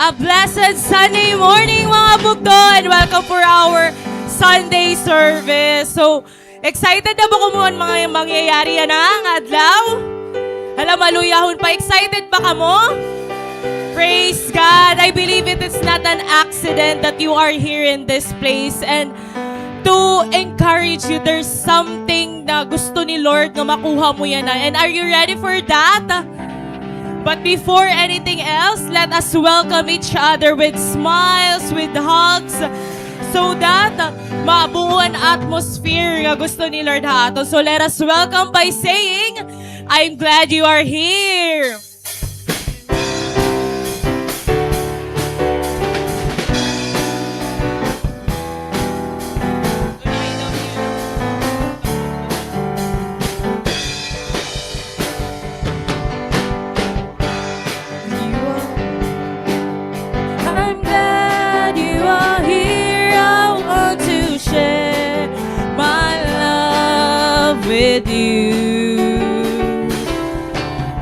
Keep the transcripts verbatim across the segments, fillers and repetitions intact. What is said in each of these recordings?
A blessed Sunday morning, mga bugto, and welcome for our Sunday service. So, excited na ba kamo han mga mangyayari yana nga adlaw? Hala, maluyahon pa. Excited ba kamo? Praise God. I believe it is not an accident that you are here in this place. And to encourage you, there's something na gusto ni Lord nga makuha mo yana. And are you ready for that? But before anything else, let us welcome each other with smiles, with hugs, so that mabuo an atmosphere nga gusto ni Lord ha aton. So let us welcome by saying, "I'm glad you are here." I'm glad you are here. I want to share my love with you.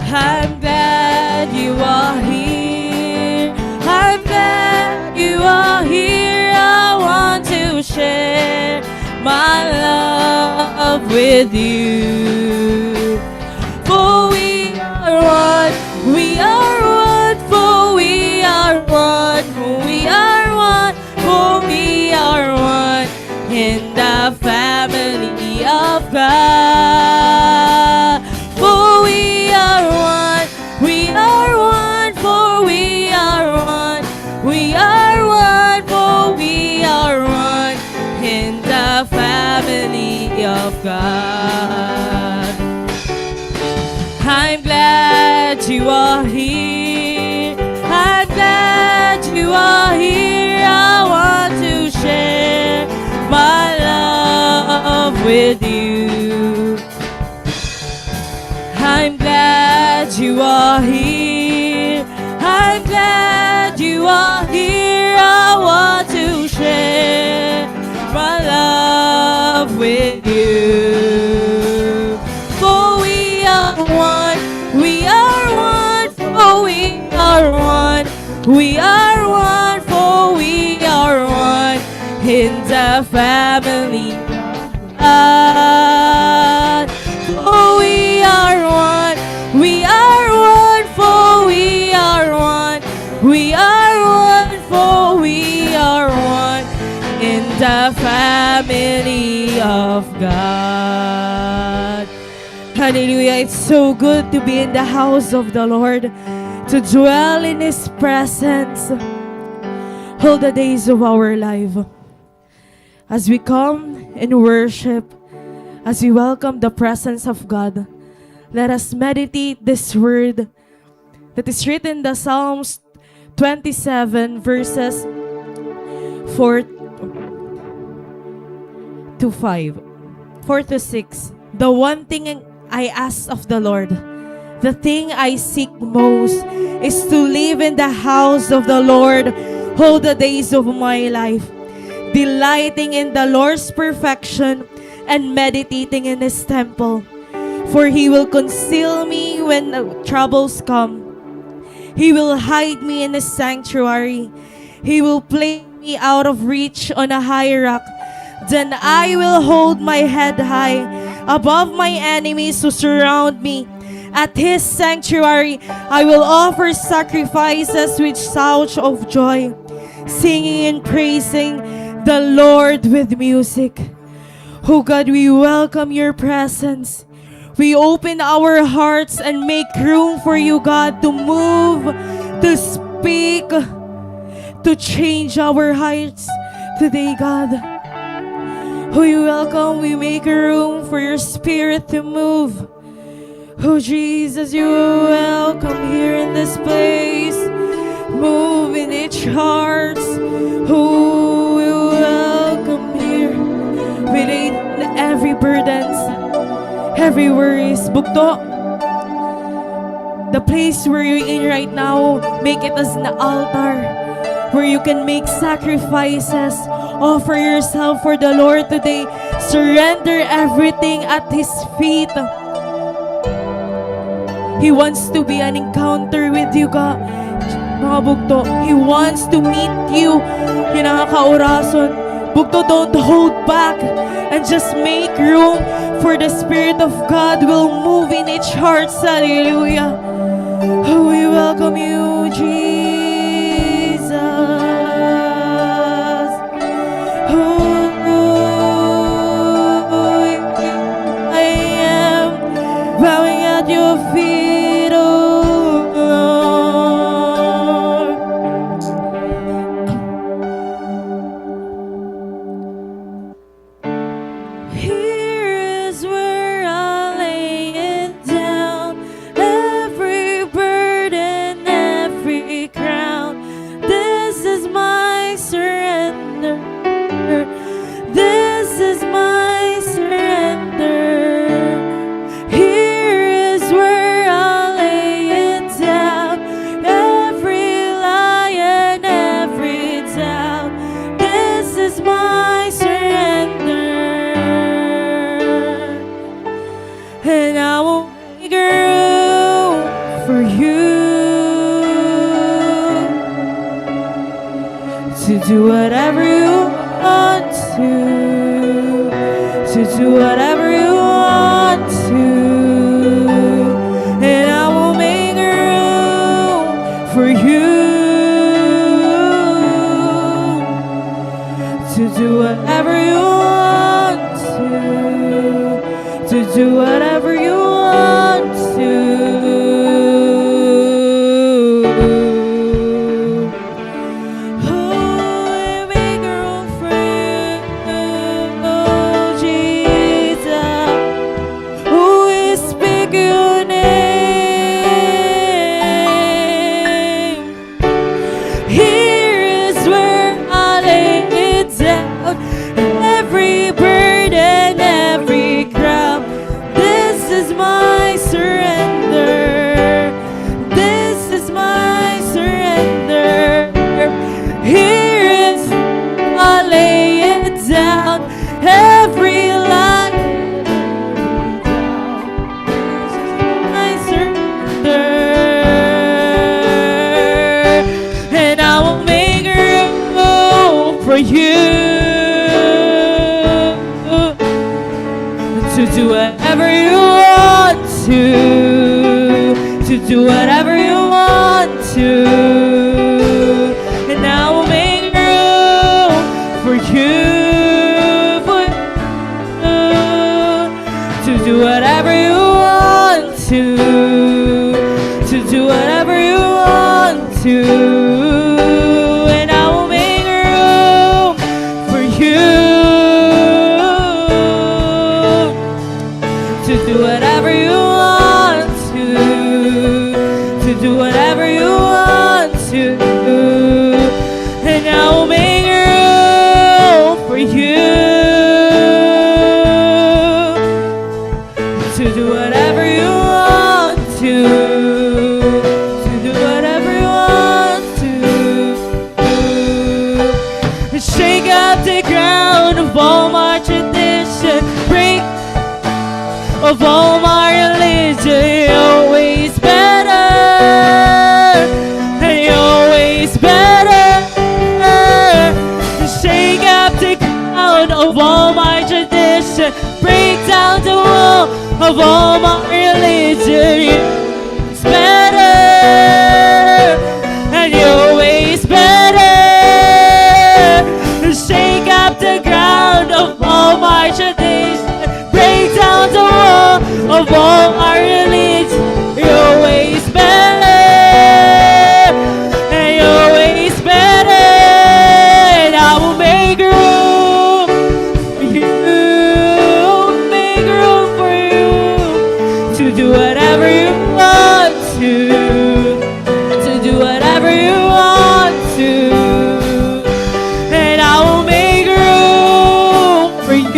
I'm glad you are here. I'm glad you are here. I want to share my love with you. For we are one, we are one, for we are one, we are one, for we are one in the family of God. For we are one, we are one, for we are one, we are one, for we are one in the family of God. I'm glad you are here. I'm glad you are here. I want to share my love with you. I'm glad you are here. I'm glad you are here. I want to share my love with you. For we are one, we are one, for we are one, we are one, for we are one in the family of God. For we are one, we are one, for we are one, we are one, for we are one in the family of God. Hallelujah. It's so good to be in the house of the Lord, to dwell in His presence all the days of our life. As we come in worship, as we welcome the presence of God, let us meditate this word that is written in the Psalms twenty-seven, verses four to five, four to six. The one thing I ask of the Lord, the thing I seek most, is to live in the house of the Lord all the days of my life, delighting in the Lord's perfection and meditating in His temple. For He will conceal me when troubles come. He will hide me in His sanctuary. He will place me out of reach on a high rock. Then I will hold my head high above my enemies who surround me. At His sanctuary, I will offer sacrifices with shouts of joy, singing and praising the Lord with music. Oh God, we welcome your presence. We open our hearts and make room for you, God, to move, to speak, to change our hearts today, God. We welcome, we make room for your spirit to move. Oh, Jesus, you are welcome here in this place. Move in each hearts. Oh, we welcome here. We lay every burdens, every worries. Bugto, the place where you're in right now, make it as an altar where you can make sacrifices. Offer yourself for the Lord today. Surrender everything at His feet. He wants to be an encounter with you, God. Mga bugto, He wants to meet you. Yana nga kaorason, bugto, don't hold back and just make room for the Spirit of God will move in each heart. Hallelujah. We welcome you, Jesus. Oh, I am bowing at your feet, oh Lord. Here is where I lay it down, every burden, every crown. This is my surrender. This is my surrender. Here is where I lay it down, every lie and every doubt. This is my surrender. And I will make room for you to do whatever you want to, to do whatever you want to. And I will make room for you to do whatever you want to, to do whatever you want to. Oh, we make room for you, oh Jesus. We speak your name. Here is where I lay it down. Every burden, every crown. This is my surrender. This is my surrender. Here is I lay it down. Every lie, I surrender, and I will make room for you to do whatever you want to, to do whatever you want to, and I will make room for you, for to do whatever you want to, to do whatever you want to, and I will make room for you to do whatever you want to, to do whatever you want to, and I will make room for you to do whatever you want to, to do whatever you want to. Shake up the ground of all my tradition, break of all my religion. Your way is better, and your way is better. Shake up the ground of all my tradition, break down the wall of all my religion. Your way is better, and your way is better. Shake up the ground of all my tradition, break down the wall of all my religion. Your way is better, and your way is better, and I will make room for you, make room for you to do whatever you want to, to do whatever you want to, and I will make room for you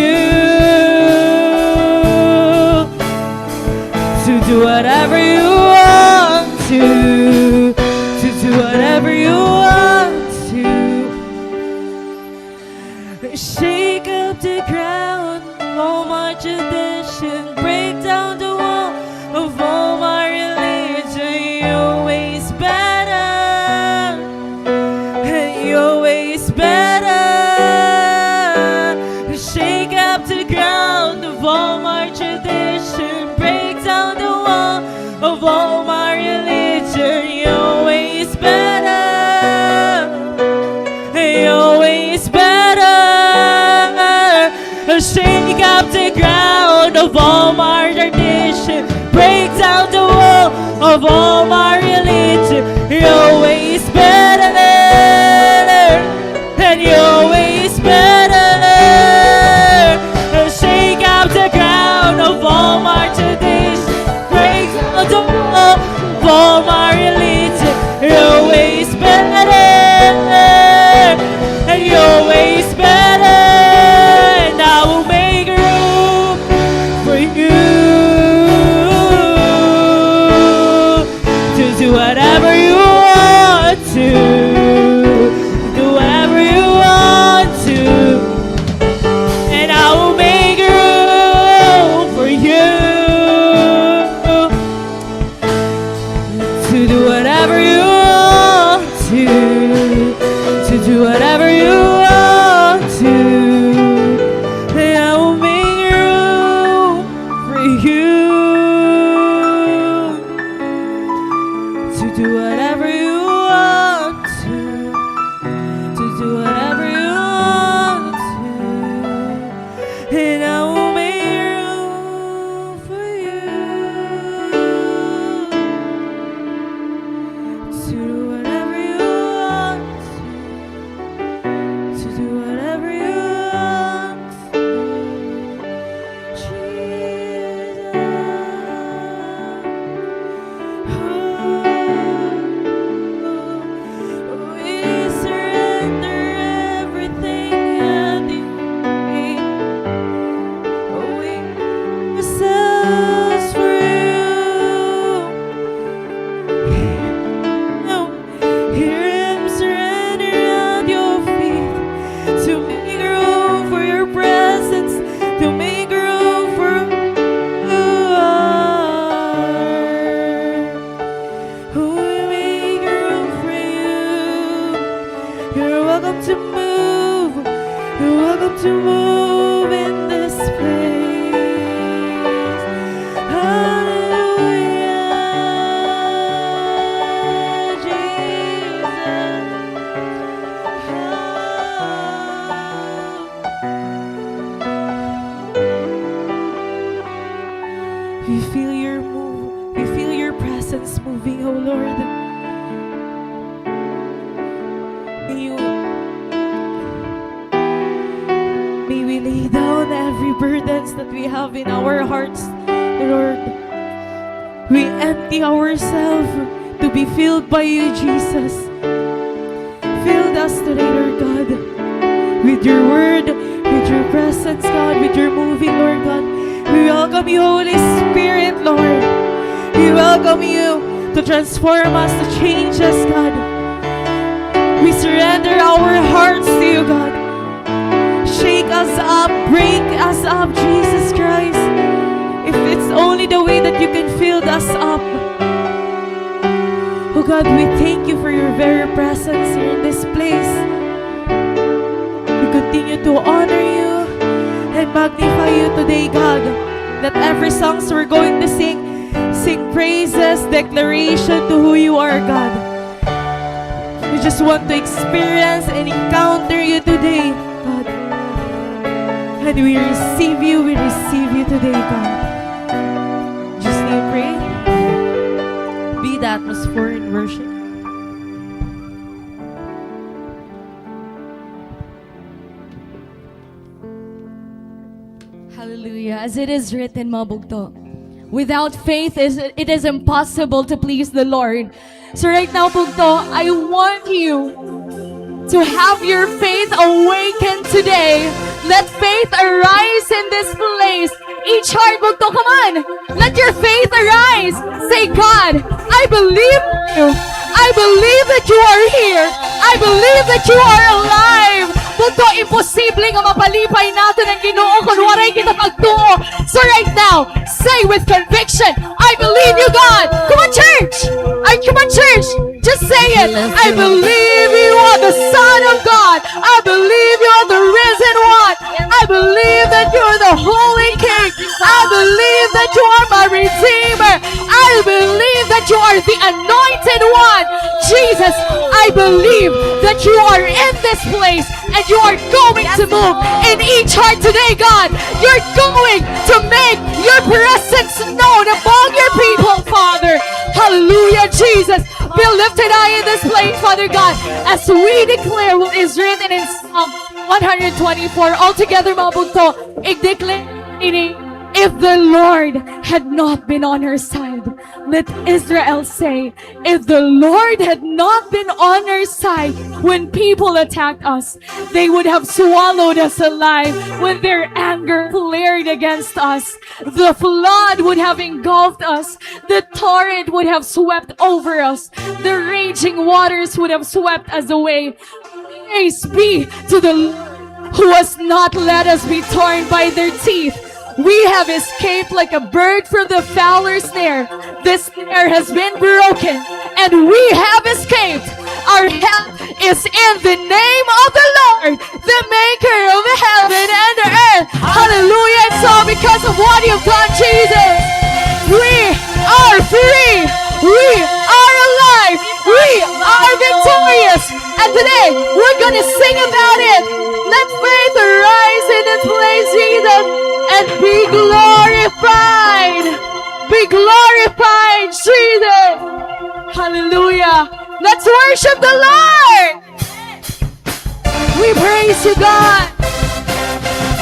to do whatever you want to, to do whatever you want to. Shake up the ground of all my tradition, break down the wall of all my religion. Your way is better, of all my religion, your way is better. Your way is better. Shake up the ground of all my tradition. Break down the wall of all my religion. Your way is better. And your way is better. Shake up the ground of all my tradition. Break down the wall of all my religion. Your way is better. And your way is better. And I will make room for you to do whatever you want to, do whatever you want to, and I will make room for you to do whatever you want to, to do whatever you want to, and I will make room for you to do whatever you want to, to do whatever you want to, and I will make room for you to do whatever you want to, to do whatever you want to, Jesus. Oh, we surrender everything at your feet. We give ourselves for you. Here I am surrendered at your feet to make room for your presence, to make room for who you are. We make room for you. You're welcome to move. You're welcome to move in this place. Hallelujah, Jesus. Oh. We feel your move. We feel your presence moving, oh Lord. May you, may we lay down every burdens that we have in our hearts, Lord. We empty ourselves to be filled by you, Jesus. Fill us today, Lord God, with your word, with your presence, God, with your moving, Lord God. We welcome you, Holy Spirit, Lord. We welcome you to transform us, to change us, God. We surrender our hearts to you, God. Shake us up, break us up, Jesus Christ. If it's only the way that you can fill us up. Oh God, we thank you for your very presence here in this place. We continue to honor you and magnify you today, God. That every songs we're going to sing, sing praises, declaration to who you are, God. We just want to experience and encounter you today, God. And we receive you, we receive you today, God. Just now pray. Be the atmosphere in worship. Hallelujah. As it is written, mga bugto, without faith, is, it is impossible to please the Lord. So right now, bugto, I want you to have your faith awakened today. Let faith arise in this place. Each heart, bugto, come on. Let your faith arise. Say, "God, I believe you. I believe that you are here. I believe that you are alive." Bugto, imposible nga mapalipay naton an Ginoo kon waray kita pagtuo. So right now, say with conviction, "I believe you, God." Come on, church. Ay, come on, church. Just say it. "I believe you are the Son of God. I believe you are the risen one. I believe that you are the Holy King. I believe that you are my Redeemer. I believe the anointed one. Jesus, I believe that you are in this place and you are going to move in each heart today, God. You're going to make your presence known among your people, Father. Hallelujah, Jesus. Be lifted high in this place, Father God, as we declare what is written in Psalm one hundred twenty-four. All together, mga bugto, i-declare ini, "If the Lord had not been on our side," let Israel say, "If the Lord had not been on our side when people attacked us, they would have swallowed us alive when their anger flared against us. The flood would have engulfed us. The torrent would have swept over us. The raging waters would have swept us away." Praise be to the Lord who has not let us be torn by their teeth. We have escaped like a bird from the fowler's snare. The snare has been broken, and we have escaped. Our help is in the name of the Lord, the maker of heaven and earth. Hallelujah. And so, because of what you've done, Jesus, we are free. We are alive. We are victorious. And today, we're gonna sing about it. Let faith arise in this place, Jesus, and be glorified. Be glorified, Jesus. Hallelujah. Let's worship the Lord. We praise you, God.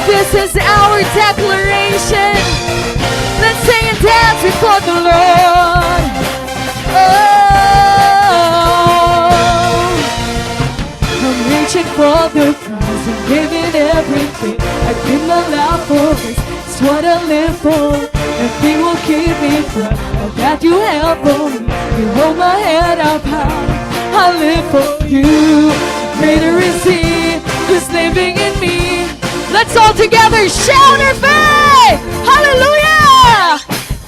This is our declaration. Let's sing and dance before the Lord. Oh, I'm reaching for the prize and giving everything. I give my life for this. It's what I live for. Nothing will keep me from all that you have for me. You hold my head up high. I live for you. Greater is he who's living in me. Let's all together shout our faith. Hallelujah.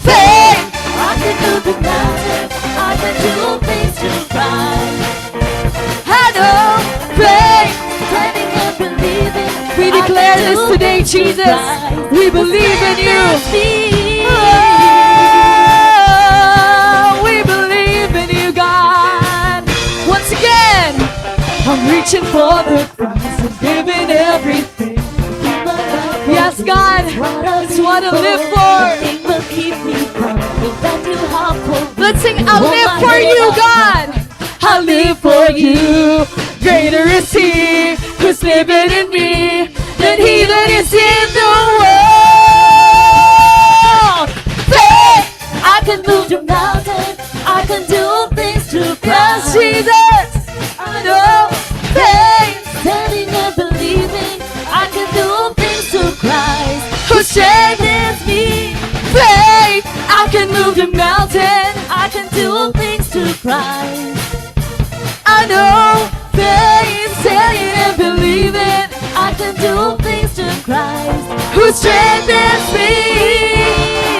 Faith. I can move the mountain. I can do all things through Christ. I know faith. Standing and believing. We declare this today, Jesus. We believe in you. Oh, we believe in you, God. Once again, I'm reaching for the prize and giving everything. Yes, God, it's what I live for. Let's sing, I live for you, God. I live for you. Greater is he who's living in me than he that is in the world. Faith. I can move the mountain. I can do all things through Christ. Yes, Jesus. I know faith. Standing and believing. I can do all things through Christ who strengthens me. Faith. I can move the mountain. I can do all things through Christ. I know faith, saying and believing, I can do all things through Christ who strengthens me.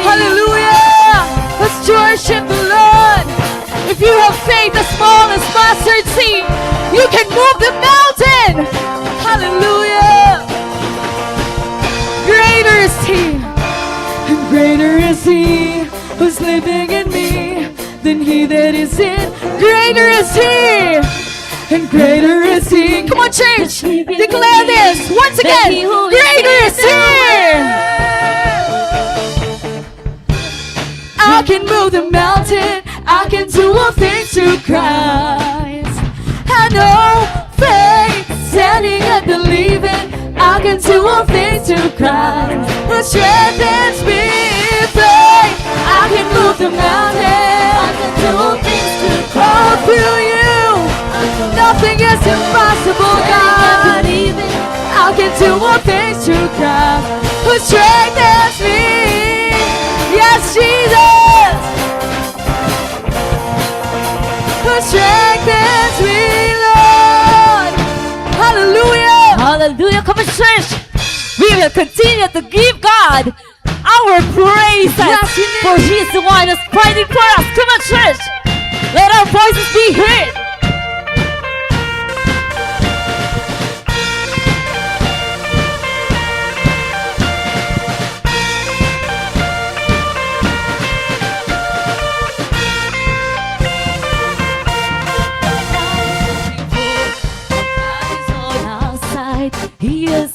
Hallelujah. Let's worship the Lord. If you have faith as small as mustard seed, you can move the mountain. Hallelujah. Greater is he, and greater is he who's living in me than he that is in. Greater is he, and greater is he. Come on, church, declare this once again. Greater is he. I can move the mountain. I can do all things through Christ. I know faith, standing and believing. I can do all things through Christ who strengthens me. Faith, I can move the mountain. I can do all things through Christ. All through you, nothing is impossible, God. I can do all things through Christ who strengthens me. Yes, Jesus. Who strengthens me, Lord. Hallelujah. Hallelujah. Come on, church. We will continue to give God our praises, yes, for he is the one who's fighting for us. Come on, church. Let our voices be heard.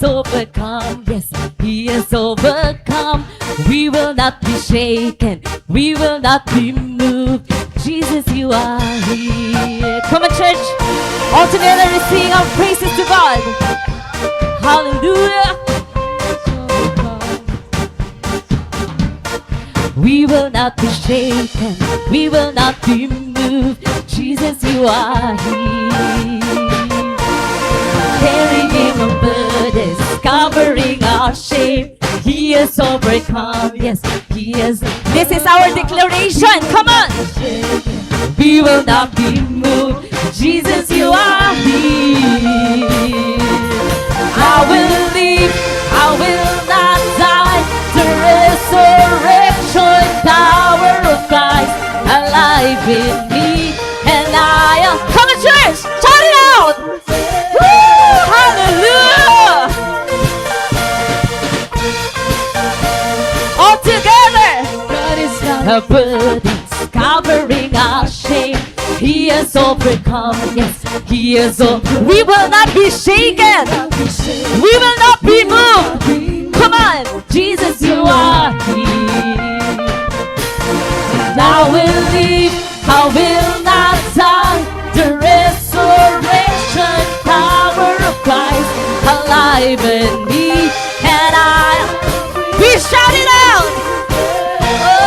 overcome. Yes, he has overcome. We will not be shaken. We will not be moved. Jesus, you are here. Come on, church. All together, we sing our praises to God. Hallelujah. We will not be shaken. We will not be moved. Jesus, you are here. Carrying our burdens, covering our shame. He has overcome. Yes, he has. This is our declaration. Come on. We will not be moved. Jesus, you are here. I will live, I will not die. The resurrection power of Christ alive in me. And I am. Come on, church, shout it out. Woo! Hallelujah! All together. God is our burdens, covering our shame. He has overcome. Yes, he has o-, we will not be shaken. We will not be moved. Come on. Jesus, you are here. And I will live, I will not die. The resurrection power of Christ alive in me. And I, we shout it out. Oh,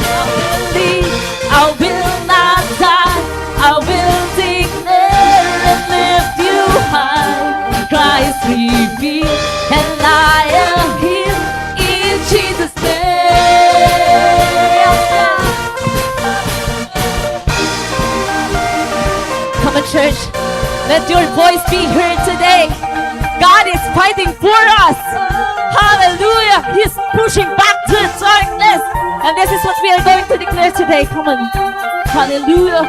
I will live, I will not die. I will declare and lift you high. Christ revealed, and I am healed in Jesus' name. Come on, church. Let your voice be heard today. God is fighting for us. Hallelujah. He's pushing back the darkness. And this is what we are going to declare today. Come on. Hallelujah.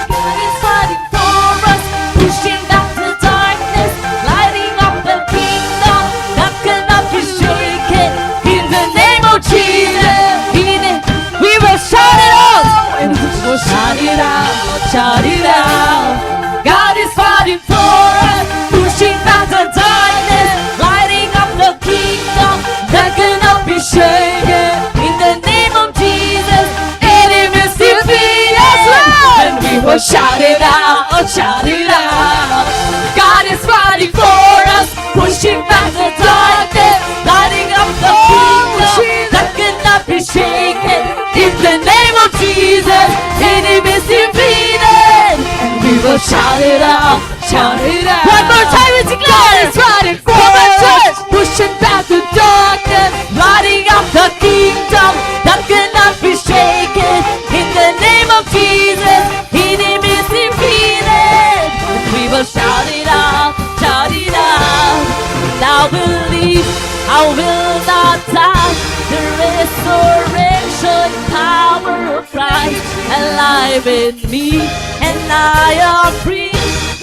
God is fighting for us, pushing back the darkness, lighting up the kingdom that cannot be shaken. In the name of Jesus, in it, we will shout it out. And we will shout it out, shout it out. God is fighting for us, pushing back the darkness, lighting up the kingdom that cannot be shaken. In the name of Jesus, enemies defeated. Yes, Lord. And we will shout it out, shout it out. God is fighting for us, pushing back the darkness, lighting up the kingdom that cannot be shaken. In the name of Jesus, enemies defeated. And we will shout it out, shout it out. One more time, we declare. God is fighting for us. Come on, church. Pushing back the darkness, lighting up the kingdom that cannot be shaken. In the name of Jesus, enemies defeated. We will shout it out, shout it out. And I will live, I will not die. The resurrection power of Christ alive in me, and I am free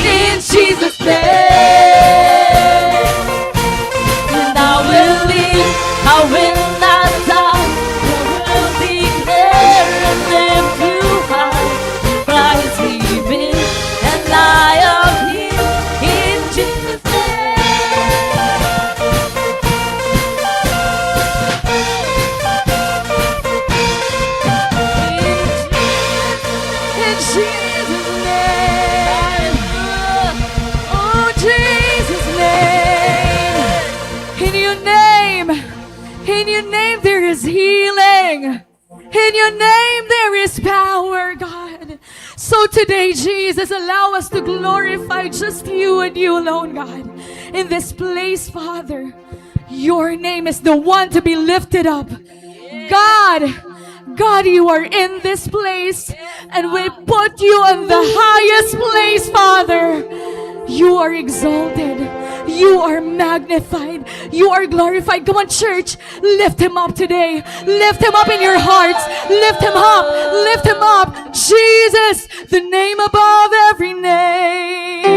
in Jesus' name. And I will live, I will not die, I will declare and lift you high. Christ living, and I am healed in Jesus' name. In Jesus' name. Oh, Jesus' name. In your name. In your name there is healing. In your name there is power, God. So today, Jesus, allow us to glorify just you and you alone, God. In this place, Father, your name is the one to be lifted up. God, God, you are in this place, and we put you in the highest place, Father. You are exalted. You are magnified. You are glorified. Come on, church. Lift him up today. Lift him up in your hearts. Lift him up. Lift him up. Jesus, the name above every name.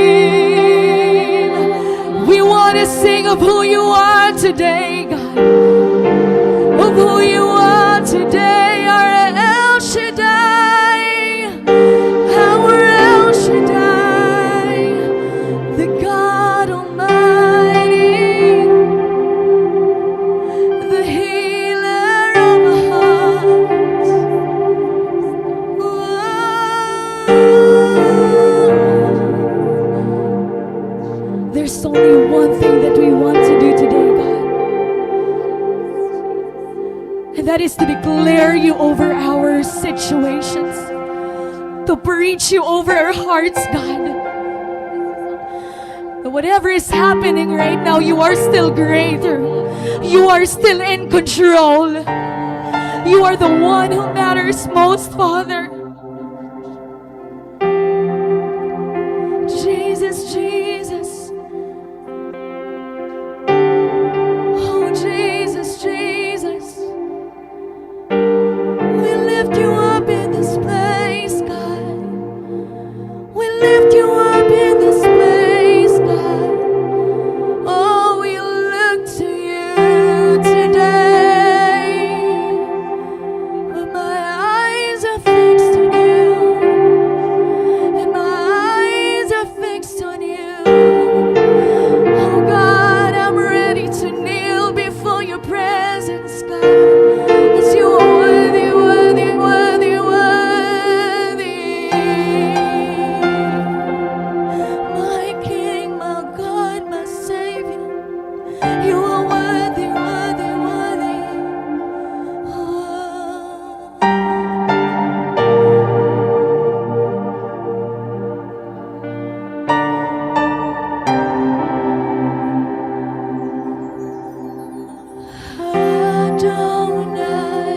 We want to sing of who you are today, God. Of who you are today, our El Shaddai, our And that is to declare you over our situations, to preach you over our hearts, God. That whatever is happening right now, you are still greater. You are still in control. You are the one who matters most, Father. Jesus, Jesus. Oh, Jesus, Jesus. We lift you up in this place, God. We lift you up in this place, God. Oh, we look to you today. But my eyes are fixed on you. And my eyes are fixed on you. Oh God, I'm ready to kneel before your presence, God. 'Cause you are worthy, worthy, worthy, worthy. My King, my God, my Savior. You are worthy, worthy, worthy. Oh. Adonai,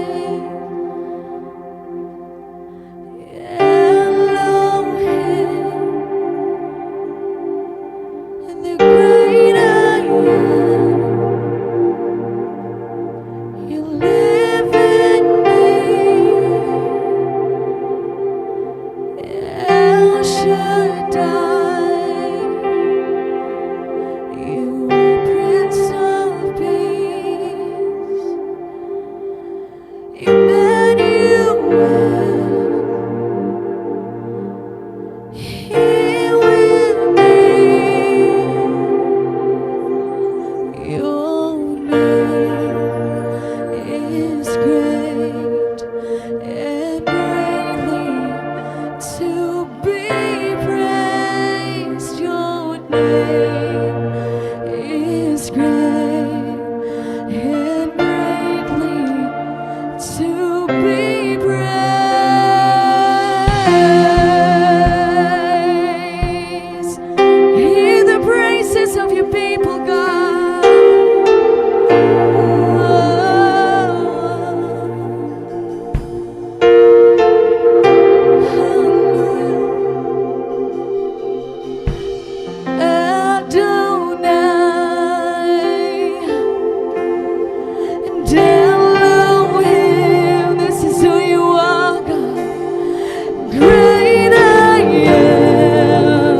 Elohim, the great I am. You live in me, El Shaddai. You are Prince of Peace. Emmanuel, here with me. Your name is great and greatly to be praised. Your name is great and greatly to be praised. Hear the praises of your people, God. Adonai and Elohim, this is who you are, God. Great I am,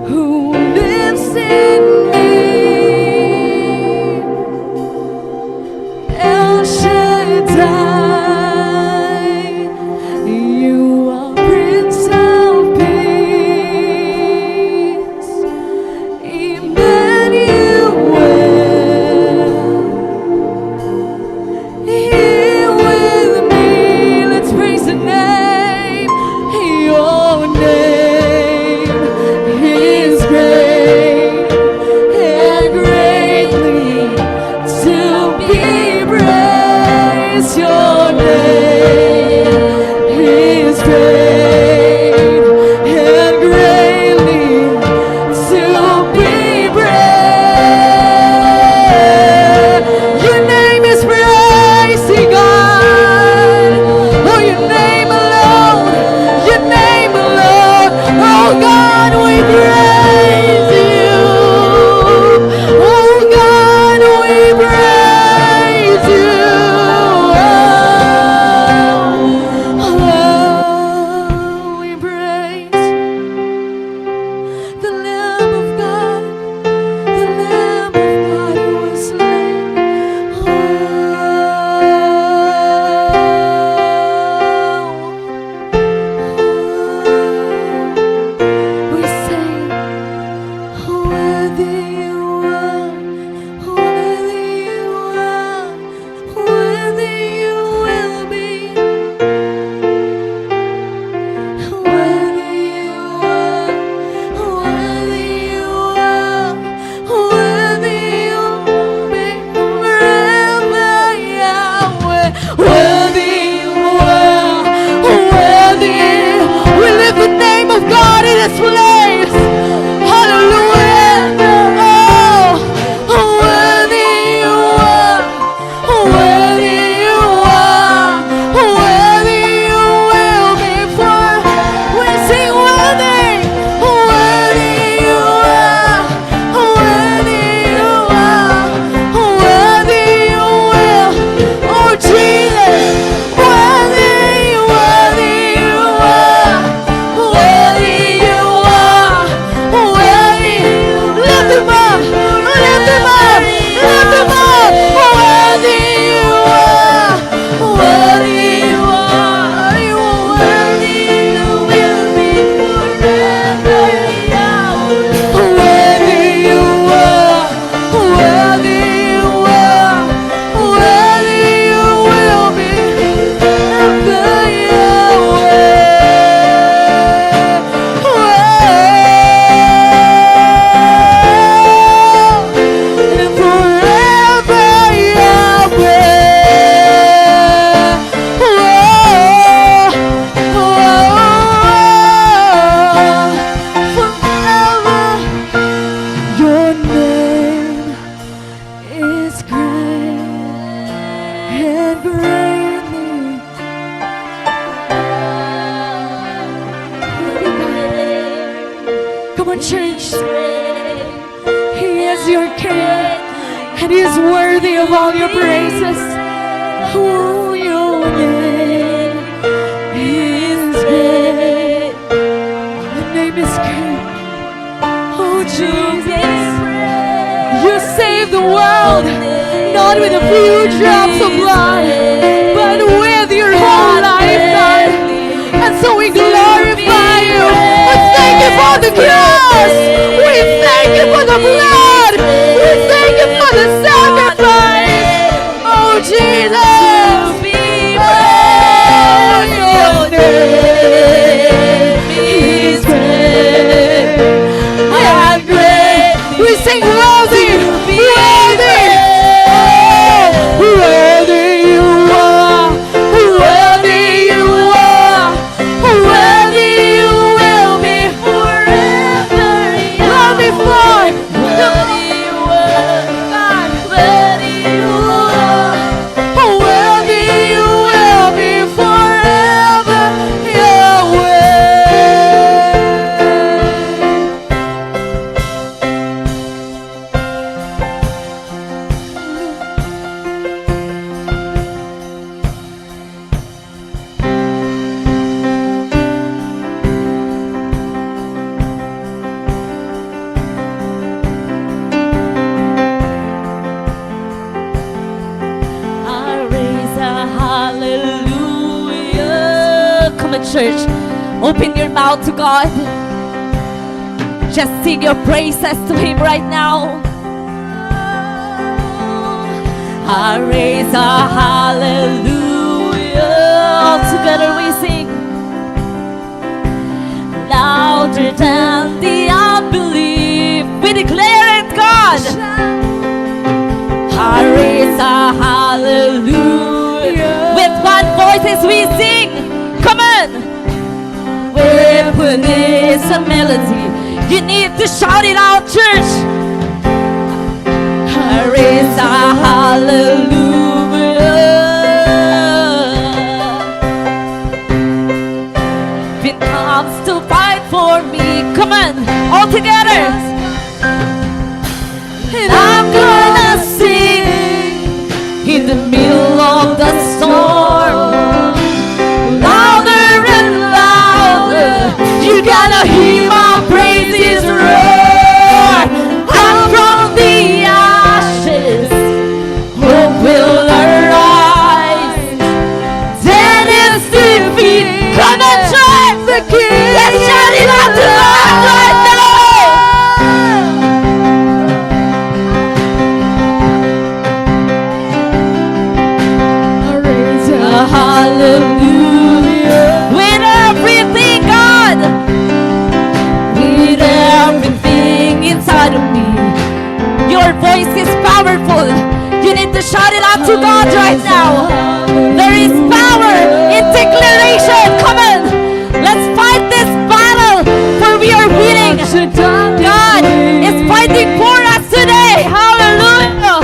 who lives in me. El Shaddai, you are Prince of Peace. Emmanuel, here with me. Let's praise the name. Your name is great and greatly to be praised. Your Great and greatly. Come on, church. He is your King, and He is worthy of all your praises. Oh, your name is great. Your name is great. Oh, Jesus. You saved the world, not with a few drops of blood, but with your whole life, God. And so we glorify you. We thank you for the cross. We thank you for the blood. We thank you for the sacrifice. Oh, Jesus. Oh, your name is great and great. We sing worthy, worthy. Oh, worthy you are, worthy you are, worthy you will be forever. Worthy for worthy you are, God. Worthy you are. Worthy you will be forever, Yahweh. I raise a hallelujah. Come on, church. Open your mouth to God. Just sing your praises to Him right now. I raise a hallelujah. All together we sing. Louder than the unbelief. We declare it, God. I raise a hallelujah. With one voices we sing. Come on. Weapon is a melody. You need to shout it out, church. I raise a hallelujah. It comes to fight for me. Come on, all together. And I'm gonna sing in the middle of the storm. Louder and louder, you gotta hear my praises roar. Up from the ashes, hope will arise. Death is defeated. Come on, church. The King. Let's shout it out to God right now. A hallelujah. With everything, God. With everything inside of me. Your voice is powerful. You need to shout it out to God right now. There is power in declaration. Come on. Let's fight this battle, for we are winning. God is fighting for us today. Hallelujah.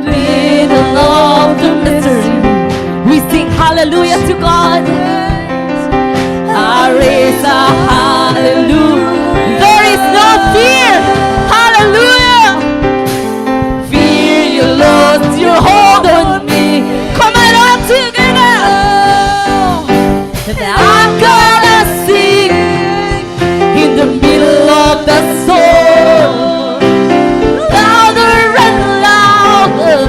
Middle of the mystery, we sing hallelujah to God. I raise a hallelujah. There is no fear. Hallelujah. Fear, you lost your hold on me. Come on, all together. And I'm gonna sing in the middle of the storm. Louder and louder,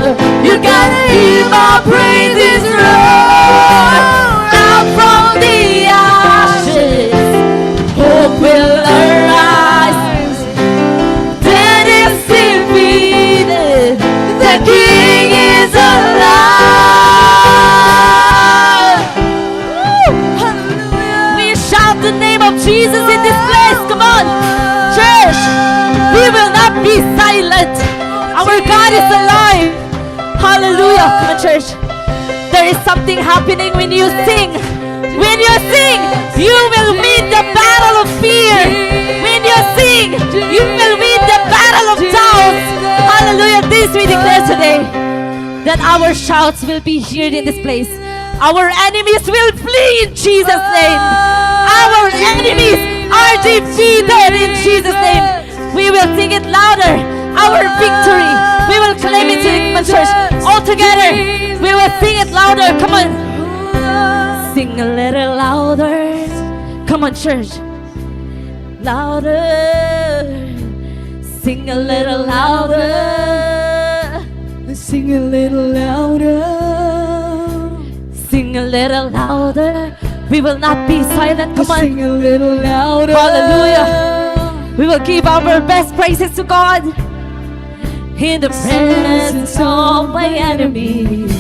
you gotta hear my praises roar. Out from the ashes, hope will arise. Death is defeated. The King is alive. Woo! Hallelujah. We shout the name of Jesus in this place. Come on, church. We will not be silent. Our God is alive. Hallelujah. Come on, church. There is something happening when you sing. When you sing, you will win the battle You will win the battle of doubts. Hallelujah. This we declare today, that our shouts will be heard in this place. Our enemies will flee in Jesus' name. Our enemies are defeated in Jesus' name. We will sing it louder. Our victory. We will claim it in the church. All together. We will sing it louder. Come on. Sing a little louder. Come on, church. Louder. Sing a little louder. Sing a little louder. Sing a little louder. We will not be silent. Come on. Sing a little louder. Hallelujah. We will give our best praises to God. In the presence of my enemies.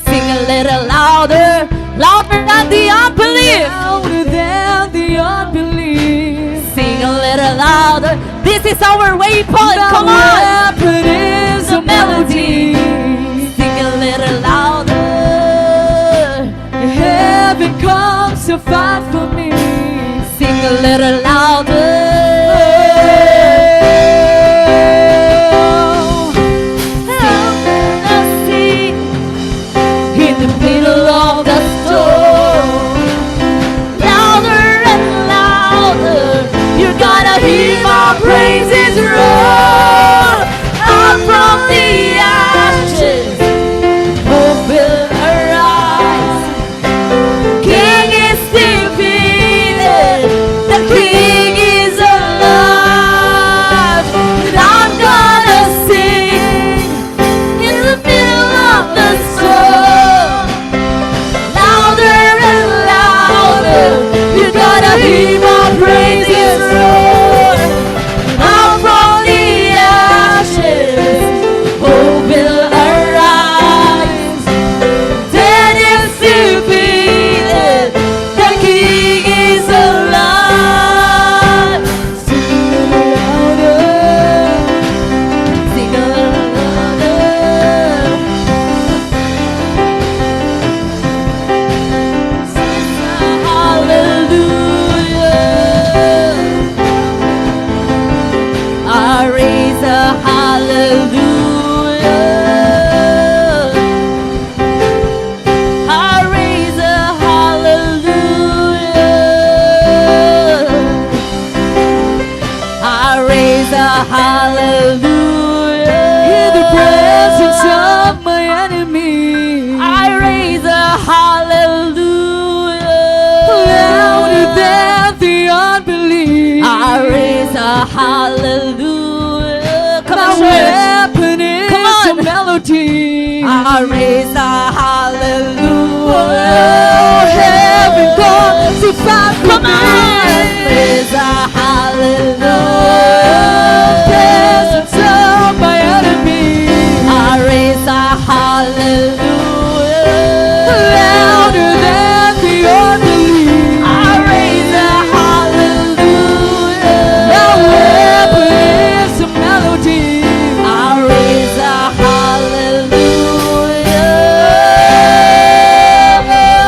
Sing a little louder, louder than the unbelief. Louder than the unbelief. Sing a little louder. This is our weapon. Come on. My weapon is a melody. Sing a little louder. Heaven comes to fight for me. Sing a little louder. Sing in the middle of the storm. Louder and louder. You're gonna hear my praises roar. Up from the ashes, hope will arise. King is defeated, the King is alive. And I'm gonna sing in the middle of the storm. Louder and louder, you gotta hear my praises roar. Out from the ashes, hope will arise. Death is defeated, the King is alive. Sing a little louder. Sing a little louder. Hallelujah. I raise a hallelujah. I raise a hallelujah. I raise a hallelujah. In the presence of my enemy. I raise a hallelujah. Louder than the unbelief. I raise a hallelujah. Come on, church. My weapon is a melody. I raise a hallelujah. Oh, heaven comes to fight for me. Come on. Raise a hallelujah. Presence of my enemy. I raise a hallelujah. Louder than the unbelief. I raise a hallelujah. My weapon is a melody. I raise a hallelujah.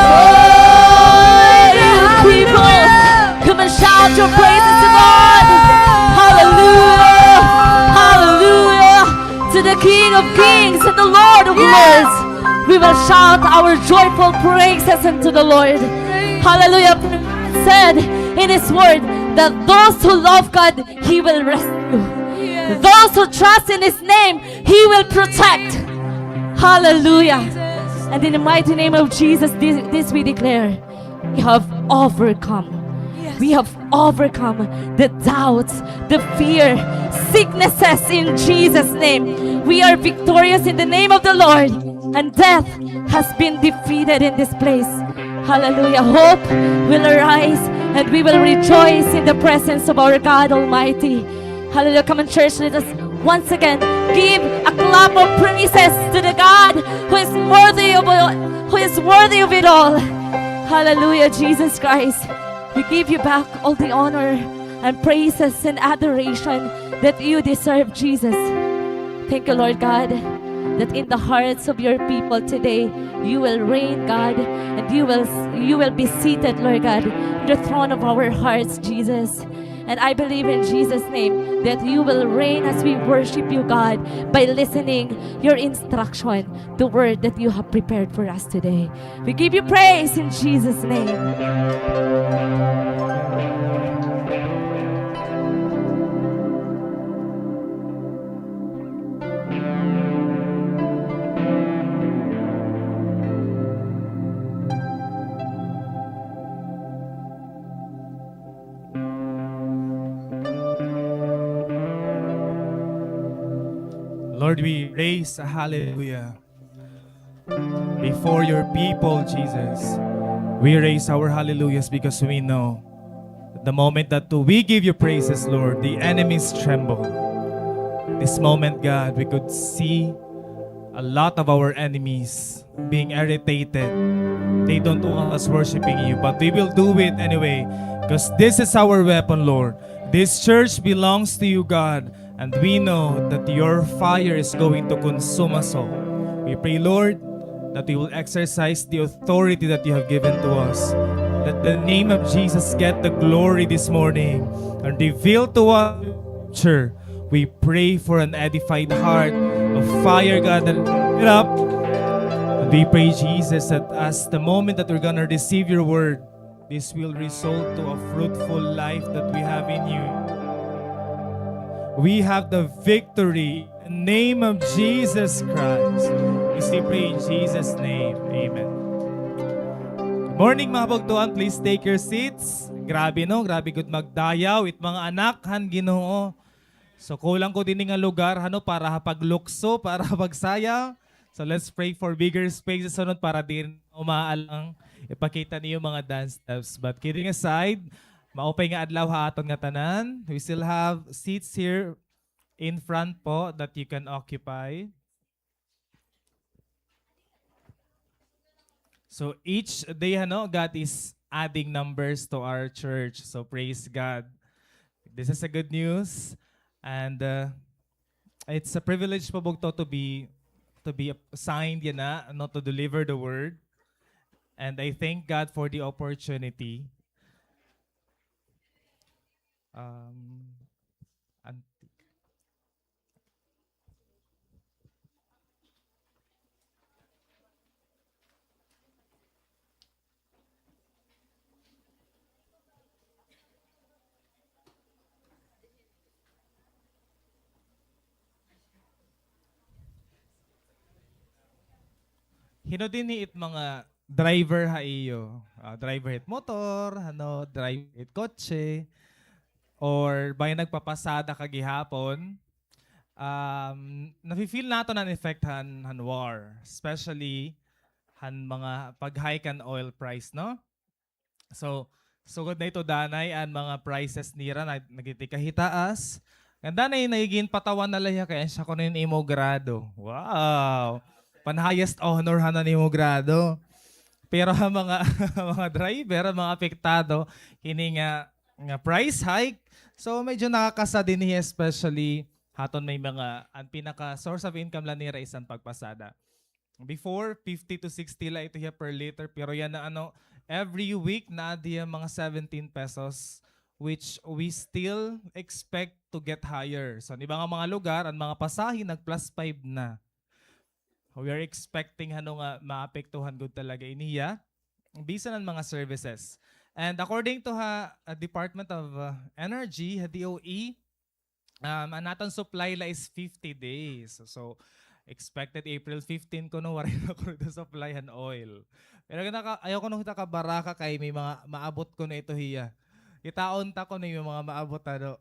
Oh, yeah, people, come and shout your praises to God. Hallelujah. Hallelujah. To the King of Kings and the Lord of Lords. We will shout our joyful praises unto the Lord. Hallelujah. For God said in His word that those who love God, He will rescue. Those who trust in His name, He will protect. Hallelujah. And in the mighty name of Jesus, this, this we declare. We have overcome. We have overcome the doubts, the fear, sicknesses in Jesus' name. We are victorious in the name of the Lord, and death has been defeated in this place. Hallelujah. Hope will arise, and we will rejoice in the presence of our God Almighty. Hallelujah. Come on, church, let us once again give a clap of praises to the God who is worthy of all, who is worthy of it all. Hallelujah, Jesus Christ. We give you back all the honor and praises and adoration that you deserve, Jesus. Thank you, Lord God, that in the hearts of your people today, you will reign, God, and you will, you will be seated, Lord God, in the throne of our hearts, Jesus. And I believe in Jesus' name that you will reign as we worship you, God, by listening your instruction, the word that you have prepared for us today. We give you praise in Jesus' name. Lord, we raise a hallelujah before your people, Jesus. We raise our hallelujahs because we know that the moment that we give you praises, Lord, the enemies tremble. This moment, God, we could see a lot of our enemies being irritated. They don't want us worshiping you, but we will do it anyway, because this is our weapon, Lord. This church belongs to you, God, and we know that your fire is going to consume us all. We pray, Lord, that we will exercise the authority that you have given to us. Let the name of Jesus get the glory this morning and reveal to us the scripture. We pray for an edified heart of fire, God, that lift it up. And we pray, Jesus, that as the moment that we're gonna receive your word, this will result to a fruitful life that we have in you. We have the victory in the name of Jesus Christ. We still pray in Jesus' name. Amen. Good morning, mga kabugtoan. Please take your seats. Grabe, no? Grabe gud magdayaw it mga anak han Ginoo. So, kulang ko dinhi nga lugar, ano, para ha paglukso, para ha pagsayaw. So, let's pray for bigger space sa sunod para diri na umaalang ipakita niyo mga dance steps. But kidding aside, maupay nga adlaw ha aton nga tanan. We still have seats here in front po that you can occupy. So each day, ano, God is adding numbers to our church. So praise God. This is a good news. And, uh, it's a privilege po, bugto, to be, to be assigned yana, ano, to deliver the word. And I thank God for the opportunity. Um, antique. Hin-o dinhi it mga driver ha iyo? Ah, driver hit motor, ano, driver hit kotse, or bangin nagpapasada ka gihapon? Um, nafi-feel naton an effect han, han war, especially han mga pag-hike han oil price, no? So, sugad na ito, danay, an mga prices nira nag-, nagtitikahitaas. Ngan danay, nagigin patawan na la hiya kay asya kuno hin imo grado. Wow! Pan-highest honor han imo grado. Pero an mga, mga driver, an mga apektado hini nga, nga price hike. So, medyo nakaka-sad dinhi, especially ha aton may mga, an pinaka source of income la nira is an pagpasada. Before, fifty to sixty la ito hiya per liter, pero yana, ano, every week naadi hiya mga seventeen pesos, which we still expect to get higher. So, an iba nga mga lugar, an mga pasahe nag-plus five na. We are expecting, ano, nga maapektuhan gud talaga ini hiya bisan an mga services. And according to ha, uh, Department of, uh, Energy, ha D O E, um, an aton supply la is fifty days. So, expected April fifteen kuno, waray na kuno supply han oil. Pero naka-, ayaw kuno kita kabaraka kay may mga maabot kuno ito hiya. Kitaon ta kuno may mga maabot, ano.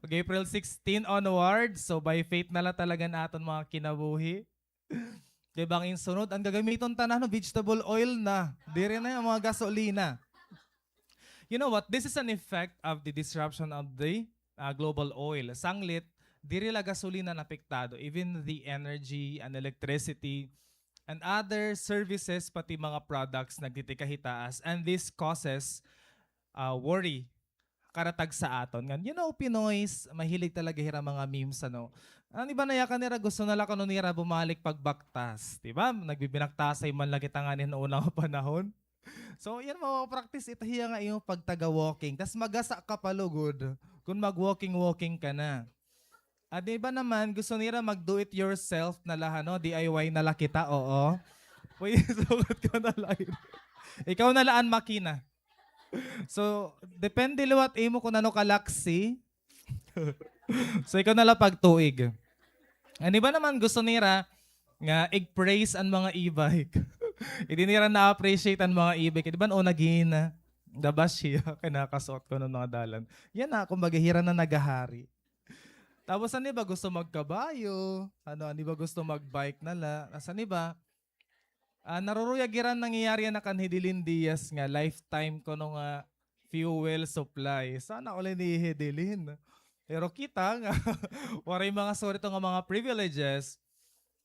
Pag April sixteen onwards, so by faith na la talaga an aton mga kinabuhi. Kay bangin sunod, an gagamiton ta na, ano, vegetable oil na. Diri na an mga gasolina. You know what? This is an effect of the disruption of the, uh, global oil. Sanglit, diri la gasolina an apektado, even the energy and electricity and other services, pati mga products, nagtitikahitaas. And this causes, uh, worry kada tagsa aton. Ngan, you know, Pinoys, mahilig talaga hira mga memes, ano. An iba nayakan nira, gusto na la kuno nira bumalik pagbaktas, di ba? Nagbibinaktasay man la kita ngani han una nga panahon. So, yan, mapapractice ito hiya nga imo pagtaga-walking. Tas magasa ka pa lugod kon mag-walking-walking ka na. An iba naman, gusto nira mag-do it yourself na la, ano, D I Y na la kita, oo. Pwede sugat ka na la. Ikaw na la an makina. So, depende liwat imo kung ano kalaksi. So, ikaw na la pagtuig. An iba naman gusto nira nga i-praise an mga e-bike. Hindi nira na-appreciate an mga e-bike. Di ba, o, naging the best hiya kay nakasuot ko ng mga dalan. Yan na, kumbaga, hira na nagahari. Tapos, an iba gusto magkabayo, ano, an iba gusto mag-bike na la. Tas an iba, ah, naruruyag hira nangyayari na kan Hidilyn Diaz nga lifetime kuno nga fuel supply. Sana all ni Hidilyn. Pero kita nga, waray mga sorry to nga mga privileges.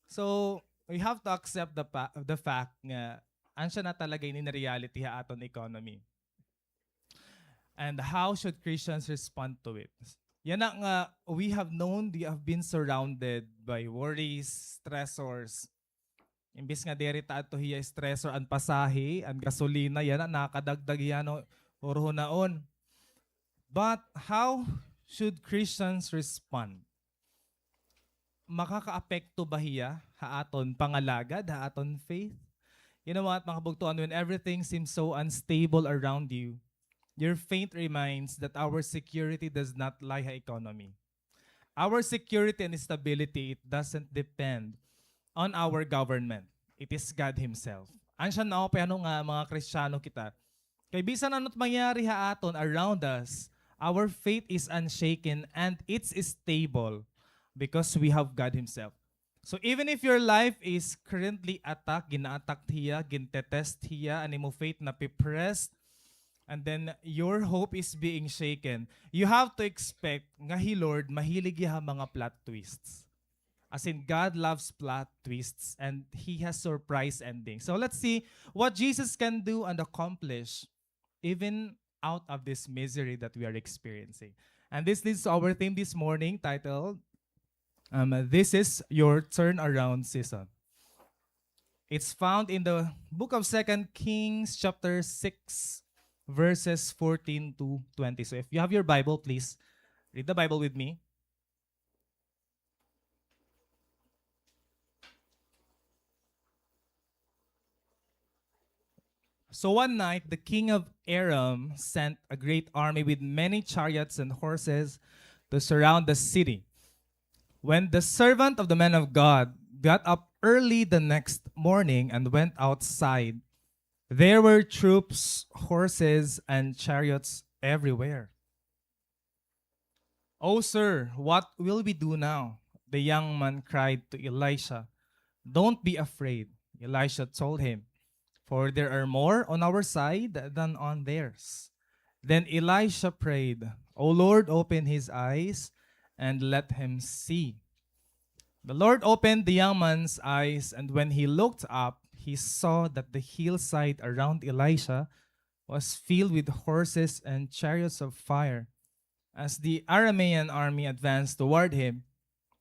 So, we have to accept the pa-, the fact nga, ansya na talaga ini reality ha aton economy. And how should Christians respond to it? Yana nga, we have known, we have been surrounded by worries, stressors. Imbis nga diri ta adto hiya stressor an pasahe, an gasolina, yana, nakadagdag hiya, no, huruhunaon. But how should Christians respond? Makakaapekto ba hiya ha aton pangalagad, ha aton faith? You know what, mga kabugtoan, when everything seems so unstable around you, your faith reminds that our security does not lie ha economy. Our security and stability, it doesn't depend on our government. It is God Himself. Ansya na, okay, ano nga, mga Kristiyano kita. Kay bisan ano't mangyari ha aton around us, our faith is unshaken and it's stable because we have God Himself. So even if your life is currently attacked, gina-attack hiya, gin-test hiya, an imo faith napipressed, and then your hope is being shaken, you have to expect nga hi Lord mahilig hiya ha mga plot twists. As in, God loves plot twists and He has surprise ending. So let's see what Jesus can do and accomplish even out of this misery that we are experiencing. And this leads to our theme this morning titled, um, This is Your Turnaround Season. It's found in the book of Second Kings, chapter six, verses fourteen to twenty. So if you have your Bible, please read the Bible with me. So one night, the king of Aram sent a great army with many chariots and horses to surround the city. When the servant of the man of God got up early the next morning and went outside, there were troops, horses, and chariots everywhere. "Oh, sir, what will we do now?" the young man cried to Elisha. "Don't be afraid," Elisha told him, "for there are more on our side than on theirs." Then Elisha prayed, "O Lord, open his eyes and let him see." The Lord opened the young man's eyes, and when he looked up, he saw that the hillside around Elisha was filled with horses and chariots of fire. As the Aramean army advanced toward him,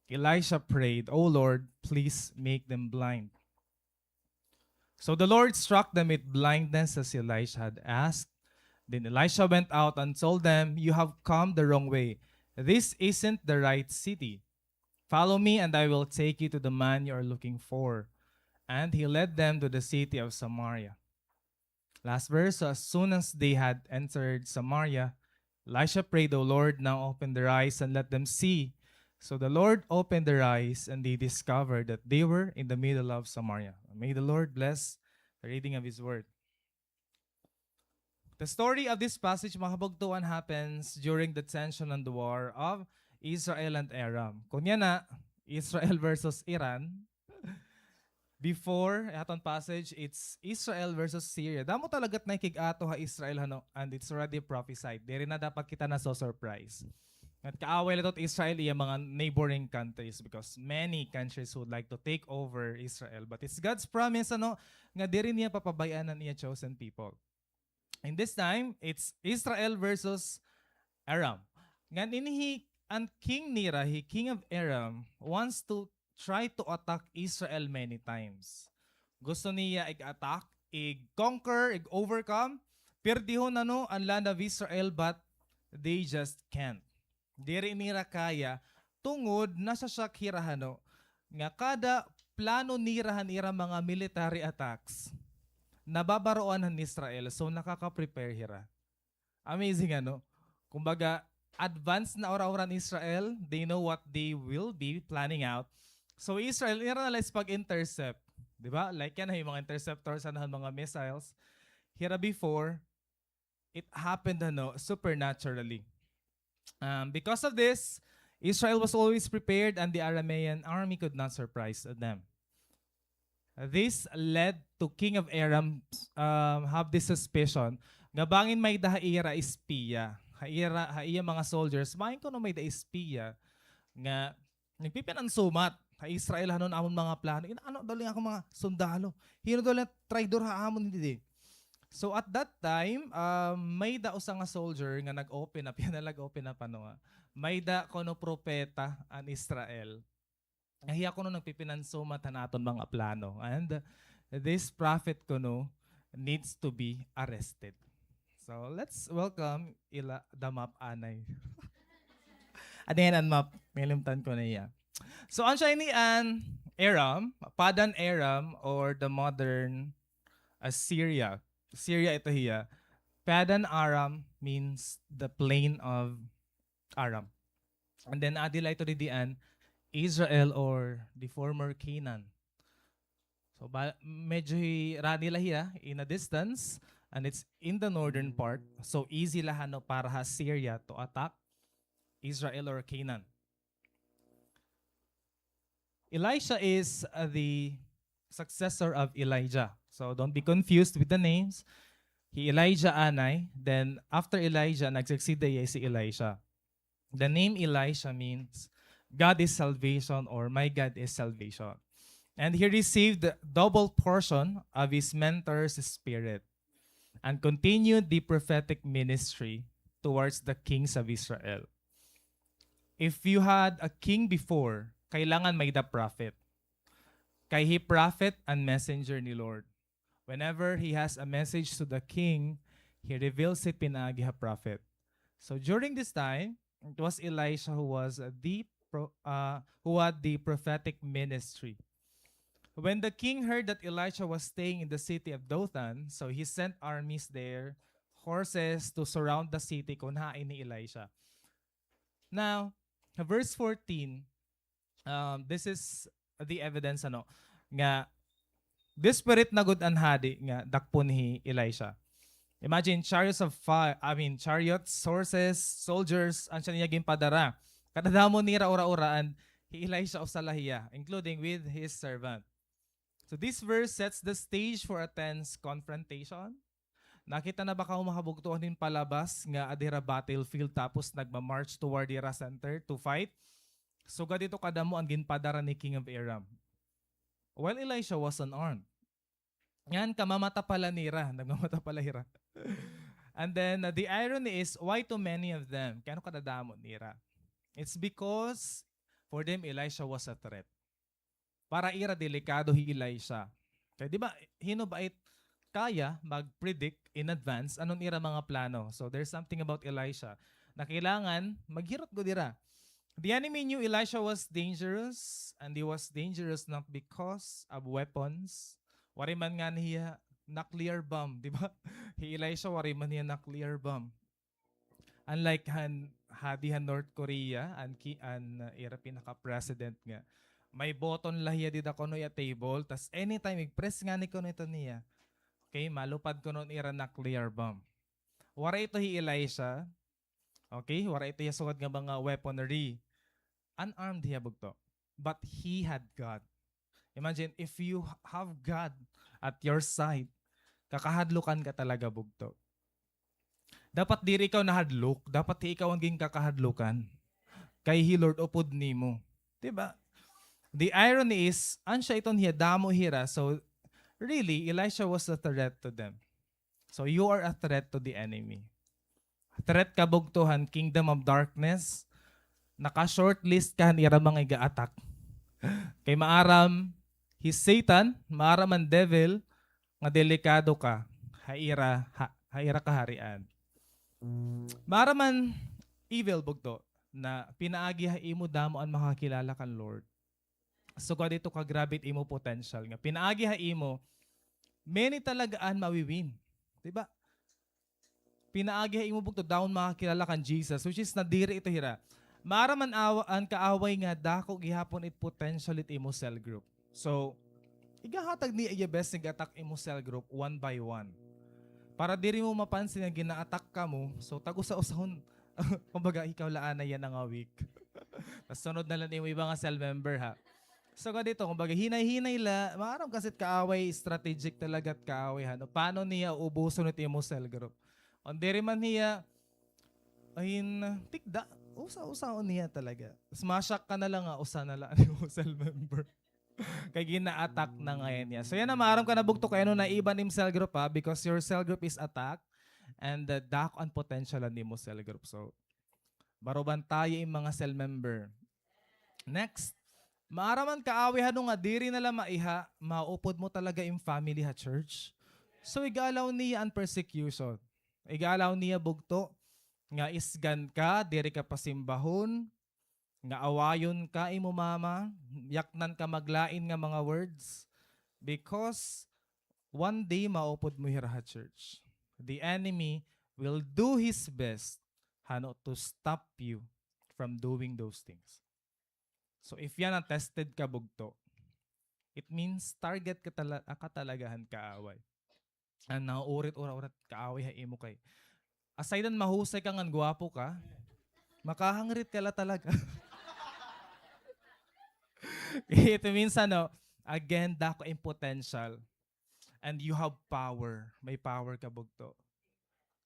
Elisha prayed, "O Lord, please make them blind." So the Lord struck them with blindness as Elisha had asked. Then Elisha went out and told them, "You have come the wrong way. This isn't the right city. Follow me and I will take you to the man you are looking for." And he led them to the city of Samaria. Last verse, "So as soon as they had entered Samaria, Elisha prayed, 'O Lord, now open their eyes and let them see.' So the Lord opened their eyes, and they discovered that they were in the middle of Samaria." May the Lord bless the reading of His word. The story of this passage, mga kabugtoan, happens during the tension and war of Israel and Aram. Kunya na, Israel versus Iran. Before, aton passage, it's Israel versus Syria. Damo talaga it nakig-ato ha Israel, ano, and it's already prophesied. Diri na dapat kita naso-surprise. Nagkaaway la ito Israel, iya mga neighboring countries, because many countries would like to take over Israel. But it's God's promise, ano, nga diri niya papabay-an an iya chosen people. And this time, it's Israel versus Aram. Ngan ini hi, an king nira, hi king of Aram, wants to try to attack Israel many times. Gusto niya ig-attack ig-conquer, ig-overcome, pirdihon, ano, an land of Israel, but they just can't. Diri nira kaya, tungod nasasyak hira, ano, nga kada plano nira han ira mga military attacks, nababaroan han Israel, so nakaka-prepare hira. Amazing, ano? Kumbaga, advance na ora-ora an Israel, they know what they will be planning out. So, Israel, ira na la is pag-intercept. Di ba? Like yana, yung mga interceptors, ano, mga missiles. Hira before, it happened, ano, supernaturally. Um, because of this, Israel was always prepared and the Aramean army could not surprise them. This led to King of Aram, um, have this suspicion nga bangin may-ada ha ira espiya, ha ira, ha iya mga soldiers, bangin kuno may-ada espiya nga nagpipinansumat ha Israel han amon mga plano. Inaano daw la an akon mga sundalo? Hin-o daw la traidor ha amon didi? So at that time, um, may-ada usa nga soldier nga nag-open up, yana nag-open up, ano nga, may-ada kuno propeta an Israel. Nga hiya kuno nagpipinansumat han aton mga plano. And this prophet kuno needs to be arrested. So let's welcome Ila-, the map anay. Ano yana an map? Nalimtan ko na iya. So, ano siya ini an Aram, Padan Aram, or the modern Assyria. Syria ito hiya. Padan Aram means the plain of Aram. And then, adi la ito didi an Israel or the former Canaan. So, ba-, medyo hi-, rani la hiya in a distance, and it's in the northern part. So, easy la, ano, para ha Syria to attack Israel or Canaan. Elisha is, uh, the successor of Elijah. So, don't be confused with the names. Hi Elijah anay, then after Elijah, nag-succeed hiya si Elisha. The name Elisha means God is salvation or my God is salvation. And he received the double portion of his mentor's spirit and continued the prophetic ministry towards the kings of Israel. If you had a king before, kailangan may-ada prophet. Kay hi prophet an messenger ni Lord. Whenever he has a message to the king, he reveals it pinaagi ha prophet. So during this time, it was Elisha who was, uh, the pro-, uh, who had the prophetic ministry. When the king heard that Elisha was staying in the city of Dothan, so he sent armies there, horses to surround the city kon hain hi Elisha. Now, verse fourteen, um, this is the evidence, ano, nga desperate na gud an hadi nga dakpon hi Elisha. Imagine, chariots of fire, I mean, chariots, horses, soldiers, an siya niya ginpadara. Kadadamo nira ura-ura, and hi Elisha usa la hiya, including with his servant. So this verse sets the stage for a tense confrontation. Nakita na ba kamo, mga kabugtoan, hin palabas nga adi hira battlefield tapos nagma-march toward hira center to fight? Sugad ito kadamo an ginpadara ni King of Aram. While Elisha was unarmed. Ngan kamamata pa la nira, nagmamata pa la hira. And then, uh, the irony is, why too many of them? Kay ano kadadamo nira? It's because for them, Elisha was a threat. Para ira, delikado hi Elisha. Kay di ba, hin-o ba it kaya mag-predict in advance ano an ira mga plano? So there's something about Elisha na kailangan maghirot gud ira. The enemy knew Elisha was dangerous, and he was dangerous not because of weapons. Waray man ngani hiya nuclear bomb, di ba? Hi Elisha, waray man hiya nuclear bomb. Unlike han hadi han North Korea, an ki-, an, uh, ira pinaka-president nga may button la hiya dida kuno iya table, tas anytime ig-press ngani kuno ito niya, okay, malupad kuno an ira nuclear bomb. Waray ito hi Elisha, okay, waray ito hiya sugad nga mga weaponry. Unarmed hiya, bugto. But he had God. Imagine, if you have God at your side, kakahadlukan ka talaga, bugto. Dapat diri ikaw nahadlok, dapat ikaw an ginkakahadlukan. Kay hi Lord upod nimo. Di ba? The irony is, an siya iton hiya damo hira. So, really, Elisha was a threat to them. So, you are a threat to the enemy. Threat ka, bugto, han kingdom of darkness. Naka-shortlist ka han ira mga iga-attack. Kay maaram hi Satan, maaram an devil, nga delikado ka ha ira, ha, ha ira kaharian. Maaram man evil, bugto, na pinaagi ha imo damo an makakilala kan Lord. Sugad ito ka grabe it imo potential nga pinaagi ha imo, many talaga an mawi-win. Di ba? Pinaagi ha imo bugto, damo an makakilala kan Jesus, which is nadiri ito hira. Maaram an awa-, an kaaway nga dako gihapon it potential it imo cell group. So, igahatag niya iya best nga attack imo cell group one by one. Para diri mo mapansin nga gina-attack kamo, so tag-usa-usahon. Kumbaga, ikaw la anay yana nga week. Tas sunod na la nimo iba nga cell member, ha. So, ganito, kumbaga, hinay-hinay la, maaram kasi it kaaway, strategic talaga it kaaway, ha, no? Paano niya ubuson it imo cell group? Kon diri man hiya, ahin, tigda, usa-usaon niya talaga. Tas ma-shock ka na la nga, usa na la an imo cell member. Kay gina-attack na ngay-an niya. So, yana, maaram ka na bugto kay ano naiba an im cell group, ha, because your cell group is attacked and, uh, dako an potential an imo cell group. So, baro bantaya im mga cell member. Next, maaram an kaaway hano nga diri na la maiha, maupod mo talaga im family ha church. So, iga-allow niya an persecution. Iga-allow niya bugto nga isgan ka, diri ka pasimbahon, nga awayon ka imo mama, yaknan ka maglain nga mga words, because one day maupod mo hira ha church. The enemy will do his best, hano, to stop you from doing those things. So if yana tested ka bugto, it means target ka tala-, ka talaga han kaaway. An nauurit ura-ura it kaaway ha imo kay, aside han mahusay ka ngan gwapo ka, makahangrit ka la talaga. It means, ano, again, dako im potential. And you have power. May power ka bugto.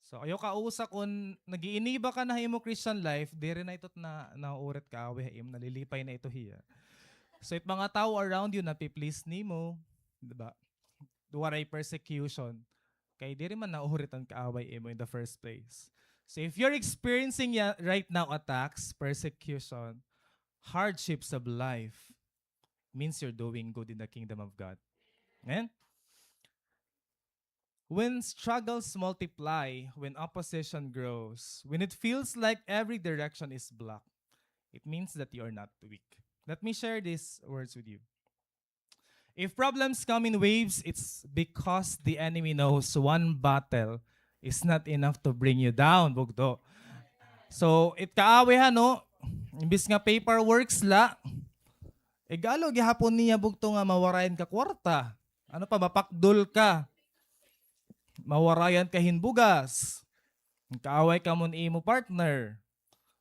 So, ayaw kausa kon nag-iiniba ka na ha imo Christian life, diri na ito na, nauurit kaaway ha imo, nalilipay na ito hiya. So, it mga tawo around you, napi-please nimo, di ba? Waray persecution. Kay diri man nauurit an kaaway imo in the first place. So if you're experiencing ya-, right now attacks, persecution, hardships of life, means you're doing good in the kingdom of God. Amen? When struggles multiply, when opposition grows, when it feels like every direction is blocked, it means that you are not weak. Let me share these words with you. If problems come in waves, it's because the enemy knows one battle is not enough to bring you down, bugto. So, it kaaway, ano, imbis nga paperworks la, igalo gihapon niya bugto nga mawarayan ka kwarta. Ano pa, mapakdol ka. Mawarayan ka hin bugas. Kaaway ka mo ni imo partner.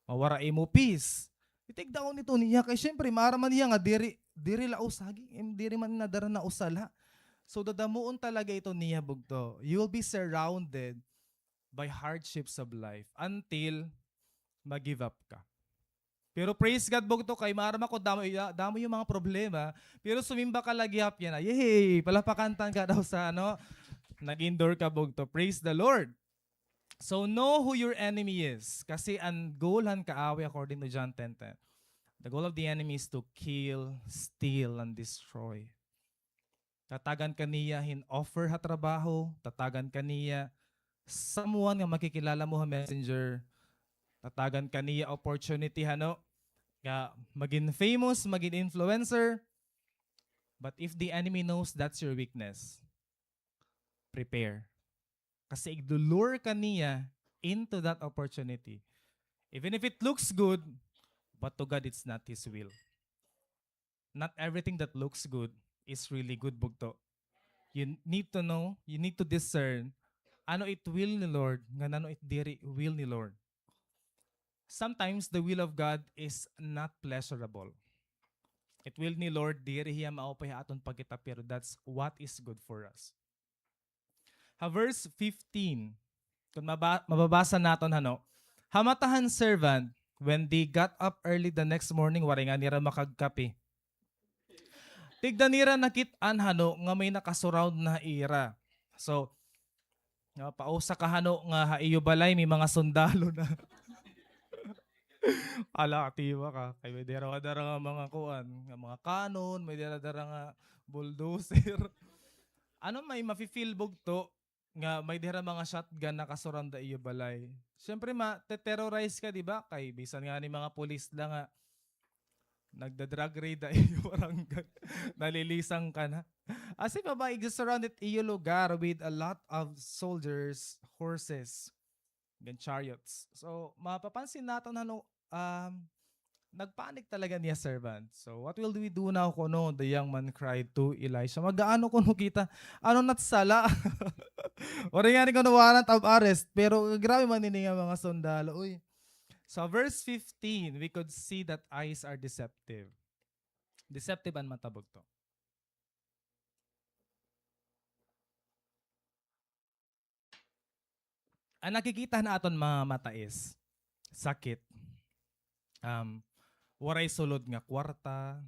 Mawara imo peace. Itigdaon ito niya kay siyempre, maaram man niya nga diri, diri la usa, agi, em, diri man nadara na usa la. So, dadamuon talaga ito niya bugto. You will be surrounded by hardships of life until ma-give up ka. Pero praise God bugto kay maaram ako damo, damo yung mga problema, pero sumimba ka lagi hapyan na. Yay! Palapakan ta ka daw sa ano, nag-endure ka bugto. Praise the Lord. So know who your enemy is. Kasi an goal han kaaway, according to John ten ten, the goal of the enemy is to kill, steal, and destroy. Tatagan ka niya hin offer ha trabaho, tatagan ka niya someone nga makikilala mo ha Messenger, tatagan ka niya opportunity, hano, nga magin famous, magin influencer. But if the enemy knows that's your weakness, prepare. Kasi igdulure ka niya into that opportunity. Even if it looks good, but to God, it's not His will. Not everything that looks good is really good, bugto. You need to know, you need to discern, ano it will ni Lord, ngan ano it diri will ni Lord. Sometimes the will of God is not pleasurable. It will ni Lord, diri hiya maupay ha aton pagkita, pero that's what is good for us. Ha verse fifteen, kon maba-, mababasa naton, hano, ha mata han servant, when they got up early the next morning, waray ngani hira makagkape. Tigda nira nakit-an, hano, nga may naka-surround na ha ira. So, nga pausa ka, hano, nga ha iyo balay may mga sundalo na. Ala, katiwa ka. Kay may dara-dara nga mga kuan, nga mga kanon, may dara-dara nga bulldozer. Ano may mafi-feel bugto nga may dira mga shotgun nakasurround ha iyo balay? Siyempre, ma-terrorize ka, di ba? Kay bisan ngani mga pulis la nga nagda-drug raid ha iyo barangay, nalilisang ka na. As if ba, igsusurround it iyo lugar with a lot of soldiers, horses, ngan chariots. So, mapapansin naton, ano, um, nagpanic talaga niya servant. So, what will we do now, kuno? The young man cried to Elisha. Mag-aano kuno kita? Ano na't sala? Waray ngani kuno warrant of arrest. Pero grabe man ini nga mga sundalo, uy. So, verse fifteen, we could see that eyes are deceptive. Deceptive an mata bugto. An nakikita han aton mga mata is sakit. Um, waray sulod nga kwarta,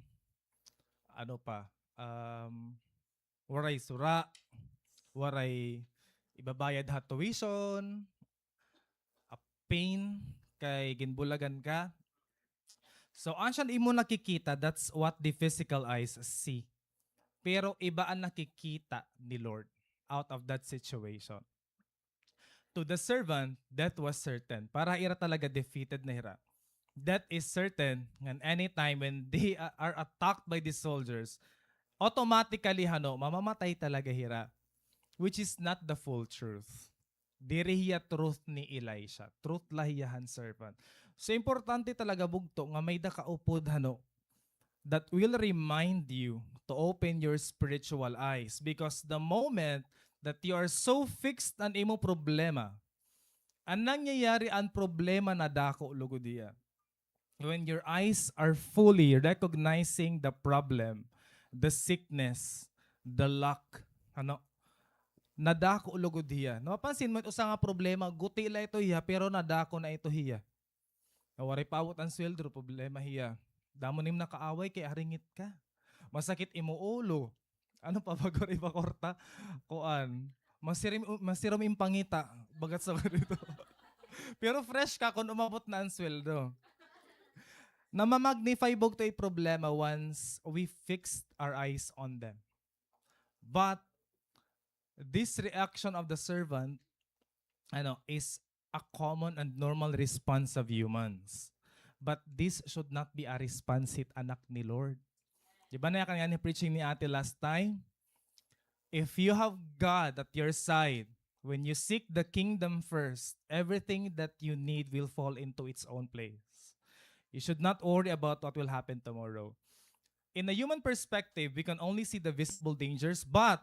ano pa, um, waray sura, waray ibabayad ha tuition, a pain kay ginbulagan ka. So, asya an imo nakikita, that's what the physical eyes see. Pero iba an nakikita ni Lord out of that situation. To the servant, death was certain. Para ira talaga, defeated na hira. Death is certain, ngan anytime when they a-, are attacked by the soldiers, automatically, hano, mamamatay talaga hira. Which is not the full truth. Diri hiya truth ni Elisha. Truth la hiya han servant. So, importante talaga bugto nga may-ada ka upod, hano, that will remind you to open your spiritual eyes, because the moment that you are so fixed an imo problema, an nangyayari, an problema nadako lugod hiya. When your eyes are fully recognizing the problem, the sickness, the lack, ano, nadako lugod hiya. Napapansin mo, usa nga problema, guti la ito hiya, pero nadako na ito hiya. Nga waray pa abot an sweldo, problema hiya. Damo nim nakaaway kay aringit ka. Masakit imo ulo. Ano pa ba, waray pa kwarta? Kuan. Masirim-, masirom im pangita. Bagat sa ganito. Pero fresh ka kun umabot na an sweldo. Namamagnify bugto it problema once we fixed our eyes on them. But this reaction of the servant, ano, is a common and normal response of humans. But this should not be a response hit anak ni Lord. Di ba nayakan ngani preaching ni ate last time? If you have God at your side, when you seek the kingdom first, everything that you need will fall into its own place. You should not worry about what will happen tomorrow. In a human perspective, we can only see the visible dangers, but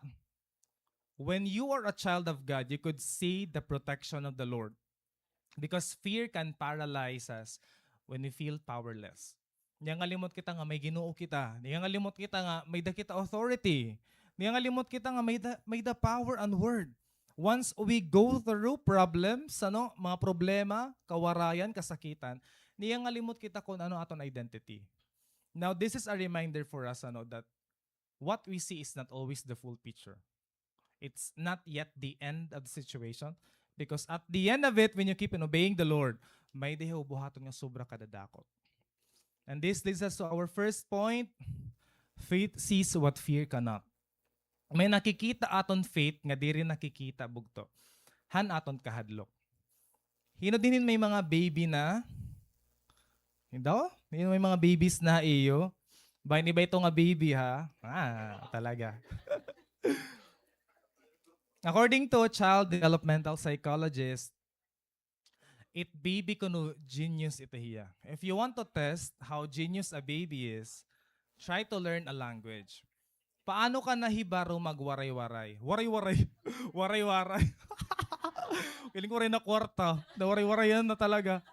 when you are a child of God, you could see the protection of the Lord. Because fear can paralyze us when we feel powerless. Niyangalimot kita nga may Ginoo kita. Niyangalimot kita nga may-ada kita authority. Niyangalimot kita nga may-ada, may-ada power an word. Once we go through problems, ano, mga problema, kawarayan, kasakitan, niyangalimot kita kun ano aton identity. Now, this is a reminder for us, ano, that what we see is not always the full picture. It's not yet the end of the situation, because at the end of it, when you keep on obeying the Lord, may-ada hiya bubuhaton nga sobra kadadakot. And this leads us to our first point, faith sees what fear cannot. May nakikita aton faith nga diri nakikita bugto han aton kahadlok. Hin-o dinhi may mga baby na? Hin-o? Hin-o may mga babies na ha iyo? Bangin iba ito nga baby, ha? Ah, talaga. According to a child developmental psychologist, it baby kuno genius ito hiya. If you want to test how genius a baby is, try to learn a language. Paano ka nahibaro magwaray-waray? Waray-waray. Waray-waray. Feeling ko waray na kwarta. Nawaray-warayan na talaga.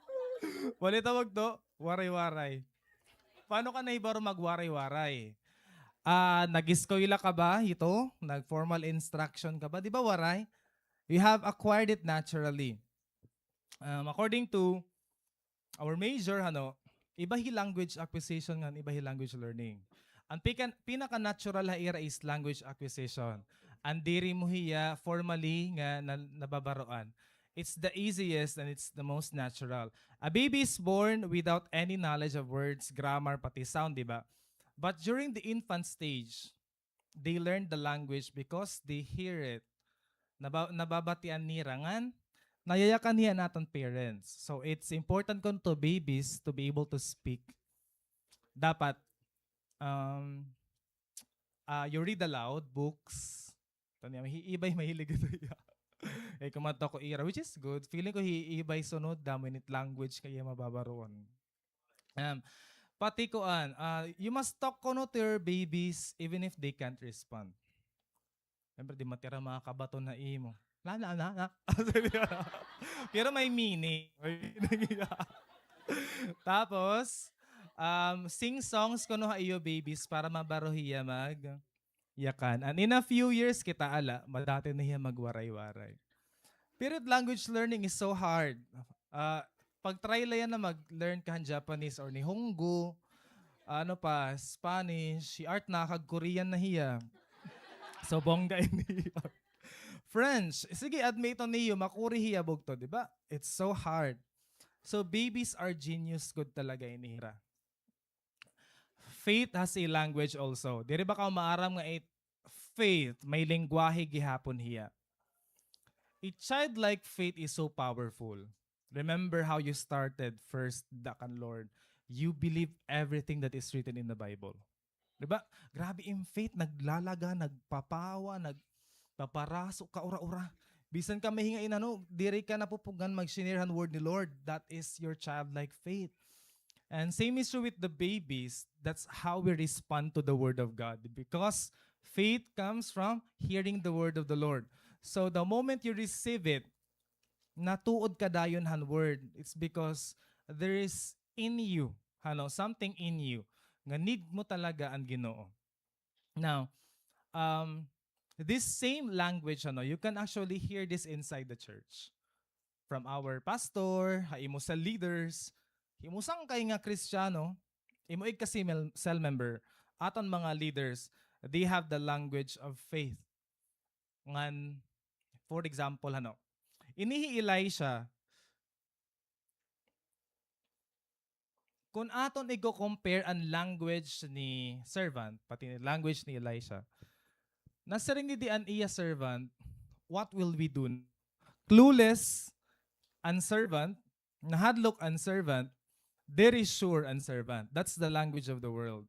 Wala tawag to? Waray-waray. Paano ka nahibaro magwaray-waray? Ah, nag-eskwela ka ba ito? Nag-formal instruction ka ba? Di ba waray? You have acquired it naturally. Um, according to our major, ano, iba hi language acquisition ngan iba hi language learning. An pika-, pinaka-natural ha ira is language acquisition. An diri mo hiya formally nga na-, nababaroan. It's the easiest and it's the most natural. A baby is born without any knowledge of words, grammar, pati sound, di ba? But during the infant stage, they learn the language because they hear it. Naba-, nababatian nira ngan nayayakan hiya an aton parents. So, it's important kuno to babies to be able to speak. Dapat, um, ah, you read aloud books. Tanya, hi-, iba yung mahilig ito iya. Eh, kumadto ko ira, which is good. Feeling ko hi-, iba yung sunod, damo init language kaya mababaroon. Um, pati kuan, ah, you must talk kuno to your babies even if they can't respond. Siyempre, di matira mga kabaton na imo. Na, na, na, na. Pero may meaning. May meaning. Tapos, um, sing songs kuno ha iyo babies para mabaro hiya mag yakan. And in a few years, kita ala, madati na hiya magwaray-waray. Period, language learning is so hard. Ah, pag-try la yana mag-learn ka han Japanese or Nihongo, ano pa, Spanish, si Art nakakag-Korean na hiya. So, bongga ini. French, sige, admit niyo, makuri hiya bugto, di ba? It's so hard. So, babies are genius gud talaga ini hira. Faith has a language also. Diri ba kaw maaram nga it, faith, may lengguwahe gihapon hiya. A childlike faith is so powerful. Remember how you started first da kan Lord. You believe everything that is written in the Bible. Di ba? Grabe in faith, naglalaga, nagpapawa, nagpaparaso, kaura-ura. Bisan ka mahinga inano, diri ka napupugngan mag-share han word ni Lord. That is your childlike faith. And same is true with the babies. That's how we respond to the word of God. Because faith comes from hearing the word of the Lord. So the moment you receive it, natuod ka dayon han word. It's because there is in you, ano, something in you, nga need mo talaga an Ginoo. Now, um, this same language, ano, you can actually hear this inside the church. From our pastor, ha imo cell leaders, imo sangkay nga Kristiyano, imo igka cell mem-, cell member, aton mga leaders, they have the language of faith. Ngan, for example, ano, ini hi Elisha, kun aton iko-compare an language ni servant, pati ni language ni Elisha, nasiring ni di an iya servant, "What will we do?" Clueless an servant, nahadlok an servant, diri sure an servant. That's the language of the world.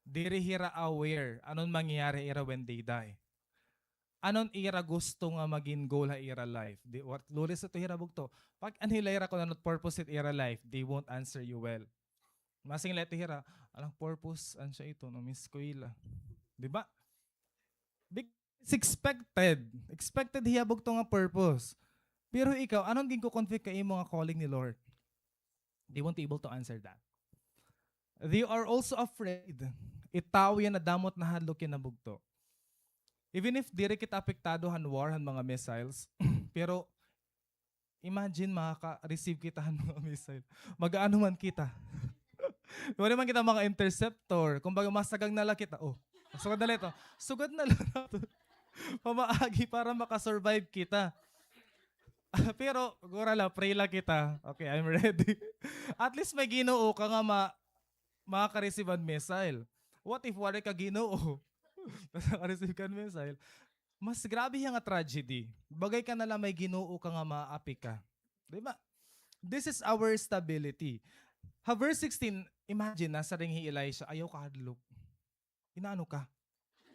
Diri hira aware anon mangyayari ira when they die. Anon ira gusto nga magin goal ha ira life. Di, what, clueless ito hira bugto. Pag-an hila ira kun ano purpose it ira life, they won't answer you well. Masing la ito hira, alang purpose, an siya ito, no, Miss Kuila. Di ba? Big-, it's expected. Expected hiya bugto nga purpose. Pero ikaw, anon ginko-convict ka imo nga calling ni Lord? They won't be able to answer that. They are also afraid. It tawo yana damo it nahadlok yana bugto. Even if diri kita apektado han war, han mga missiles, pero imagine makaka-receive kita han mga missile. Mag-aano man kita? Wala man kita mga interceptor. Kumbaga, masagang na la kita. Oh, sugad na la ito. Sugad na la naton. Pamaagi para makasurvive kita. Pero, gura la, pray la kita. Okay, I'm ready. At least may Ginoo ka nga ma-, makaka-receive an missile. What if waray ka Ginoo? Naka-receive ka an missile. Mas grabe hiya nga tragedy. Bagay ka na la may Ginoo ka nga maapi ka. Di ba? This is our stability. Ha verse sixteen, imagine, nasiring hi Elisha, "Ayaw kahadlok." Inaano ka?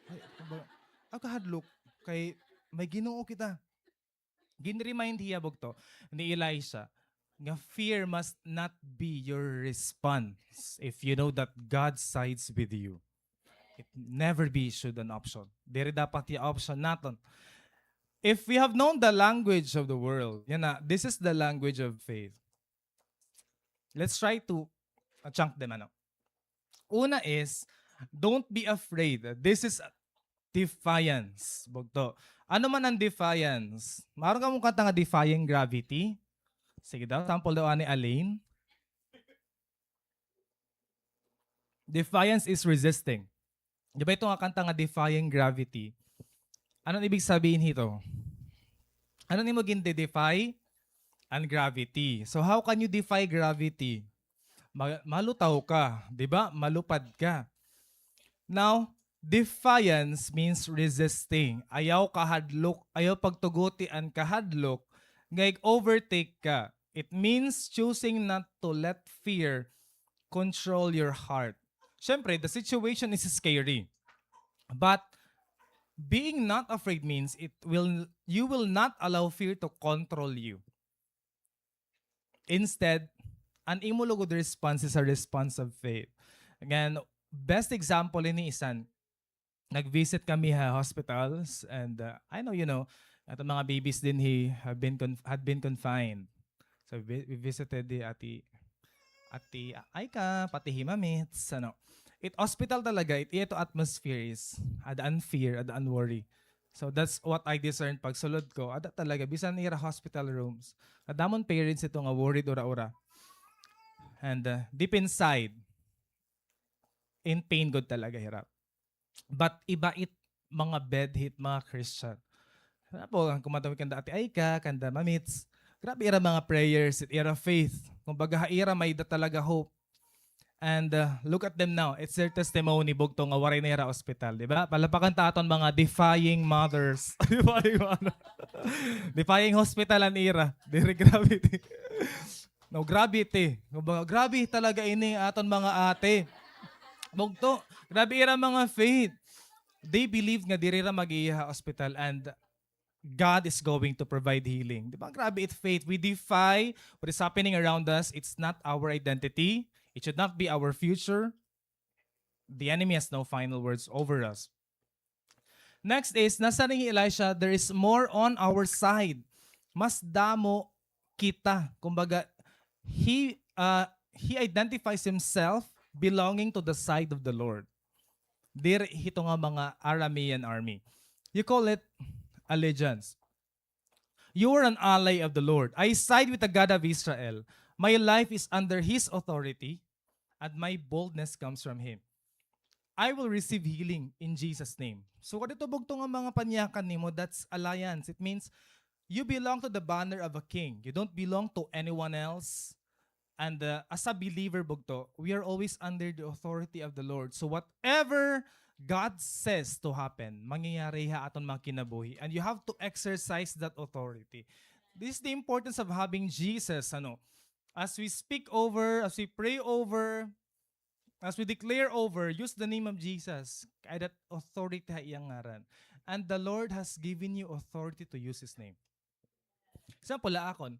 Ay, kumbaga, "Ayaw kahadlok. Kay may Ginoo kita." Gin-remind hiya bugto ni Elisha nga fear must not be your response if you know that God sides with you. It never be should an option. Diri dapat hiya option naton. If we have known the language of the world, yana, this is the language of faith. Let's try to, uh, chunk them, ano. Una is, don't be afraid. This is defiance. Bugto. Ano man an defiance? Maaram kamo kanta nga Defying Gravity? Sige daw, sample daw ani Alaine. Defiance is resisting. Di ba ito nga kanta nga Defying Gravity? Ano an ibig sabihin hito? Ano an imo ginde-defy? An gravity. So how can you defy gravity? Ma-, malutaw ka, di ba? Malupad ka. Now, Defiance means resisting. Ayaw kahadlok, ayaw pagtuguti an kahadlok nga ig-overtake ka. It means choosing not to let fear control your heart. Siyempre, the situation is scary. But being not afraid means it will, you will not allow fear to control you. Instead, an imo lugod response is a response of faith. Again, best example ini isan, nag-visit kami ha hospitals and, uh, I know, you know, aton mga babies dinhi have been conf-, had been confined. So we, we visited the Ate, Ate Aika, pati hi Mamits, ano. It hospital talaga, it, ito atmosphere is, ada an fear, ada an worry. So that's what I discern pagsulod ko. Ada talaga, bisan ira hospital rooms. Kadamon parents ito nga worried ura-ura. And, uh, deep inside, in pain gud talaga hira. But iba it mga bed hit mga Christian. Apo, an kumadawit kanda Ate Aika, kanda Mamits. Grabe ira mga prayers, it ira faith. Kumbaga, ha ira may da talaga hope. And, uh, look at them now. It's their testimony, bugto, nga waray na ira ospital, di ba? Palapakan ta aton mga defying mothers. Defying mother. Defying hospital an ira. Diri, grabe. No, grabe ti. Kumbaga, grabe talaga ini aton mga ate. Bugto, grabe ira mga faith. They believe nga diri ra mag-iya ha ospital and God is going to provide healing. Di ba? Grabe it faith. We defy what is happening around us. It's not our identity. It should not be our future. The enemy has no final words over us. Next is, nasiring hi Elisha, there is more on our side. Mas damo kita. Kumbaga, he, uh, he identifies himself belonging to the side of the Lord. Diri hito nga mga Aramean army. You call it allegiance. You are an ally of the Lord. I side with the God of Israel. My life is under his authority, and my boldness comes from him. I will receive healing in Jesus' name. So, kadto bugto nga mga panyakan nimo, that's alliance. It means you belong to the banner of a king. You don't belong to anyone else. And, uh, as a believer, bugto, we are always under the authority of the Lord. So whatever God says to happen, mangyayari ha aton mga kinabuhi. And you have to exercise that authority. This is the importance of having Jesus, ano. As we speak over, as we pray over, as we declare over, use the name of Jesus. Kay ada authority ha iyang ngaran. And the Lord has given you authority to use His name. Example, ha akon,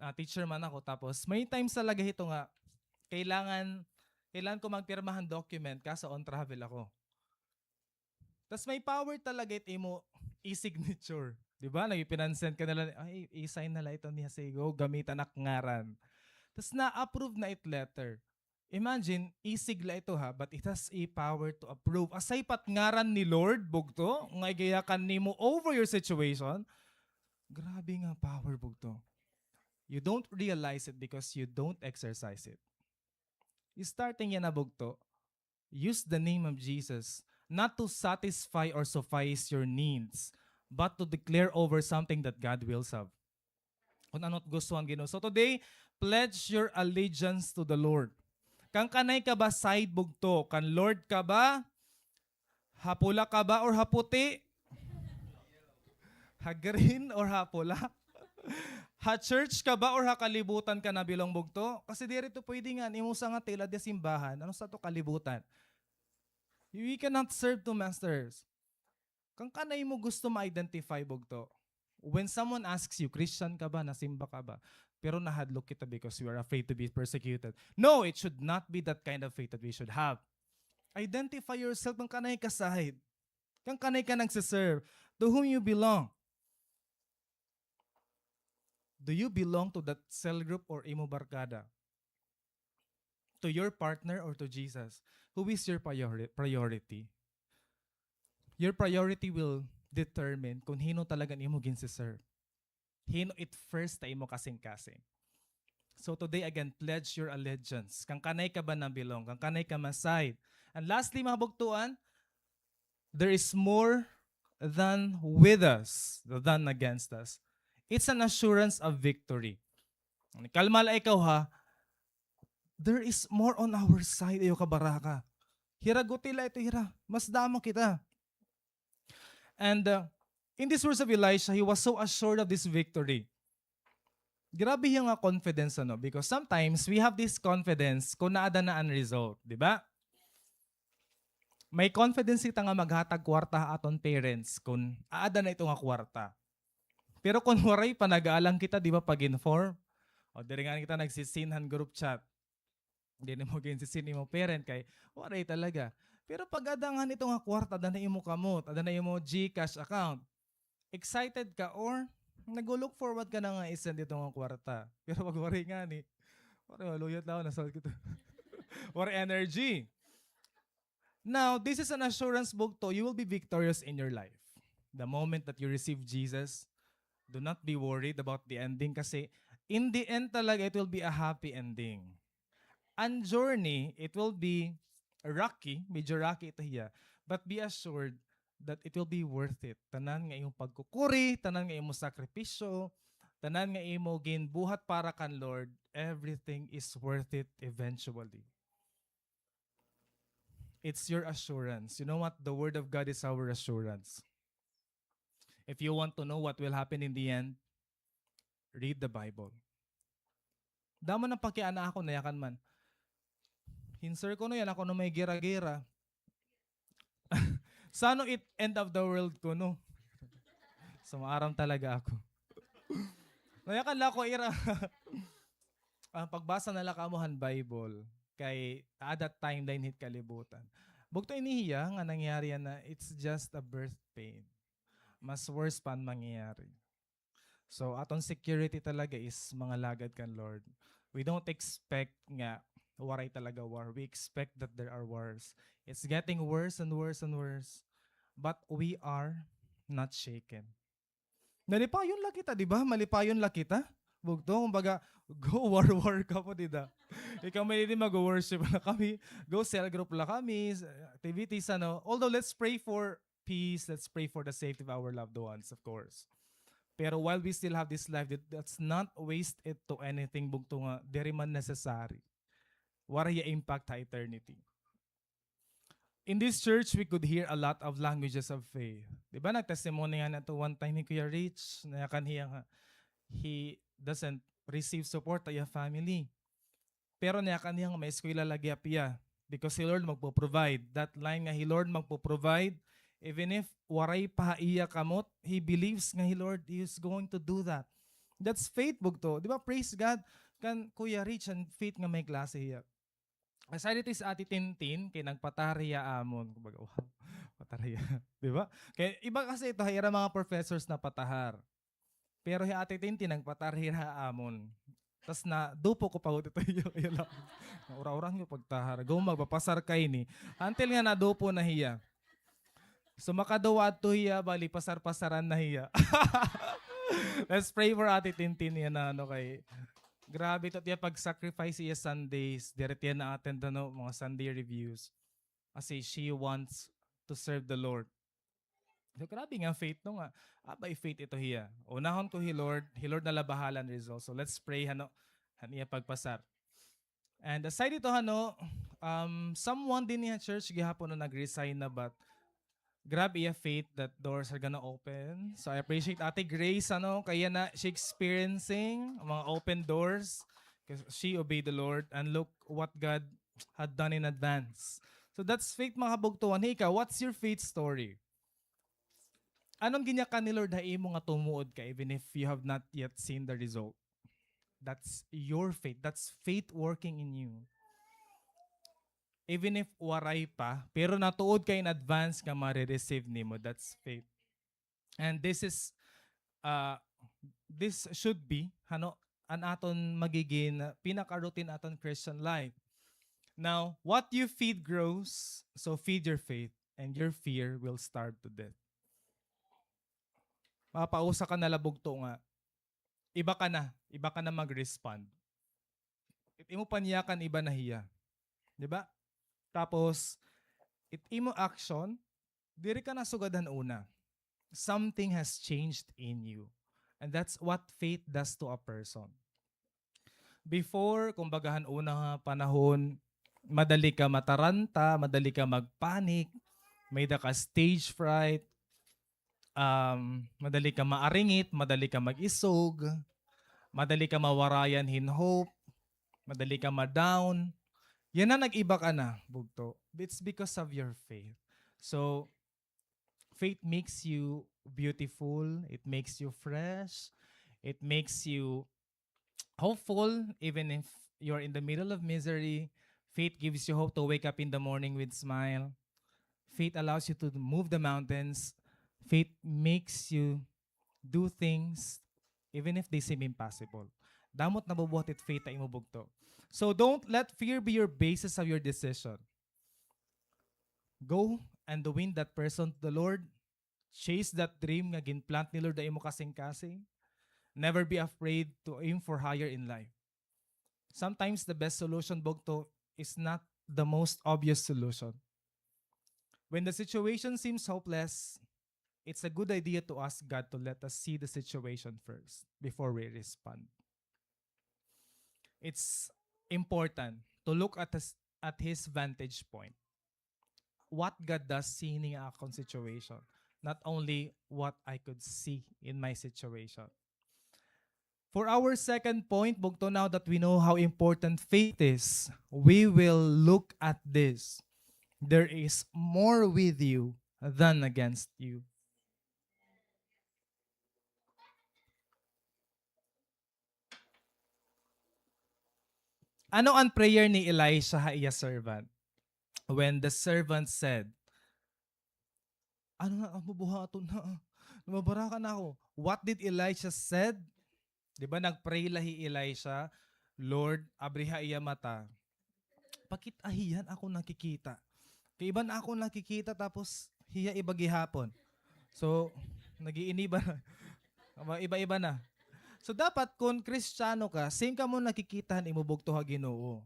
ah, teacher man ako, tapos may times talaga hito nga kailangan, kailangan ko magpirma han document kaso on travel ako. Tas may power talaga it imo e-signature. Di ba? Nagpipinansin ka nila, ay, i-sign na la ito niya, sige, gamit an ak ngaran. Tas na-approve na it letter. Imagine, e-sig la ito ha, but it has a power to approve. Asay pa it ngaran ni Lord, bugto, nga igayakan nimo over your situation. Grabe nga power, bugto. You don't realize it because you don't exercise it. Starting yana, bugto, use the name of Jesus, not to satisfy or suffice your needs, but to declare over something that God wills of. Kun ano it gusto han Ginoo. So today, pledge your allegiance to the Lord. Kan kanay ka ba side, bugto? Kan Lord ka ba? Ha pula ka ba or ha puti? Ha green or ha pula? Ha church ka ba or ha kalibutan ka na-belong, bugto? Kasi diri to pwede nga an imo usa nga tila di simbahan, ano sa to kalibutan? We cannot serve two masters. Kan kanay mo gusto ma-identify, bugto. When someone asks you, Christian ka ba, nasimba ka ba? Pero nahadlok kita because we are afraid to be persecuted. No, it should not be that kind of faith that we should have. Identify yourself kan kanay ka side. Kan kanay ka nagsiserve. To whom you belong. Do you belong to that cell group or imo barkada? To your partner or to Jesus? Who is your priori-, priority? Your priority will determine kung hin-o talaga an imo ginsiserve. Hin-o it first ha imo kasingkasing. So today again, pledge your allegiance. Kan kanay ka ba na-belong? Kan kanay ka ma-side? And lastly, mga bugtoan, there is more than with us than against us. It's an assurance of victory. Kalma la ikaw, ha. There is more on our side, ayaw kabaraka. Hira guti la ito, hira. Mas damo kita. And, uh, in these words of Elisha, he was so assured of this victory. Grabe hiya nga confidence, ano? Because sometimes we have this confidence kung naada na an result, di ba? May confidence kita nga maghatag kwarta ha aton parents kung aada na ito nga kwarta. Pero kung waray pa, nag-aalang kita, di ba, pag-inform? O, diri nga kita nagsisin han group chat. Diri mo ginsisin imo parent kay waray talaga. Pero pag ada ngani ito nga kwarta, ada na imo kamot, ada na imo GCash account, excited ka or nag-look forward ka na nga i-send ito nga kwarta. Pero pag waray ngani, waray, maluyot na ako, nasawad ko ito. Waray energy. Now, this is an assurance, bugto, you will be victorious in your life. The moment that you receive Jesus, do not be worried about the ending kasi in the end talaga, it will be a happy ending. An journey, it will be rocky, medyo rocky ito hiya, but be assured that it will be worth it. Tanan nga imo pagkukuri, tanan nga imo sakripisyo, tanan nga imo ginbuhat para kan Lord, everything is worth it eventually. It's your assurance. You know what? The Word of God is our assurance. If you want to know what will happen in the end, read the Bible. Damo na pakiana ako, nayakan man. Hinsir ko no yan, ako no may gira-gira. Sano it end of the world ko, no? So, maaram talaga ako. Nayakan la ako ira. Ah, pagbasa na la kamo han Bible. Kay, at that time, dahil hit kalibutan. Bugto ini hiya nga nangyari yan na it's just a birth pain. Mas worse pa an mangyayari. So, aton security talaga is mga lagad kan Lord. We don't expect nga waray talaga war. We expect that there are wars. It's getting worse and worse and worse. But we are not shaken. Nalipayon la kita, di ba? Malipayon la kita. Bugto, kumbaga, go war-war ka po, di da? Ikaw may di mag-worship na kami. Go cell group la kami, activities, ano. Although, let's pray for peace, let's pray for the safety of our loved ones, of course. Pero while we still have this life, that, let's not waste it to anything, bugto nga, diri man necessary. Waray hiya impact ha eternity. In this church, we could hear a lot of languages of faith. Di ba, nag-testimony nga nato one time hi Kuya Rich, nayakan hiya nga, he doesn't receive support ha iya family. Pero nayakan hiya nga may eskwela lagi ha piya. Because hi Lord magpo-provide. That line nga hi Lord magpo-provide, even if waray pa ha iya kamot, he believes nga hi Lord is going to do that. That's faith, bugto. Di ba, praise God, kan Kuya Rich, an faith nga may klase hiya. Aside ito is Ate Tintin, kay nagpatahar hiya amon. Kumbaga, wow, patahar hiya. Di ba? Kay iba kasi ito, ha ira mga professors na patahar. Pero hi Ate Tintin, nagpatahar hiya amon. Tas nadupo ko pa gud ito, hiya, hiya la. Naura-uran ko pagtahar. Go, magpapasar ka ini. Until nga nadupo na hiya. So, makaduwa adto hiya, bali, pasar-pasaran na hiya. Let's pray for Ate Tintin niya na, ano, kay, grabe ito, tiya pag-sacrifice hiya Sundays, diri tiya na-attend, ano, mga Sunday reviews. Kasi she wants to serve the Lord. So, grabe nga faith, no, nga, abay, faith ito hiya. Unahon ko hi Lord, hi Lord na la bahala han result. So, let's pray, ano, han iya pagpasar. And aside ito, ano, um, someone dinhi ha church gihapon na nag-resign na, but grabe iya faith that doors are gonna open. So I appreciate Ate Grace, ano, kay iya na, she experiencing mga open doors 'cause she obeyed the Lord and look what God had done in advance. So that's faith, mga kabugtuan. Hey, ikaw, what's your faith story? Ano an ginyakan ni Lord ha imo nga tumuod ka even if you have not yet seen the result? That's your faith. That's faith working in you. Even if waray pa, pero natuod ka in advance nga mare-receive nimo, that's faith. And this is, uh, this should be, ano, an aton magigin pinaka-routine aton Christian life. Now, what you feed grows, so feed your faith, and your fear will starve to death. Mapausa ka na la bugto nga, iba ka na, iba ka na mag-respond. It imo panyakan, iba na hiya. Di ba? Tapos, it imo action, diri ka na sugad han una. Something has changed in you. And that's what faith does to a person. Before, kumbaga han una nga panahon, madali ka mataranta, madali ka magpanic, may-ada ka stage fright, um, madali ka maaringit, madali ka mag-isog, madali ka mawarayan hin hope, madali ka ma-down. Yana nag-iba ka na, bugto. It's because of your faith. So, faith makes you beautiful, it makes you fresh, it makes you hopeful, even if you're in the middle of misery. Faith gives you hope to wake up in the morning with smile. Faith allows you to move the mountains. Faith makes you do things even if they seem impossible. Damo it nabubuhat it faith ha imo, bugto. So don't let fear be your basis of your decision. Go and win that person to the Lord. Chase that dream nga ginplant ni Lord ha imo kasingkasing. Never be afraid to aim for higher in life. Sometimes the best solution, bugto, is not the most obvious solution. When the situation seems hopeless, it's a good idea to ask God to let us see the situation first before we respond. It's important to look at his, at his vantage point. What God does see hini nga akon situation, not only what I could see in my situation. For our second point, bugto, now that we know how important faith is, we will look at this. There is more with you than against you. Ano an prayer ni Elisha ha iya servant? When the servant said, "Ano na an bubuhaton na? Nababaraka na ako." What did Elisha said? Di ba nag-pray la hi Elisha, "Lord, abriha iya mata." Pakit-a hiya an akon nakikita. Kay iba an akon nakikita tapos hiya iba gihapon. So, nag-iiniba na. Iba-iba na. So, dapat kon Kristiyano ka, same kamo nakikita han imo bugto ha Ginoo.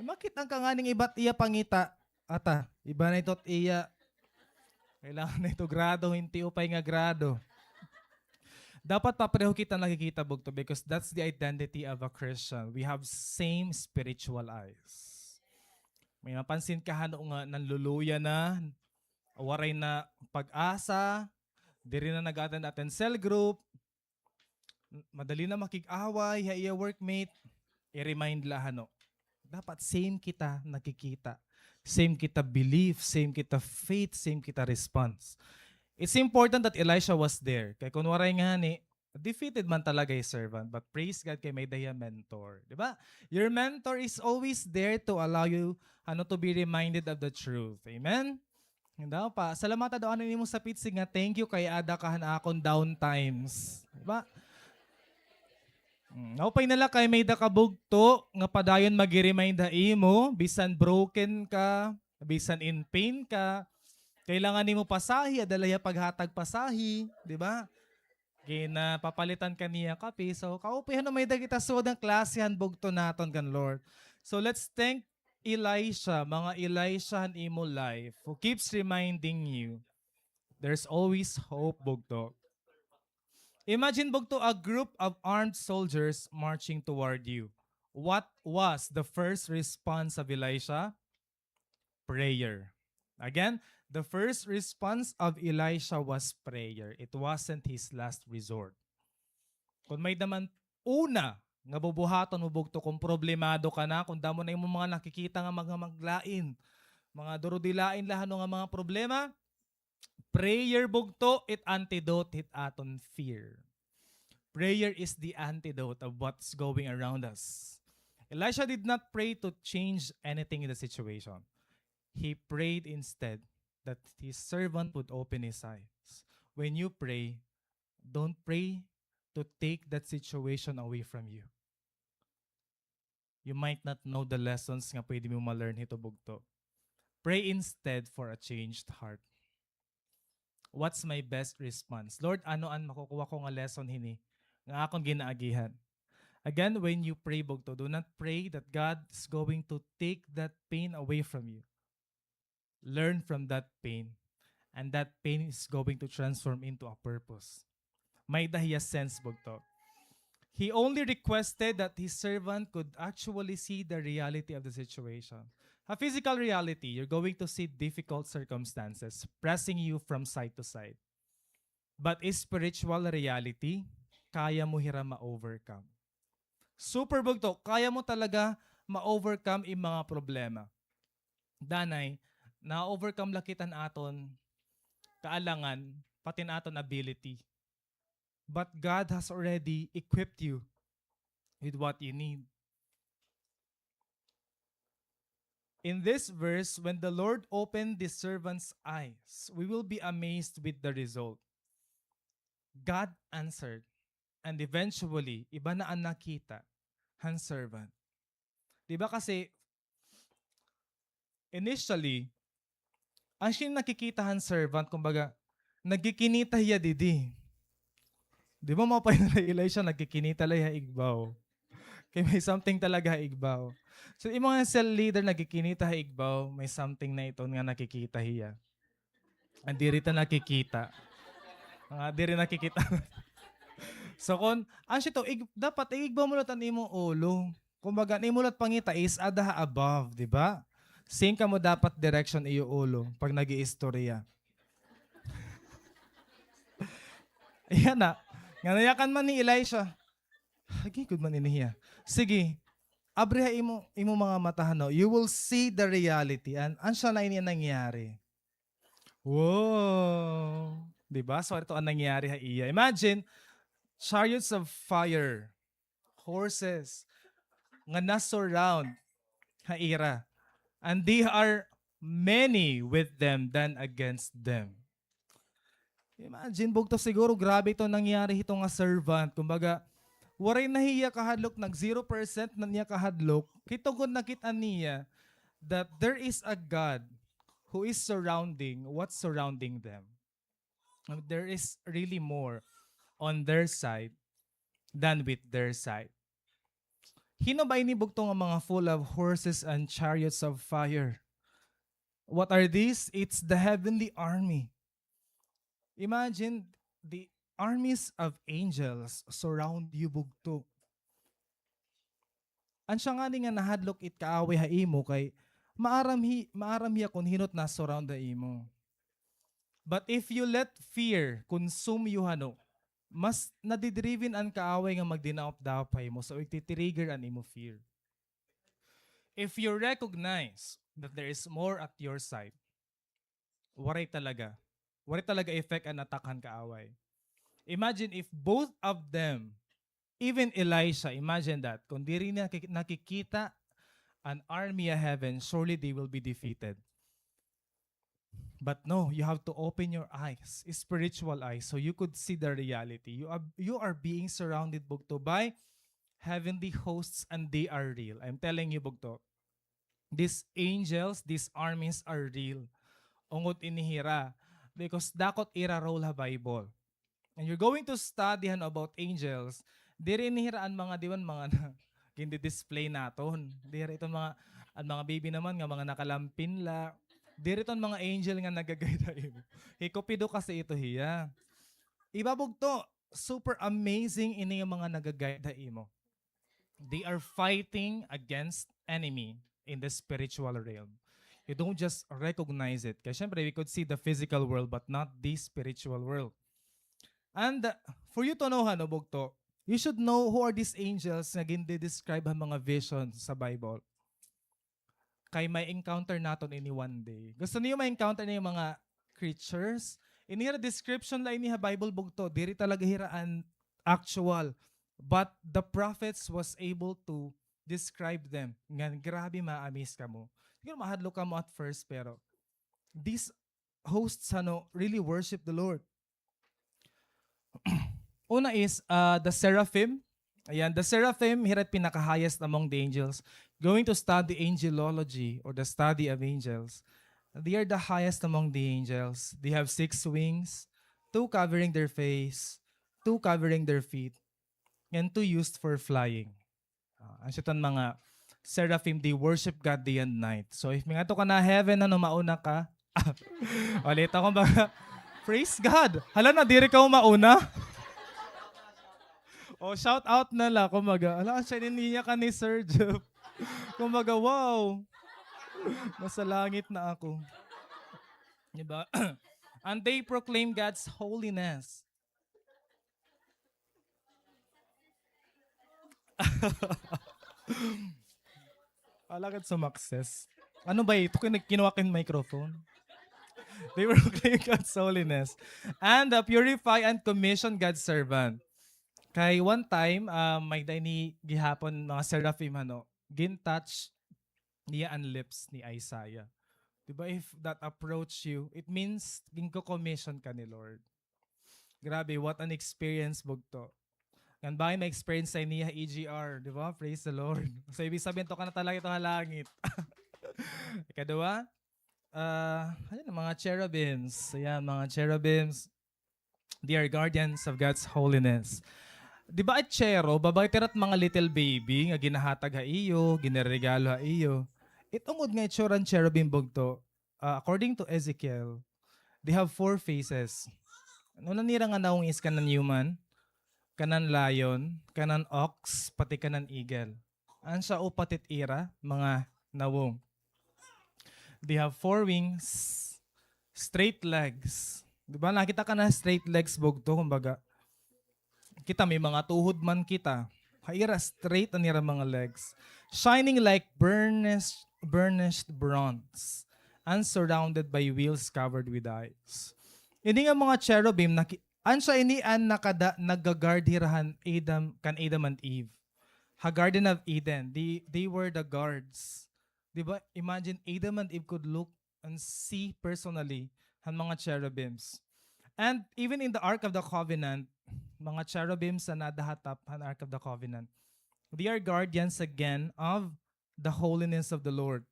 Makit-an ka nganing iba it iya pangita, ata, iba na ito it iya. Kailangan na ito grado, hindi upay nga grado. Dapat papareho kita nakikita, bugto, because that's the identity of a Christian. We have same spiritual eyes. May mapansin ka hano nga nanluluya na, waray na pag-asa, diri na nag-attend-attend cell group, madali na makig-away ha iya workmate, i-remind la hano. Dapat same kita nakikita. Same kita belief, same kita faith, same kita response. It's important that Elisha was there. Kay kun waray ngani, defeated man talaga hi servant. But praise God kay may-ada hiya mentor. Di ba? Your mentor is always there to allow you, ano, to be reminded of the truth. Amen? Daw pa, salamata daw an imo sapitsig nga, "Thank you kay aada ka han akon down times." Di ba? Mm, naupay na la kay may-ada ka bugto nga padayon magi-remind ha imo, bisan broken ka, bisan in pain ka, kailangan nimo pasahi, ada la hiya paghatag pasahi, di ba? Ginapapalitan ka niya kape. So, kaupay hano may-ada kita sugad nga klase han bugto naton kan Lord. So, let's thank Elisha, mga Elisha han imo life, who keeps reminding you, there's always hope, bugto. Imagine, bugto, a group of armed soldiers marching toward you. What was the first response of Elisha? Prayer. Again, the first response of Elisha was prayer. It wasn't his last resort. Kun may-ada man una nga bubuhaton mo, bugto, kun problemado ka na, kun damo na imo mga nakikita nga mga maglain, mga durudilain la hano nga mga problema, prayer, bugto, it antidote hit aton fear. Prayer is the antidote of what's going around us. Elisha did not pray to change anything in the situation. He prayed instead that his servant would open his eyes. When you pray, don't pray to take that situation away from you. You might not know the lessons nga pwede mo ma-learn hito, bugto. Pray instead for a changed heart. What's my best response? Lord, ano an makukuha ko nga lesson hini nga akon ginaagihan? Again, when you pray, bugto, do not pray that God is going to take that pain away from you. Learn from that pain. And that pain is going to transform into a purpose. May-ada hiya sense, bugto. He only requested that his servant could actually see the reality of the situation. A physical reality, you're going to see difficult circumstances pressing you from side to side. But spiritual reality, kaya mo hira ma-overcome. Super bugto, kaya mo talaga ma-overcome im mga problema. Danay, na-overcome la kita han aton kaalangan, pati an aton ability. But God has already equipped you with what you need. In this verse, when the Lord opened the servant's eyes, we will be amazed with the result. God answered, and eventually, iba na an nakita han servant. Di ba kasi, initially, an siya nakikita han servant, kumbaga, nagkikinita hiya didi. Di ba, mapay na Elisha, nagkikinita la ha igbaw. Kay may something talaga ha igbaw. So, im mga cell leader, nagkikinita ha igbaw, may something na iton nga nakikita hiya. An diri ta nakikita. Mga diri nakikita. So, kun, an siya to, ig-, dapat igbaw mo la an imo ulo. Kumbaga, an imo la pangita is ada ha above, di ba? Same kamo dapat direction iyo ulo pag nag-iistorya. Iya na. Nga nayakan man ni Elisha. Hagi gud man ini hiya. Sige. Abri ha imo, imo mga mata, hano. You will see the reality. An, an siya na ini an nangyari. Wow. Di ba? So, ito an nangyari ha iya. Imagine, chariots of fire, horses, nga na-surround ha ira. And they are many with them than against them. Imagine, bugto, siguro grabe ito nangyari hito nga servant. Kumbaga, waray na hiya kahadlok, nag zero percent na niya kahadlok. Kay tungod nakit-an niya that there is a God who is surrounding what's surrounding them. There is really more on their side than with their side. Hin-o ba ini, bugto, nga mga full of horses and chariots of fire? What are these? It's the heavenly army. Imagine the armies of angels surround you, bugto. An siya ngani nga nahadlok it kaaway ha imo kay maaram hi-, maaram hiya kon hin-o it na-surround ha imo. But if you let fear consume you, hano, mas nadidriven an kaaway nga magdinaop-daop ha imo. So, iti-trigger an imo fear. If you recognize that there is more at your side, waray talaga. Waray talaga effect an attack han kaaway. Imagine if both of them, even Elisha, imagine that. Kung diri naki-, nakikita an army ha heaven, surely they will be defeated. But no, you have to open your eyes, spiritual eyes, so you could see the reality. You are, you are being surrounded, bugto, by heavenly hosts, and they are real. I'm telling you, bugto, these angels, these armies are real. Ungod ini hira, because dako it ira role ha Bible. And you're going to study, hano, about angels. Diri ini hira an mga, di ba, mga na, gindi-display naton. Diri iton mga, an mga baby naman nga mga nakalampin la. Diri iton mga angel nga naga-guide ha imo. Hi Cupido kasi ito hiya. Iba, bugto, super amazing ini nga mga naga-guide ha imo. They are fighting against enemy in the spiritual realm. You don't just recognize it. Kay syempre, we could see the physical world but not the spiritual world. And, uh, for you to know, hano, bugto, you should know who are these angels nga gindi-describe ha mga visions sa Bible. Kay ma-encounter naton ini one day. Gusto niyo ma-encounter ini mga creatures? Ini hira description la ini ha Bible, bugto. Diri talaga hira an actual. But the prophets was able to describe them. Ngan grabe, ma-amaze kamo. Siguro mahadlok kamo at first, pero these hosts, hano, really worship the Lord. Una is, uh, the seraphim. Ayan, the seraphim, hira it pinaka-highest among the angels. Going to study angelology or the study of angels, they are the highest among the angels. They have six wings, two covering their face, two covering their feet, and two used for flying. Ah, an siya tan mga seraphim, they worship God day and night. So, if mangadto ka na heaven, hano, mauna ka? Ulit ako, kumbaga, praise God. Hala, na, diri ka mauna. Oh, shout out na la, kumbaga, ala, siya niya ka ni Sir Jeff. Kumbaga, wow. Nasa langit na ako. Diba? And they proclaim God's holiness. Wala ka sumakses. Ano ba ito? Kin-, kinuha ko yung microphone. They proclaim God's holiness. And, uh, purify and commission God's servant. Kay one time, uh, may-ada ini gihapon mga seraphim, ano, gin-touch niya an lips ni Isaiah. Diba, if that approach you, it means ginko-commission ka ni Lord. Grabe, what an experience, bugto. Ngan bangin ma-experience sa niya E G R, di ba? Praise the Lord. So, ibig sabihin, to ka na talaga ito ha langit. Ikaduha, ah, ayan, mga cherubims. Ayan, mga cherubims. They are guardians of God's holiness. Di ba, at cherub, babay tirat mga little baby nga ginahatag ha iyo, ginaregalo ha iyo. It-ungod nga itsura an cherubim, bugto. Ah, according to Ezekiel, they have four faces. An una nira nga nawong is kanan human, kanan lion, kanan ox, pati kanan eagle. An siya upat it ira mga nawong. They have four wings, straight legs. Di ba, nakita ka na straight legs, bugto, kumbaga. Kita, may mga tuhod man kita. Ha ira, straight an ira mga legs. Shining like burnished, burnished bronze, and surrounded by wheels covered with eyes. Ini nga mga cherubim, naki-, an siya ini an nakada-, nagga-guard hira han Adam, kan Adam and Eve. Ha Garden of Eden, they, they were the guards. Di ba? Imagine, Adam and Eve could look and see personally han mga cherubims. And even in the Ark of the Covenant, mga cherubims na nada ha top han Ark of the Covenant. They are guardians again of the holiness of the Lord.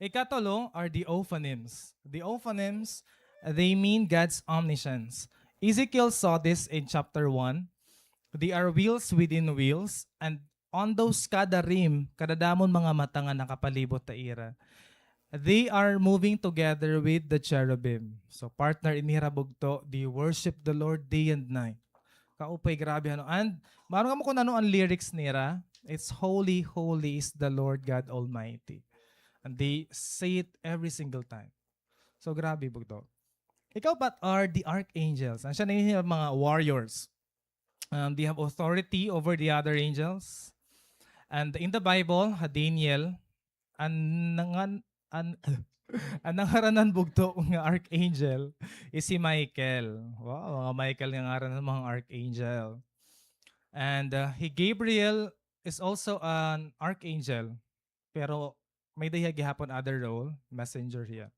Ikatulo are theophanies. Theophanies, they mean God's omniscience. Ezekiel saw this in chapter one. They are wheels within wheels, and on those kada rim, kadadamon mga mata nga nakapalibot ha ira. They are moving together with the cherubim. So, partner, ini hira bugto, they worship the Lord day and night. Kaupay, grabe, ano. And, maaram kamo kun ano an lyrics nira? It's, "Holy, holy is the Lord God Almighty." And they say it every single time. So, grabe, bugto. Ikaupat are the archangels. An siya na ini mga warriors. Um, they have authority over the other angels. And in the Bible, ha Daniel, an nangan-, an, an nangaranan bugto nga archangel is si Michael. Wow, mga Michael nga ngaran han mga archangel. And, uh, hi Gabriel is also an archangel, pero may-ada hiya gihapon other role, messenger hiya.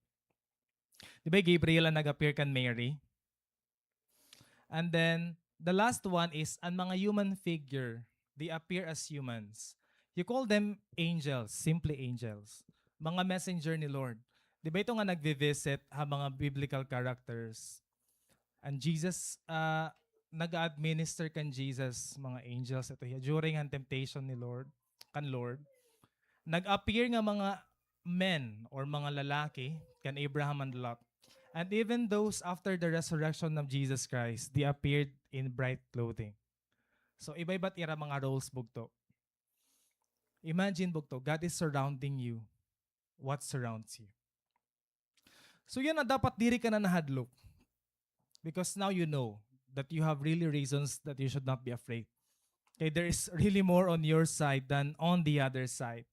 Di ba, Gabriel an nag-appear kan Mary? And then, the last one is an mga human figure. They appear as humans. You call them angels, simply angels. Mga messenger ni Lord. Di ba ito nga nagvi-visit ha mga biblical characters? And Jesus, ah, nag-administer kan Jesus, mga angels, ito hiya, during an temptation ni Lord, kan Lord. Nag-appear nga mga men or mga lalaki kan Abraham and Lot. And even those after the resurrection of Jesus Christ, they appeared in bright clothing. So, iba-iba it ira mga roles, bugto. Imagine, bugto, God is surrounding you. What surrounds you? So, yana dapat diri ka na nahadlok. Because now you know that you have really reasons that you should not be afraid. Okay, there is really more on your side than on the other side.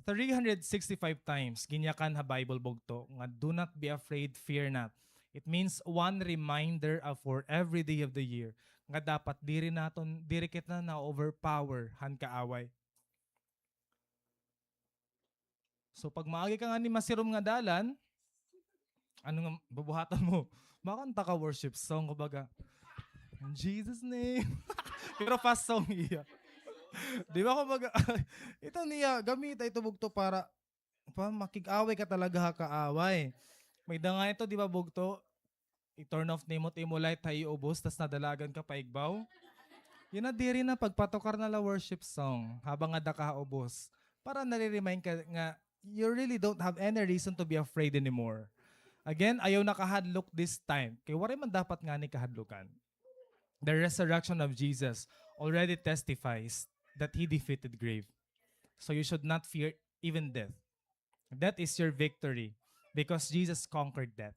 Three hundred sixty-five times, ginyakan ha Bible, bugto, nga, "Do not be afraid, fear not." It means one reminder of, for every day of the year, nga dapat diri naton, diri kita na-overpower han kaaway. So, pag maagi ka ngani masirom nga dalan, ano nga bubuhaton mo? Makanta ka worship song, kumbaga, "In Jesus' name." Pero fast song iya. Di ba, kumbaga, ito niya, gamita ito, bugto, para, pa, makig-away ka talaga ha kaaway. May-ada ngani ito, di ba, bugto? I-turn off nimo it imo light ha iyo ubos, tas nadalagan ka pa igbaw. Yana, diri na, pagpatukar na la worship song habang ada ka ha ubos. Para nare-remind ka nga you really don't have any reason to be afraid anymore. Again, ayaw na kahadlok this time. Kay waray man dapat ngani kahadlokan. The resurrection of Jesus. already testifies that he defeated grave. So you should not fear even death. Death is your victory because Jesus conquered death.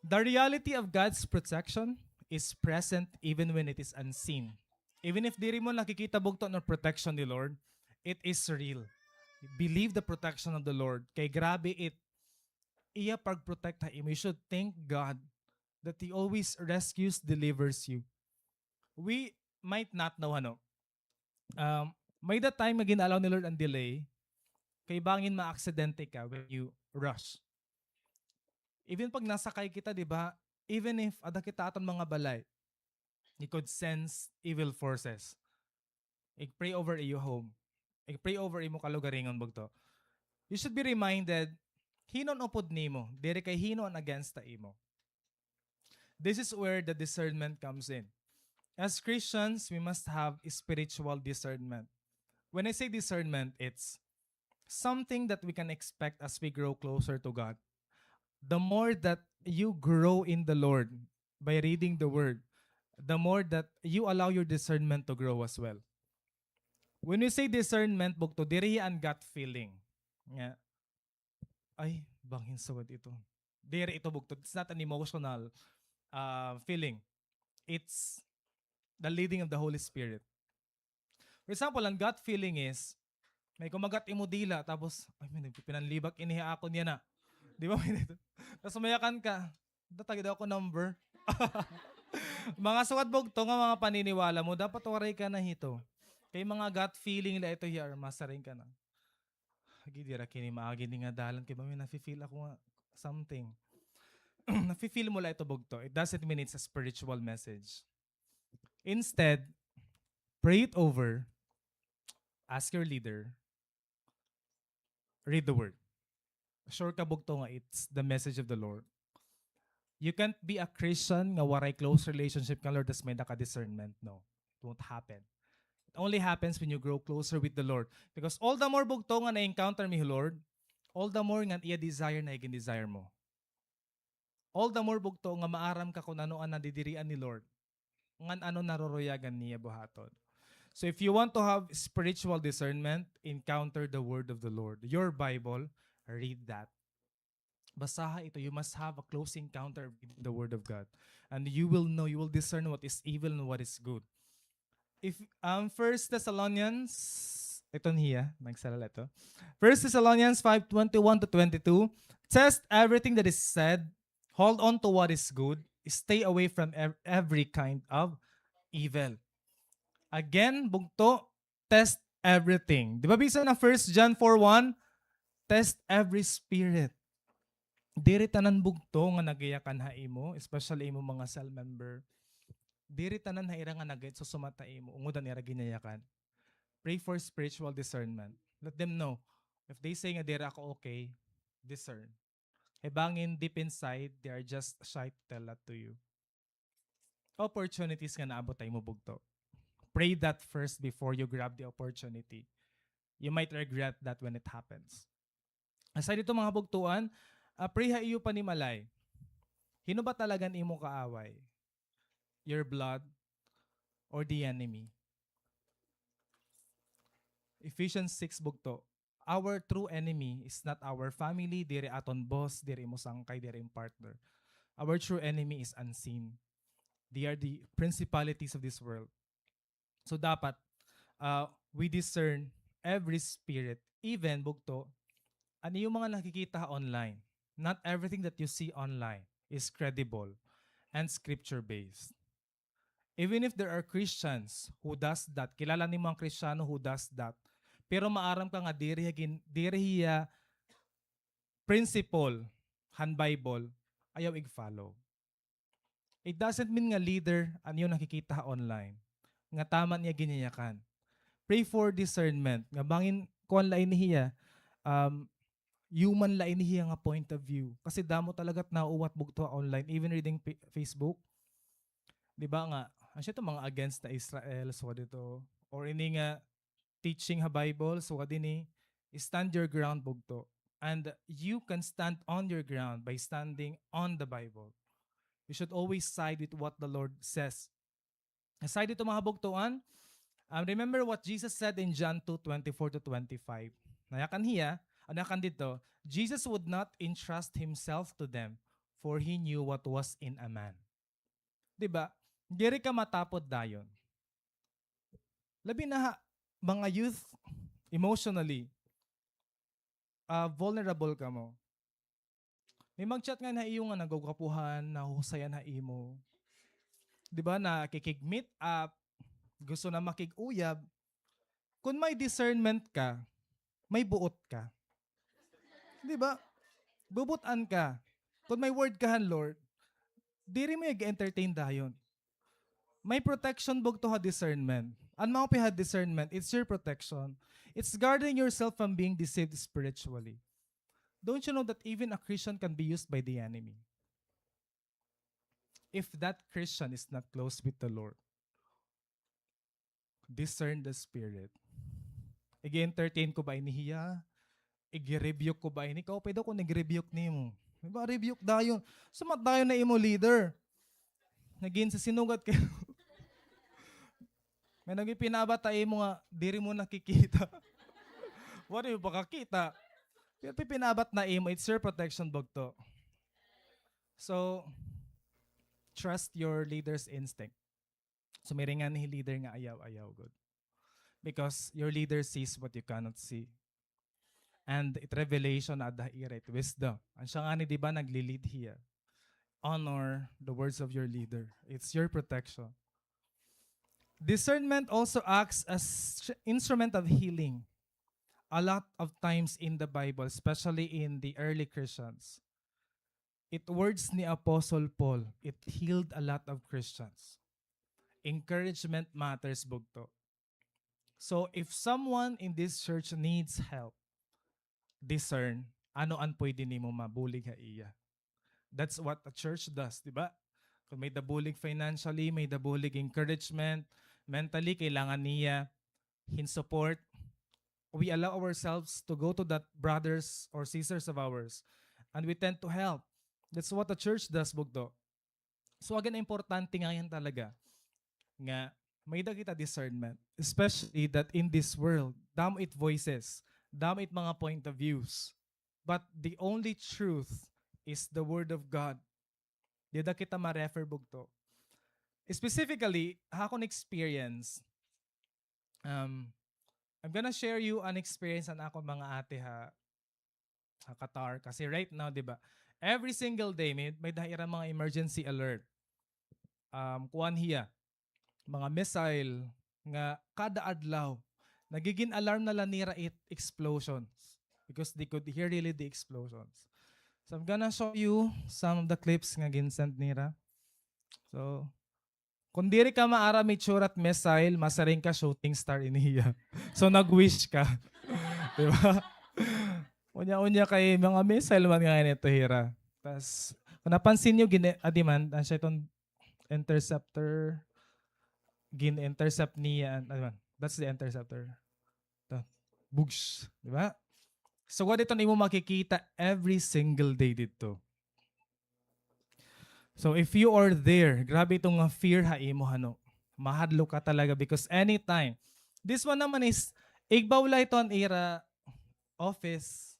The reality of God's protection is present even when it is unseen. Even if diri mo nakikita bugto an protection ni Lord, it is real. Believe the protection of the Lord. Kay grabe it iya pagprotekta imo. You should thank God that He always rescues, delivers you. We might not know, ano, um, may the time nga gin-allow ni Lord an delay, kay bangin maaksidente ka when you rush. Even pag nasakay kita, di ba? Even if ada kita aton mga balay, you could sense evil forces. Ig-pray over iyo home. Ig-pray over imo kalugaringon bugto. You should be reminded, hin-o an upod nimo, diri kay hin-o an against ta imo. This is where the discernment comes in. As Christians, we must have spiritual discernment. When I say discernment, it's something that we can expect as we grow closer to God. The more that you grow in the Lord by reading the Word, the more that you allow your discernment to grow as well. When we say discernment, bugto, diri hiya an gut feeling. Nga, ay, bangin sugad ito. Diri ito bugto. It's not an emotional, uh, feeling. It's the leading of the Holy Spirit. For example, an gut feeling is, may kumagat imo dila, tapos, ay, may nagpipinanlibak ini ha akon yana. Di ba? May nito. Tapos mayakan ka, datagi daw ako number. Mga sugad bugto nga mga paniniwala mo, dapat waray ka na hito. Kay mga gut feeling la ito, here, masiring ka na. Agi, dira kini maagi ni nga dalan, kay ba may nafe-feel ako nga something. Nafe-feel mo la ito bugto. It doesn't mean it's a spiritual message. Instead, pray it over, ask your leader, read the word. Sure ka bugto nga it's the message of the Lord. You can't be a Christian nga waray close relationship kan Lord tas may-ada ka discernment. No, it won't happen. It only happens when you grow closer with the Lord. Because all the more bugto nga na-encounter mo hi Lord, all the more nga iya desire na igin-desire mo. All the more bugto nga maaram ka kon ano an nadidirian ni Lord, ngan ano naruruyagan niya buhaton. So if you want to have spiritual discernment, encounter the word of the Lord. Your Bible, read that. Basaha ito. You must have a close encounter with the word of God. And you will know, you will discern what is evil and what is good. If, um, First Thessalonians, ito niya, nagsala ito. First Thessalonians five twenty-one to twenty-two, "Test everything that is said, hold on to what is good, stay away from ev-, every kind of evil." Again, bugto, test everything. Di ba bisan na First John four one, test every spirit. Diri tanan bugto nga nagayakan ha imo, especially imo mga cell member. Diri tanan ha ira nga nagay-, susumat ha imo, ungod an ira ginayakan. Pray for spiritual discernment. Let them know. If they say nga diri ako okay, discern. Kay bangin deep inside, they are just shy to tell that to you. Opportunities nga naabot ha imo bugto. Pray that first before you grab the opportunity. You might regret that when it happens. Aside dito, mga bugtuan, ah, pray ha iyo panimalay. Hin-o ba talaga an imo kaaway? Your blood or the enemy? Ephesians six bugto, our true enemy is not our family, diri aton boss, diri imo sangkay, diri im partner. Our true enemy is unseen. They are the principalities of this world. So dapat, uh, we discern every spirit, even bugto, an iyo mga nakikita ha online. Not everything that you see online is credible and scripture-based. Even if there are Christians who does that, kilala nimo an Kristiyano who does that, pero maaram ka nga diri hiya gin-, diri hiya principle han Bible, ayaw ig-follow. It doesn't mean nga leader an iyo nakikita ha online nga tama niya ginayakan. Pray for discernment. Nga bangin, kuan la ini hiya, um, human la ini hiya nga point of view. Kasi damo talaga it nauuwat bugto ha online, even reading pa-, Facebook. Di ba nga, ano siya ito, mga against na Israel, so dito, or ini nga teaching ha Bible, so dinhi, stand your ground bugto. And you can stand on your ground by standing on the Bible. You should always side with what the Lord says. Aside dito, mga kabugtoan, um, remember what Jesus said in John two twenty-four to twenty-five. Nayakan hiya, ah, nayakan dito, Jesus would not entrust himself to them, for he knew what was in a man. Di ba? Diri ka matapod dayon. Labi na ha, mga youth, emotionally, ah, vulnerable kamo. May mag-chat nga ha iyo nga nagugwapuhan, nahuhusayan ha imo. Di ba, nakikig-meet up, gusto na makig-uyab. Kung may discernment ka, may buot ka. Di ba? Bubut-an ka. Kung may word ka han Lord, diri mo ig-entertain dayon. May protection bugto ha discernment. An maupay ha discernment, it's your protection. It's guarding yourself from being deceived spiritually. Don't you know that even a Christian can be used by the enemy? If that Christian is not close with the Lord. Discern the spirit. Ig-entertain ko ba ini hiya? Ig-rebuke ko ba ini? Kaupay daw kung nag-rebuke nimo. Di ba, rebuke dayon. Sumat dayon na imo leader. Nagin sa sinugat kayo. May nagpipinabat ha imo nga, diri mo nakikita. What if pakakita? Pero pipinabat na imo, it's your protection, bugto. So, trust your leader's instinct. So, miringan hi leader nga ayaw, ayaw, good. Because your leader sees what you cannot see. And it revelation ada ha ira, it wisdom. An siya ngani, di ba, nagli-lead hiya. Honor the words of your leader. It's your protection. Discernment also acts as instrument of healing. A lot of times in the Bible, especially in the early Christians, it words ni Apostle Paul, it healed a lot of Christians. Encouragement matters, bugto. So, if someone in this church needs help, discern, ano an pwede nimo mabulig ha iya. That's what a church does, di ba? Kung may dabulig financially, may dabulig encouragement, mentally, kailangan niya hin support. We allow ourselves to go to that brothers or sisters of ours, and we tend to help. That's what the church does, bugto. So, again, importante nga yan talaga nga may-ada kita discernment, especially that in this world, damo it voices, damo it mga point of views. But the only truth is the word of God. Dida kita ma-refer, bugto. Specifically, ha akon experience, um, I'm gonna share you an experience an akon mga ate ha, ha Qatar. Kasi right now, di ba, every single day, may, may-ada ira mga emergency alert. Um, kuan hiya, mga missile nga kada adlaw, nagigin alarm na la nira it explosions because they could hear really the explosions. So I'm gonna show you some of the clips nga gin-send nira. So, kung diri ka maaram itsura it missile, masiring ka shooting star ini hiya. So nag-wish ka. Di ba? Unya-unya kay mga missile man nga ini ito hira. Tas, kung napansin niyo, gin-, ah, di man, an siya iton interceptor, gin-intercept niya, an-, ano man, that's the interceptor. Ito, bugs, di ba? So, what ito imo makikita every single day dito. So, if you are there, grabe ito nga fear ha imo, hano. Mahadlok ka talaga because anytime, this one naman is, igbaw la ito an ira office.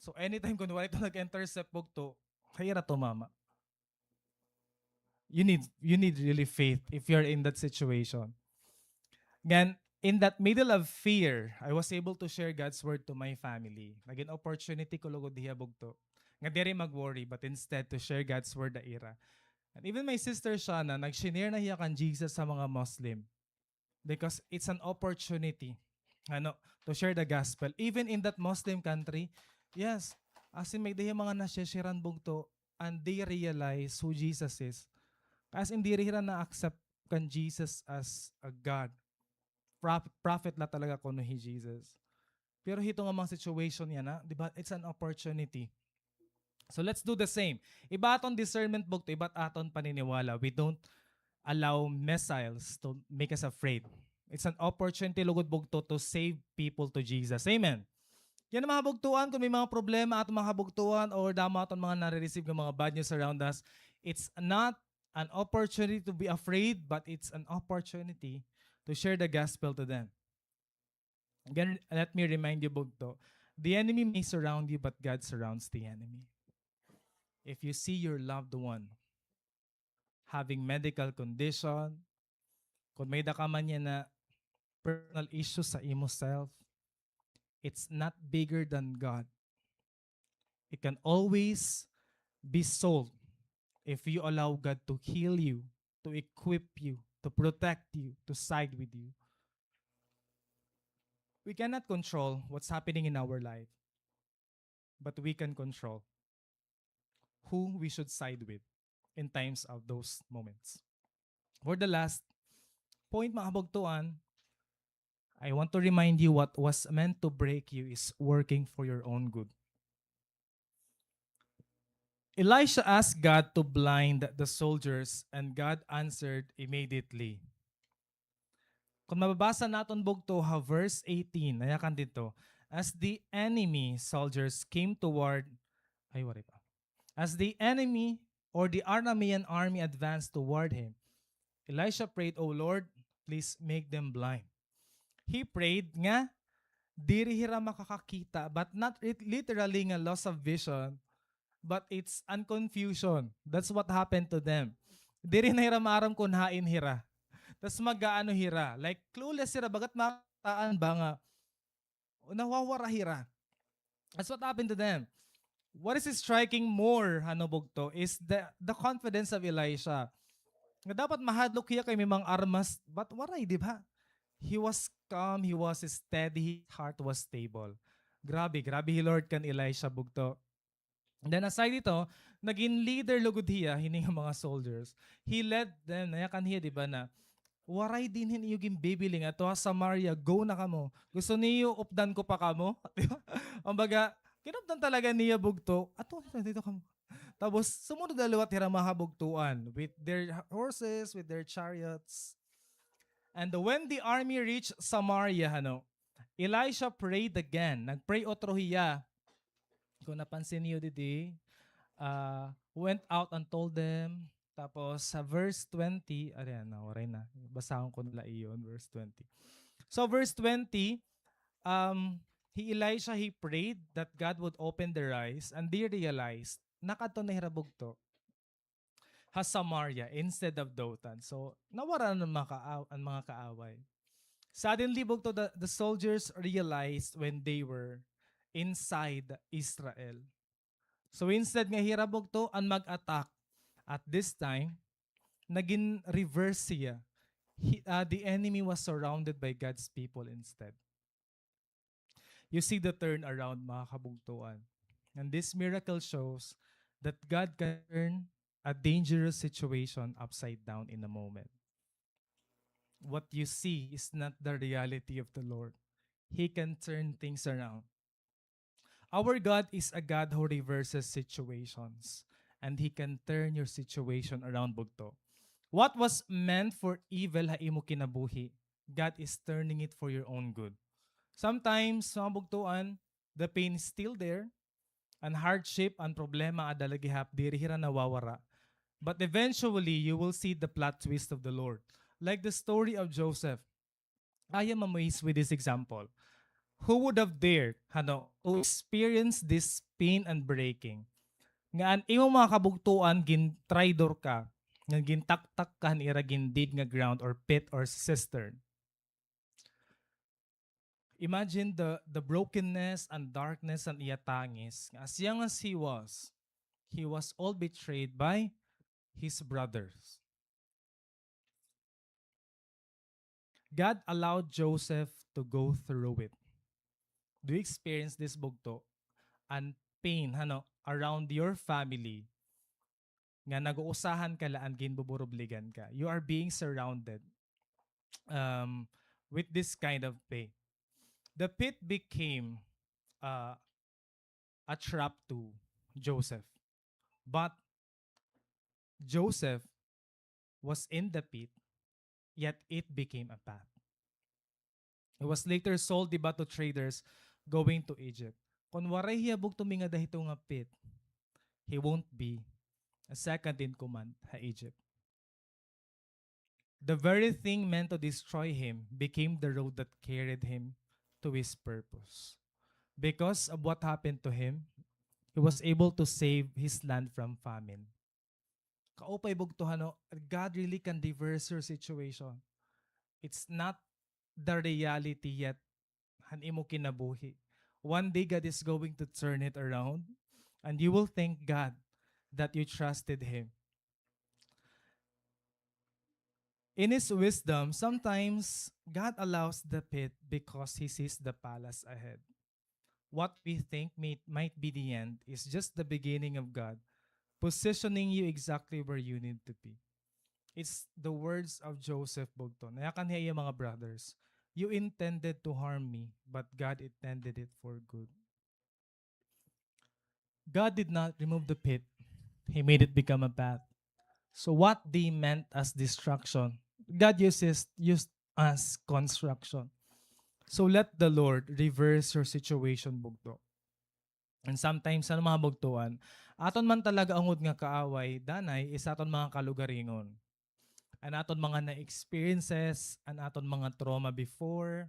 So, anytime kung wala ito nag-intercept, bugto, ha ira tumama. You need, you need really faith if you're in that situation. Then, in that middle of fear, I was able to share God's word to my family. Nagin opportunity ko lugod hiya, bugto, nga diri mag-worry, but instead to share God's word ha ira. And even my sister Shana, nag-share na hiya kan Jesus sa mga Muslim. Because it's an opportunity, ano, to share the gospel. Even in that Muslim country, yes, as in, may-ada hiya mga nashe-share-an, bugto, and they realize who Jesus is. As in, diri hira na-accept kan Jesus as a God. Prop-, prophet la talaga kuno hi Jesus. Pero hito nga mga situation yana, di ba, it's an opportunity. So let's do the same. Iba aton discernment, bugto, iba aton paniniwala. We don't allow missiles to make us afraid. It's an opportunity, lugod, bugto, to save people to Jesus. Amen. Yana, mga kabugtoan, kung may mga problema aton mga kabugtoan or damo aton mga nare-receive nga mga bad news around us, it's not an opportunity to be afraid, but it's an opportunity to share the gospel to them. Again, let me remind you, bugto, the enemy may surround you, but God surrounds the enemy. If you see your loved one having medical condition, kung may-ada ka man yana personal issue sa imo self, it's not bigger than God. It can always be solved if you allow God to heal you, to equip you, to protect you, to side with you. We cannot control what's happening in our life, but we can control who we should side with in times of those moments. For the last point, mga kabugtuan, I want to remind you, what was meant to break you is working for your own good. Elisha asked God to blind the soldiers, and God answered immediately. Kung mababasa naton, bugto, ha verse eighteen, nayakan didto, "As the enemy soldiers came toward," ay, waray pa. "As the enemy or the Aramean army advanced toward him, Elisha prayed, 'O Lord, please make them blind.'" He prayed nga diri hira makakakita, but not lit-, literally nga loss of vision, but it's an confusion. That's what happened to them. Diri na hira maaram kun hain hira. Tas mag-aano hira, like, clueless hira, bagat makitaan ba nga nawawara hira. That's what happened to them. What is striking more, ano, bugto, is the, the confidence of Elisha. Nga dapat mahadlok hiya kay may mga armas, but waray, di ba? He was calm, he was steady, his heart was stable. Grabe, grabe hi Lord kan Elisha, bugto. And then aside dito, naging leader lugod hiya, hini nga mga soldiers. He led them, nayakan hiya, di ba, na, "Waray dinhi niyo ginbibiling ato ha Samaria, go na kamo. Gusto niyo updan ko pa kamo?" Di ba? Kumbaga, kinupdan talaga niya, bugto, "Ato, dito kamo." Tapos, sumunod na liwat hira mga kabugtuan with their horses, with their chariots. And when the army reached Samaria, ano, Elisha prayed again. Nag-pray otro hiya. Kung napansin niyo didi, ah, went out and told them. Tapos sa verse twenty, ari na, waray na. Basahon ko na la iyon, verse twenty. So verse twenty, um, he, Elisha, he prayed that God would open their eyes, and they realized, nakadto na hira bugto ha Samaria instead of Dothan. So, nawara an mga kaa-, an mga kaaway. Suddenly, bugto, the, the soldiers realized when they were inside Israel. So, instead nga hira, bugto, an mag-attack, at this time, naging reverse siya. He, ah, the enemy was surrounded by God's people instead. You see the turnaround, mga kabugtuan. And this miracle shows that God can turn a dangerous situation upside down in a moment. What you see is not the reality of the Lord. He can turn things around. Our God is a God who reverses situations, and He can turn your situation around, bugto. What was meant for evil ha imo kinabuhi, God is turning it for your own good. Sometimes, mga bugtuan, the pain is still there, an hardship, an problema ada la gihap, diri hira nawawara. But eventually, you will see the plot twist of the Lord. Like the story of Joseph. I am amazed with this example. Who would have dared, ano, to experience this pain and breaking? Nga an imo mga kabugtuan, gin-traidor ka, nga gintaktak ka han ira gin-dig nga ground or pit or cistern. Imagine the, the brokenness and darkness an iya tangis. As young as he was, he was all betrayed by his brothers. God allowed Joseph to go through it. Do you experience this, bugto? An pain, ano, around your family, nga nag-uusahan ka la an ginbuburubligan ka. You are being surrounded, um, with this kind of pain. The pit became, uh, a trap to Joseph. But Joseph was in the pit, yet it became a path. He was later sold, di ba, to traders going to Egypt. Kon waray hiya bugto mingada hito nga pit, he won't be a second in command ha Egypt. The very thing meant to destroy him became the road that carried him to his purpose. Because of what happened to him, he was able to save his land from famine. Kaupay, bugto, ha, no? God really can reverse your situation. It's not the reality yet han imo kinabuhi. One day, God is going to turn it around, and you will thank God that you trusted Him. In His wisdom, sometimes God allows the pit because He sees the palace ahead. What we think may, might be the end is just the beginning of God positioning you exactly where you need to be. It's the words of Joseph, bugto. Nayakan hiya iya mga brothers, "You intended to harm me, but God intended it for good." God did not remove the pit. He made it become a path. So what they meant as destruction, God uses, used as construction. So let the Lord reverse your situation, bugto. And sometimes, ano, mga bugtoan, aton man talaga ungod nga kaaway, danay, is aton mga kalugaringon. An aton mga na-experiences, an aton mga trauma before,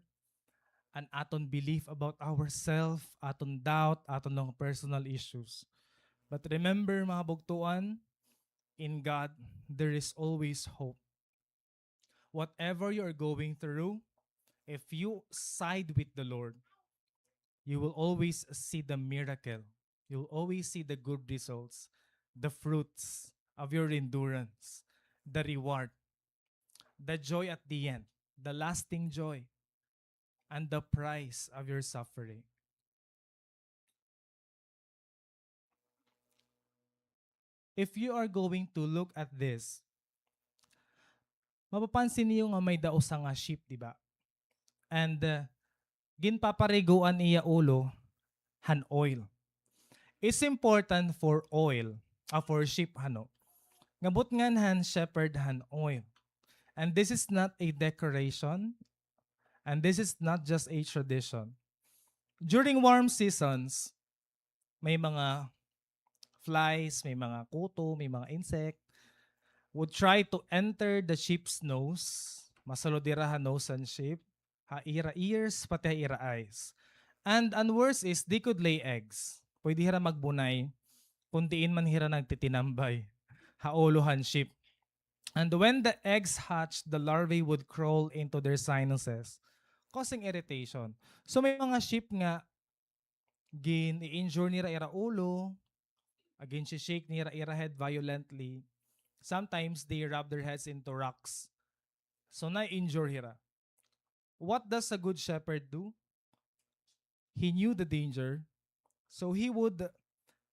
an aton belief about ourself, aton doubt, aton mga personal issues. But remember, mga bugtoan, in God, there is always hope. Whatever you are going through, if you side with the Lord, you will always see the miracle. You'll always see the good results, the fruits of your endurance, the reward, the joy at the end, the lasting joy, and the price of your suffering. If you are going to look at this, mapapansin niyo nga may-ada usa nga sheep, di ba? And, uh, ginpapariguan iya ulo han oil. It's important for oil, ah, for sheep, ano, nga butngan han shepherd han oil. And this is not a decoration, and this is not just a tradition. During warm seasons, may mga flies, may mga kuto, may mga insect would try to enter the sheep's nose. Masulod hira ha nose han sheep, ha ira ears, pati ha ira eyes. And an worst is, they could lay eggs. Pwede hira magbunay kung diin man hira nagtitinambay, ha ulo han sheep. And when the eggs hatch, the larvae would crawl into their sinuses, causing irritation. So may mga sheep nga gin-i-injure nira ira ulo, ah, ginshi-shake nira ira head violently. Sometimes they rub their heads into rocks. So na-injure hira. What does a good shepherd do? He knew the danger, so he would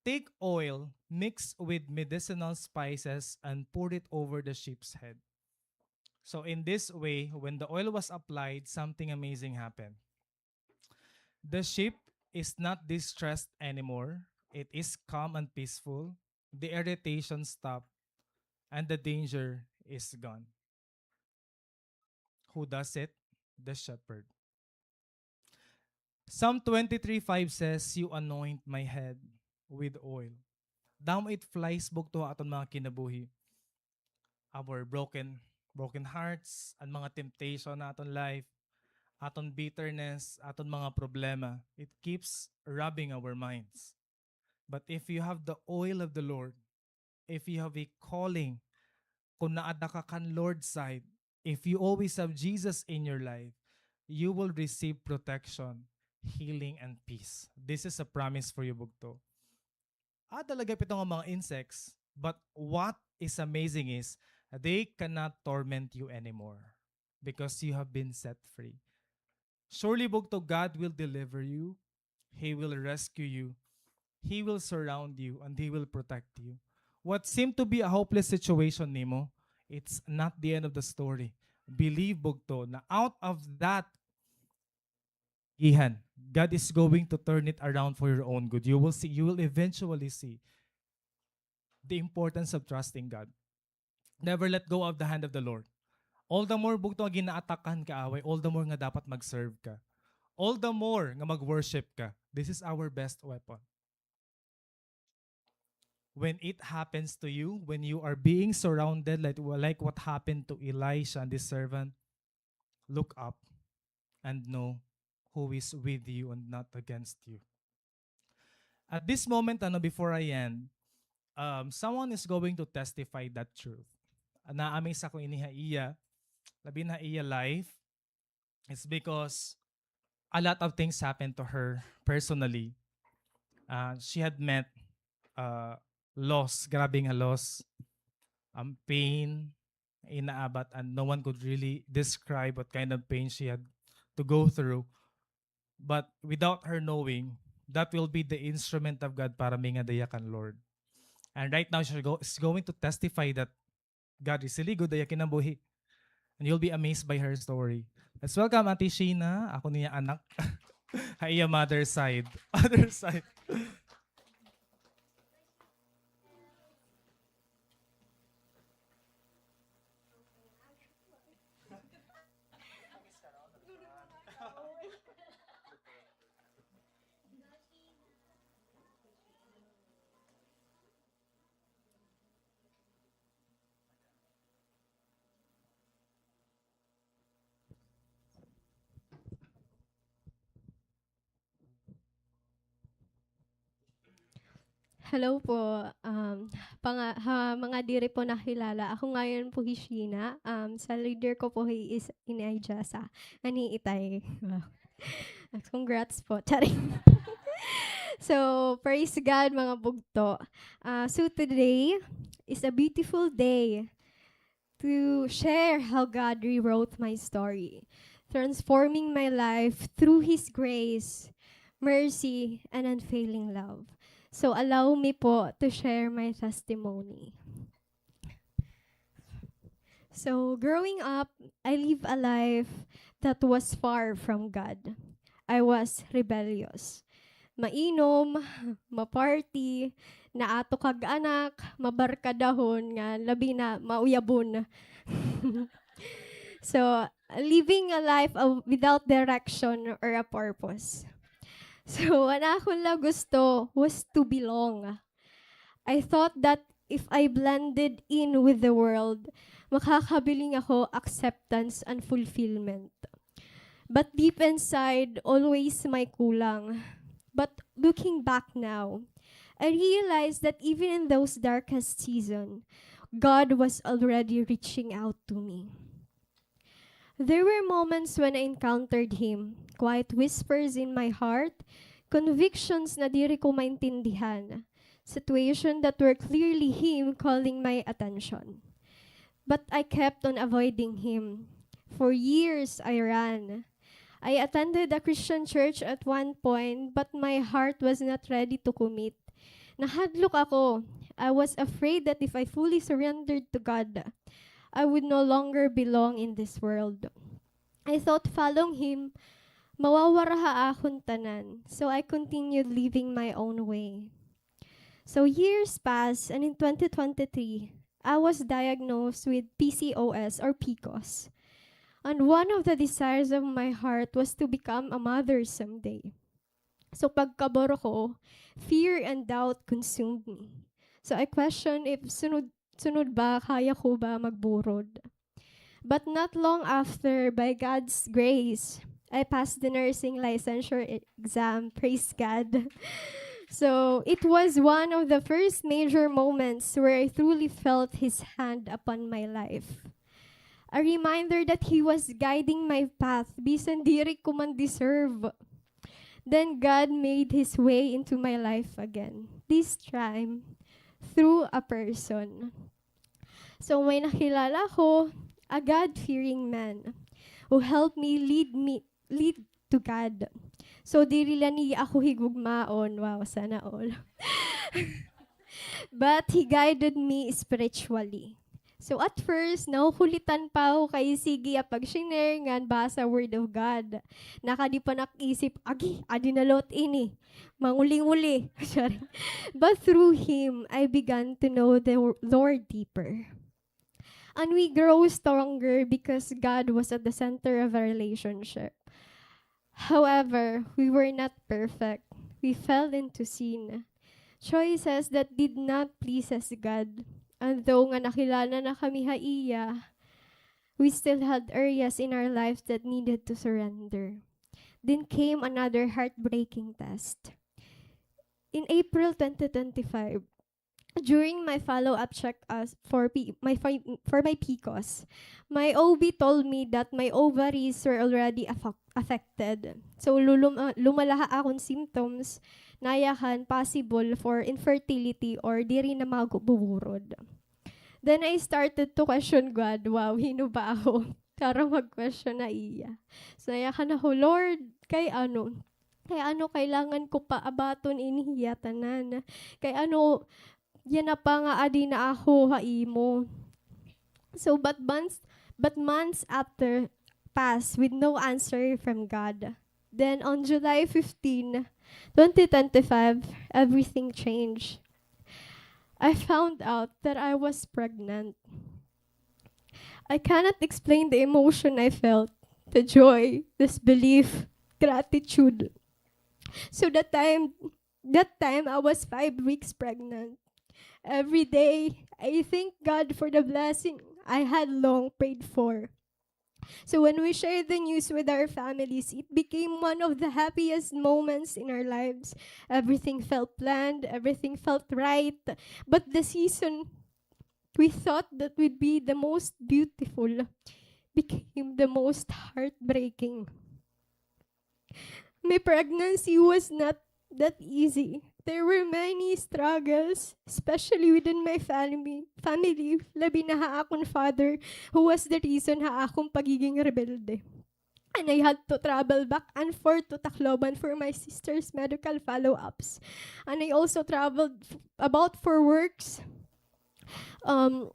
take oil mixed with medicinal spices and pour it over the sheep's head. So in this way, when the oil was applied, something amazing happened. The sheep is not distressed anymore. It is calm and peaceful. The irritation stopped, and the danger is gone. Who does it? The shepherd. Psalm twenty-three five says, "You anoint my head with oil." Damo it flies bugto ha aton mga kinabuhi. Our broken, broken hearts, an mga temptation ha aton life, aton bitterness, aton mga problema. It keeps robbing our minds. But if you have the oil of the Lord, if you have a calling, kung naada ka kan Lord's side, if you always have Jesus in your life, you will receive protection, healing, and peace. This is a promise for you, bugto. Ah, talaga pito nga mga insects, but what is amazing is, they cannot torment you anymore because you have been set free. Surely, bugto, God will deliver you. He will rescue you. He will surround you and He will protect you. What seemed to be a hopeless situation nimo, it's not the end of the story. Believe, bugto, na out of that gihan, God is going to turn it around for your own good. You will see, you will eventually see the importance of trusting God. Never let go of the hand of the Lord. All the more, bugto, nga gin-aatakan ka away, all the more nga dapat mag-serve ka. All the more nga mag-worship ka. This is our best weapon. when it happens to you, when you are being surrounded like, like what happened to Elisha and his servant, look up and know who is with you and not against you. At this moment, ano, before I end, um, someone is going to testify that truth. Na-amaze ako ini ha iya, labi na ha iya life, it's because a lot of things happened to her personally. Uh, she had met, uh, loss, grabe nga loss, um, pain, inaabat, and no one could really describe what kind of pain she had to go through. But without her knowing, that will be the instrument of God para mingad hiya kan Lord. And right now, she's go-, she's going to testify that God is really good ha iya kinabuhi. And you'll be amazed by her story. Let's welcome Ate Sheena, ako niya anak. Ha iya mother side. Other side. Hello po. Um, panga-, ha mga diri po nakilala, ako ngayon po hi Sheena. Um, sa leader ko po hi is ini Jessa. Ani itay. Wow. Congrats po. Charing. So, praise God, mga bugto. Ah, so today is a beautiful day to share how God rewrote my story, transforming my life through His grace, mercy, and unfailing love. So allow me po to share my testimony. So growing up, I live a life that was far from God. I was rebellious. Mainom, ma-party, naatok hag anak, mabarkadahon, ngan labi na mauyabon. So, living a life of, without direction or a purpose. So, an akon la gusto was to belong. I thought that if I blended in with the world, makakabiling ako acceptance and fulfillment. But deep inside, always may kulang. But looking back now, I realized that even in those darkest season, God was already reaching out to me. There were moments when I encountered Him, quiet whispers in my heart, convictions na diri ko maintindihan, situation that were clearly Him calling my attention. But I kept on avoiding Him. For years, I ran. I attended a Christian church at one point, but my heart was not ready to commit. Nahadlok ako. I was afraid that if I fully surrendered to God, I would no longer belong in this world. I thought following Him, mawawara ha akon tanan. So I continued living my own way. So years passed, and in twenty twenty-three, I was diagnosed with P C O S or P C O S. And one of the desires of my heart was to become a mother someday. So pagkabaro ko, fear and doubt consumed me. So I question if sunod, sunod ba, kaya ko ba magburod. But not long after, by God's grace, I passed the nursing licensure e-, exam. Praise God. So, it was one of the first major moments where I truly felt His hand upon my life. A reminder that He was guiding my path, bisan diri ko man deserve. Then God made His way into my life again, this time through a person. So, may nakilala ko, a God-fearing man who helped me lead me, lead to God. So, diri la niya ako higugmaon. Wow, sana all. But He guided me spiritually. So, at first, nahuhulitan pa ako kay sige iya pag-share ngan basa Word of God. Nakadi pa nak isip, "Agi, adi na lot ini. Manguli-nguli." Sorry. But through Him, I began to know the Lord deeper. And we grow stronger because God was at the center of our relationship. However, we were not perfect. We fell into sin. choices that did not pleases God. And though nga nakilala na kami ha iya, we still had areas in our lives that needed to surrender. Then came another heartbreaking test. In April twenty twenty-five, during my follow-up check-ups for P-, my fi-, for my PCOS, my O B told me that my ovaries were already affec-, affected. So, lulum-, ah, lumala ha akon symptoms, nayakan possible for infertility or diri na magububurod. Then I started to question God. Wow, hin-o ba ako para mag-question ha iya? So, nayakan ako, "Lord, kay ano? Kay ano kailangan ko pa abaton ini hiya tanan? Kay ano yana pa nga adi na ako ha imo?" So, but months, but months after passed with no answer from God. Then, on July fifteen, twenty twenty-five, everything changed. I found out that I was pregnant. I cannot explain the emotion I felt, the joy, disbelief, gratitude. So that time, that time I was five weeks pregnant. Every day, I thank God for the blessing I had long prayed for. So when we shared the news with our families, it became one of the happiest moments in our lives. Everything felt planned, everything felt right. But the season we thought that would be the most beautiful became the most heartbreaking. My pregnancy was not that easy. There were many struggles, especially within my family, family, labi na ha akon father, who was the reason ha akon pagiging rebelde. And I had to travel back and forth to Tacloban for my sister's medical follow-ups. And I also traveled f-, about for works. Um,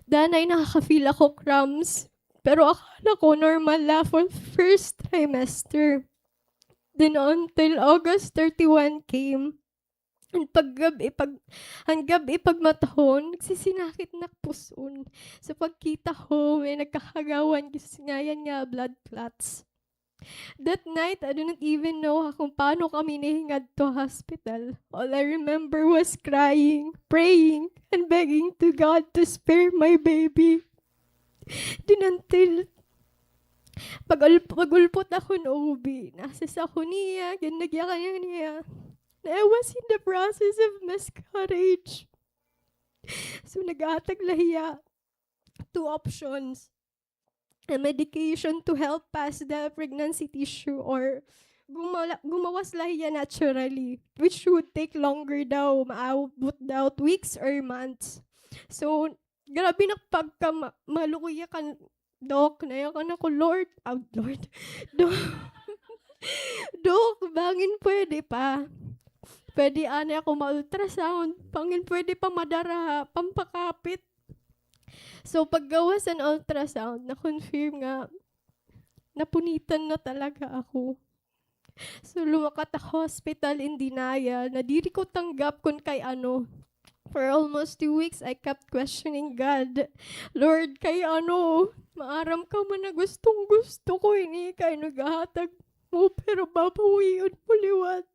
danay nakaka-feel ako cramps. Pero akala ko normal la for first trimester. Then until August thirty-one came, an paggab-i, pag-, an gab-i pagmatahon, nagsisinakit na ak puson. Sa pagkita ko, may nagkakagawan, gis-, ngayan nga blood clots. That night, I do not even know ha kung paano kami nahingadto ha hospital. All I remember was crying, praying, and begging to God to spare my baby. Then until pag-, pag-ulpot ako hin O B, na-assess ako niya, ginagyakan niya. Na I was in the process of miscarriage. So, naghatag la hiya two options. A medication to help pass the pregnancy tissue or gumala-, gumawas la hiya naturally, which would take longer daw, maabot daw weeks or months. So, grabe na pagka ma-, maluoy kan Doc, nayakan ako, Lord, ah, Lord, Doc, Doc, bangin pwede pa. Pwede anay ako ma-ultrasound, bangin pwede pa madara ha pampakapit. So, paggawas an ultrasound, na-confirm nga napunitan na talaga ako. So, luwakat ako hospital in denial, na diri ko tanggap kun kay ano. For almost two weeks, I kept questioning God. Lord, kay ano? Maaram ka man na gustong-gusto ko ini, kay naghahatag mo, pero babawion mo liwat.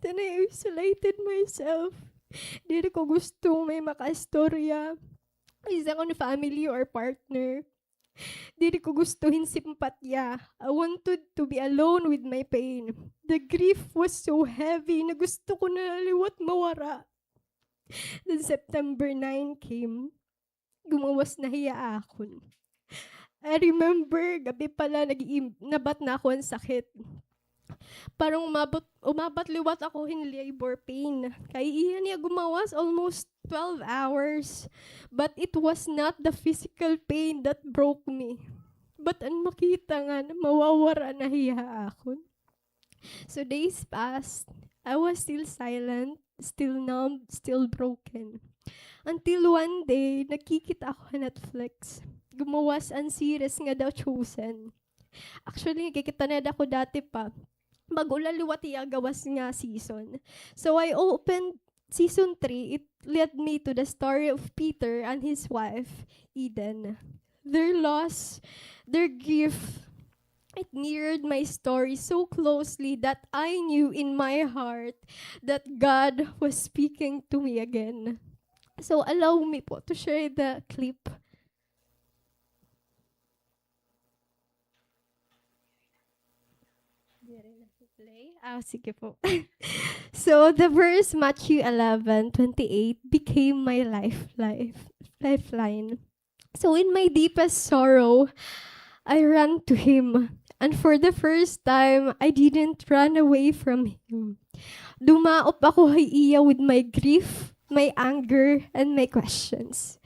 Then I isolated myself. Diri ko gusto may makaistorya. Is it on family or partner? Diri ko gusto hin simpatya. I wanted to be alone with my pain. The grief was so heavy na gusto ko na liwat mawara. Then September nine came. Gumawas na hiya akon. I remember, gab-i pa la, nag-iim-, nabat na ako an sakit. Parang umabot, umabat liwat ako hin labor pain. Kay iya niya gumawas almost twelve hours. But it was not the physical pain that broke me, but an makita nga na mawawara na hiya akon. So days passed. I was still silent, still numb, still broken. Until one day, nagkikita ako ha Netflix. Gumawas an series nga The Chosen. Actually, nakikita na ako dati pa. Bag-o la liwat iya gawas nga season. So I opened season three. It led me to the story of Peter and his wife, Eden. Their loss, their grief, It mirrored my story so closely that I knew in my heart that God was speaking to me again. So allow me po to share the clip. Diri na po play. Ah, sige po. So, the verse, Matthew eleven twenty-eight, became my life, life, lifeline. So, in my deepest sorrow, I ran to him. And for the first time, I didn't run away from him. Dumaop ako ha iya with my grief, my anger, and my questions.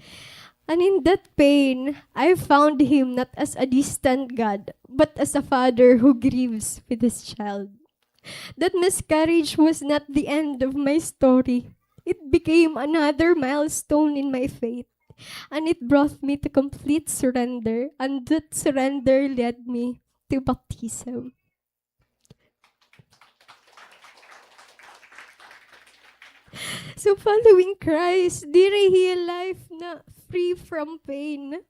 And in that pain, I found him not as a distant God, but as a father who grieves with his child. That miscarriage was not the end of my story. It became another milestone in my faith, and it brought me to complete surrender, and that surrender led me to baptism. So following Christ, diri hiya life na free from pain.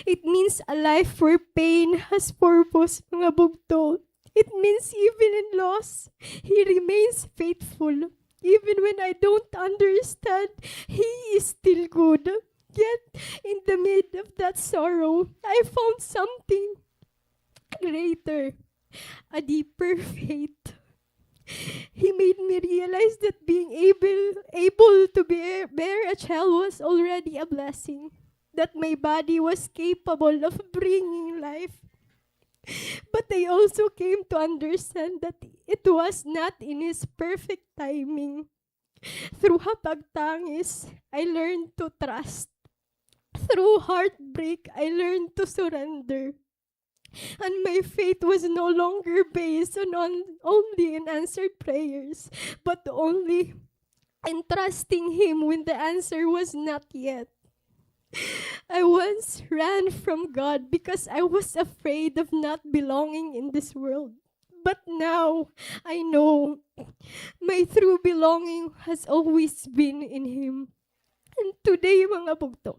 It means a life where pain has purpose, mga bugto. It means even in loss, He remains faithful. Even when I don't understand, He is still good. Yet, in the mid of that sorrow, I found something greater, a deeper faith. He made me realize that being able, able to bear, bear a child was already a blessing, that my body was capable of bringing life. But I also came to understand that it was not in His perfect timing. Through ha pagtangis, I learned to trust. Through heartbreak, I learned to surrender. And my faith was no longer based on, on only in answered prayers, but only in trusting Him when the answer was not yet. I once ran from God because I was afraid of not belonging in this world. But now, I know my true belonging has always been in Him. And today, mga bugto,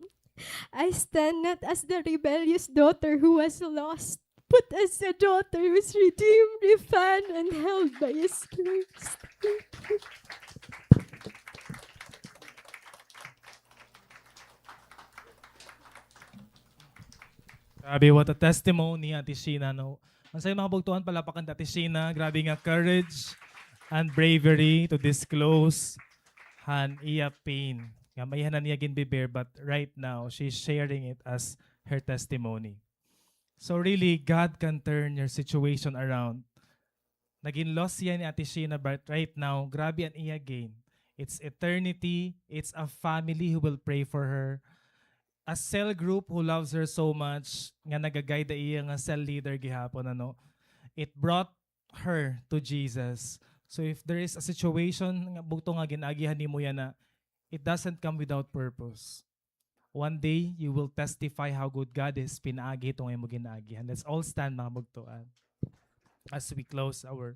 I stand not as the rebellious daughter who was lost, but as a daughter who is redeemed, refined, and held by His grace. Thank you. Grabe, what a testimony, Ate Sheena, no? Unsay mga bugtuan, palapakan ta Ate Sheena. Grabe nga courage and bravery to disclose han iya pain. Nga maiha na niya ginbe-bear, but right now, she's sharing it as her testimony. So really, God can turn your situation around. Naging lost siya ni Ate Sheena, but right now, grabe an iya gain. It's eternity, it's a family who will pray for her, a cell group who loves her so much, nga naga-guide iya nga cell leader gihapon, ano. It brought her to Jesus. So if there is a situation nga bugto nga gin-agihan nimo yana, it doesn't come without purpose. One day, you will testify how good God is, pinaagi hito nga imo gin-agihan. Let's all stand, mga bugtoan, as we close our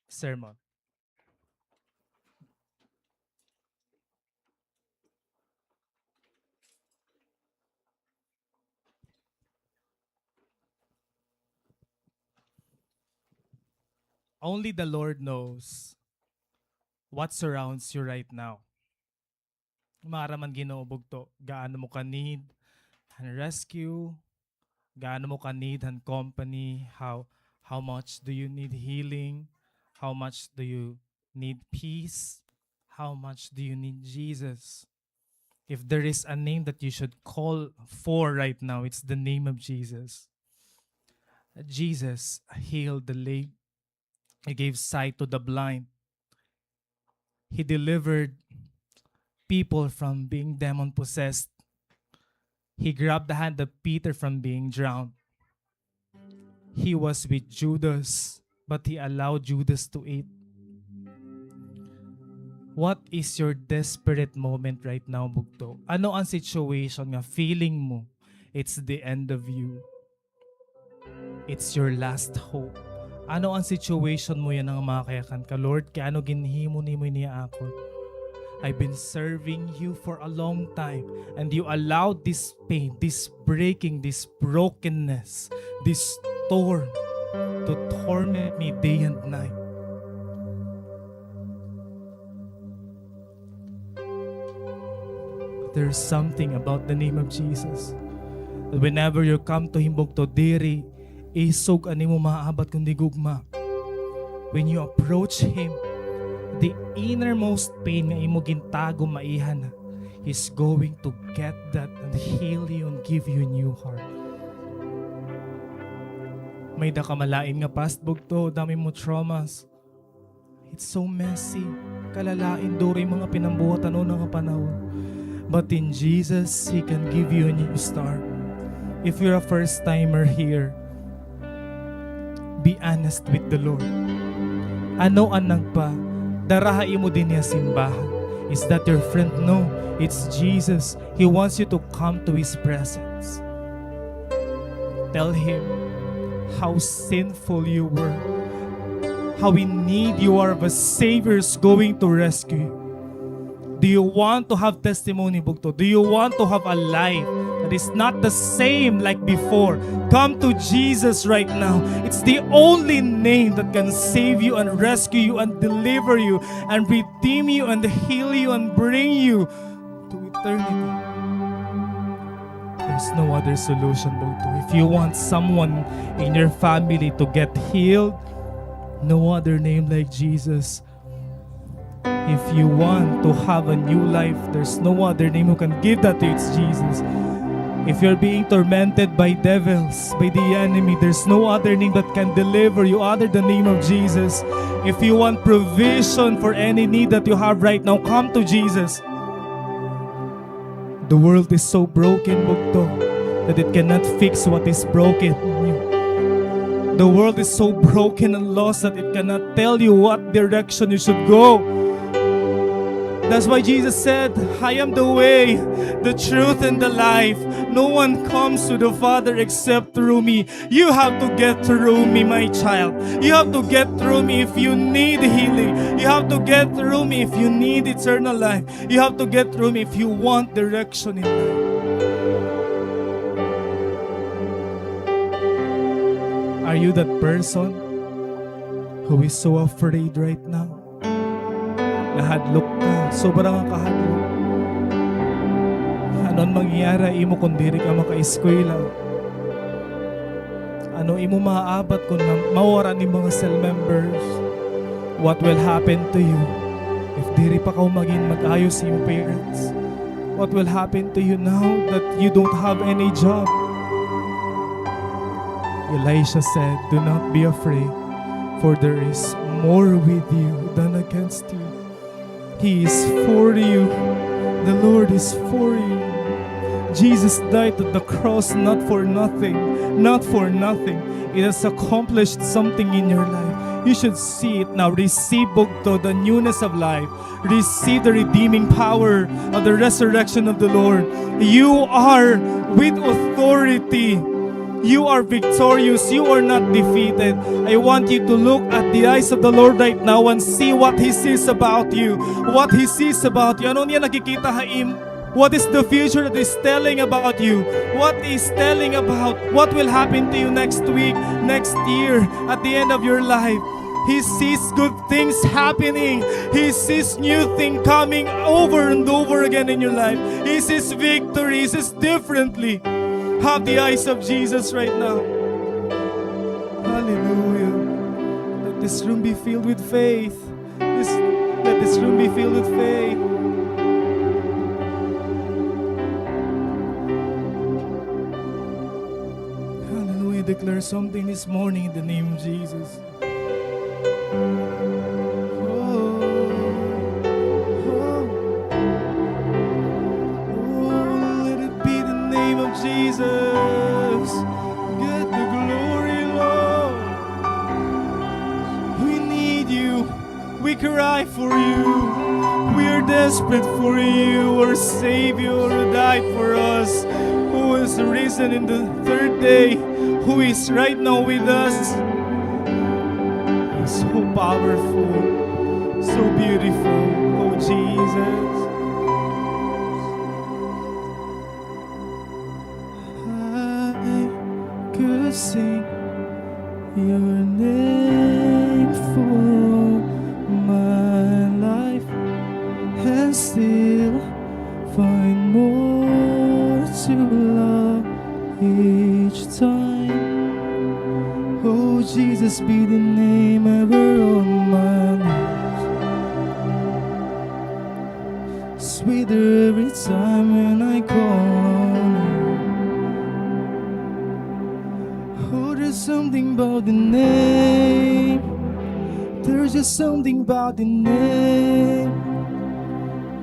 sermon. Only the Lord knows what surrounds you right now. Maaram an Ginoo, bugto, gaano mo ka-need han rescue, gaano mo ka-need han company, how, how much do you need healing, how much do you need peace, how much do you need Jesus. If there is a name that you should call for right now, it's the name of Jesus. Jesus healed the lame. He gave sight to the blind. He delivered people from being demon-possessed. He grabbed the hand of Peter from being drowned. He was with Judas, but he allowed Judas to eat. What is your desperate moment right now, bugto? Ano an situation nga feeling mo it's the end of you? It's your last hope. Ano an situation mo yana nga mga kayakan ka, Lord, kay ano ginhimo nimo ini ha akon? I've been serving you for a long time, and you allowed this pain, this breaking, this brokenness, this storm to torment me day and night. There's something about the name of Jesus that whenever you come to Him, bugto, diri isog an imo maabat kundi gugma. When you approach Him, the innermost pain nga imo gintago, maiha na. He's going to get that and heal you and give you a new heart. May-ada ka malain nga past, bugto, damo mo traumas. It's so messy. Kalalain, duro it mga pinambuhat han una nga panahon. But in Jesus, He can give you a new start. If you're a first-timer here, be honest with the Lord. Ano an nagpadara ha imo dinhi ha simbahan? Is that your friend? No, it's Jesus. He wants you to come to His presence. Tell Him how sinful you were, how in need you are of a Savior who's going to rescue you. Do you want to have testimony, bugto? Do you want to have a life that is not the same like before? Come to Jesus right now. It's the only name that can save you and rescue you and deliver you and redeem you and heal you and bring you to eternity. There's no other solution, bugto. If you want someone in your family to get healed, no other name like Jesus. If you want to have a new life, there's no other name who can give that to you, it's Jesus. If you're being tormented by devils, by the enemy, there's no other name that can deliver you other than the name of Jesus. If you want provision for any need that you have right now, come to Jesus. The world is so broken, bugto, that it cannot fix what is broken in you. The world is so broken and lost that it cannot tell you what direction you should go. That's why Jesus said, "I am the way, the truth, and the life. No one comes to the Father except through me." You have to get through me, my child. You have to get through me if you need healing. You have to get through me if you need eternal life. You have to get through me if you want direction in life. Are you that person who is so afraid right now? Nahadlok ka, sobra nga kahadlok. Ano an mangyayari ha imo kon diri ka makaeskwela? Ano imo maaabat kon na-, mawara an mga cell members? What will happen to you if diri pa kaw magin mag-ayos sa imo parents? What will happen to you now that you don't have any job? Elisha said, "Do not be afraid, for there is more with you than against you." He is for you. The Lord is for you. Jesus died at the cross not for nothing, not for nothing. It has accomplished something in your life. You should see it now. Receive, bugto, the newness of life. Receive the redeeming power of the resurrection of the Lord. You are with authority. You are victorious. You are not defeated. I want you to look at the eyes of the Lord right now and see what He sees about you. What He sees about you. Ano niya nakikita ha im-, what is the future that is telling about you? What is telling about what will happen to you next week, next year, at the end of your life? He sees good things happening. He sees new thing coming over and over again in your life. He sees victory. He sees differently. Have the eyes of Jesus right now. Hallelujah. Let this room be filled with faith. This, let this room be filled with faith. Hallelujah. Declare something this morning in the name of Jesus. Oh, oh, oh, let it be the name of Jesus. Get the glory, Lord. We need you. We cry for you. We are desperate for you, our Savior who died for us, who was risen in the third day, who is right now with us. So powerful, so beautiful, oh Jesus. I could sing Your name for my life and still find more to love each time. Oh, Jesus be the name ever on my lips. Sweeter every time when I call on you. Oh, there's something about the name. There's just something about the name.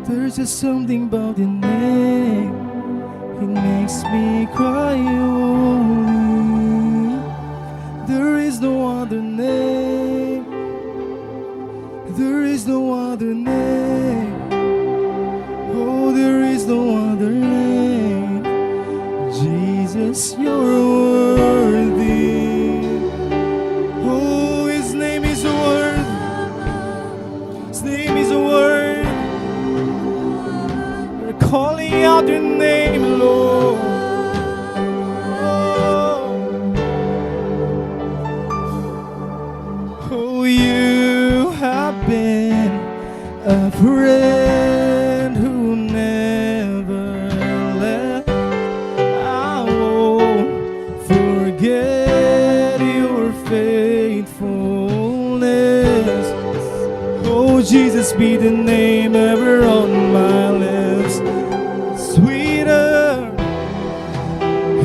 There's just something about the name. It makes me cry, holy. There is no other name. There is no other name. Oh, there is no other name. Jesus, you're worthy. Oh, his name is worthy. His name is worthy. We're calling out your name, Lord. Oh. Oh, you have been a friend who never left. I won't forget your faithfulness. Oh, Jesus be the name ever on my lips. Sweeter,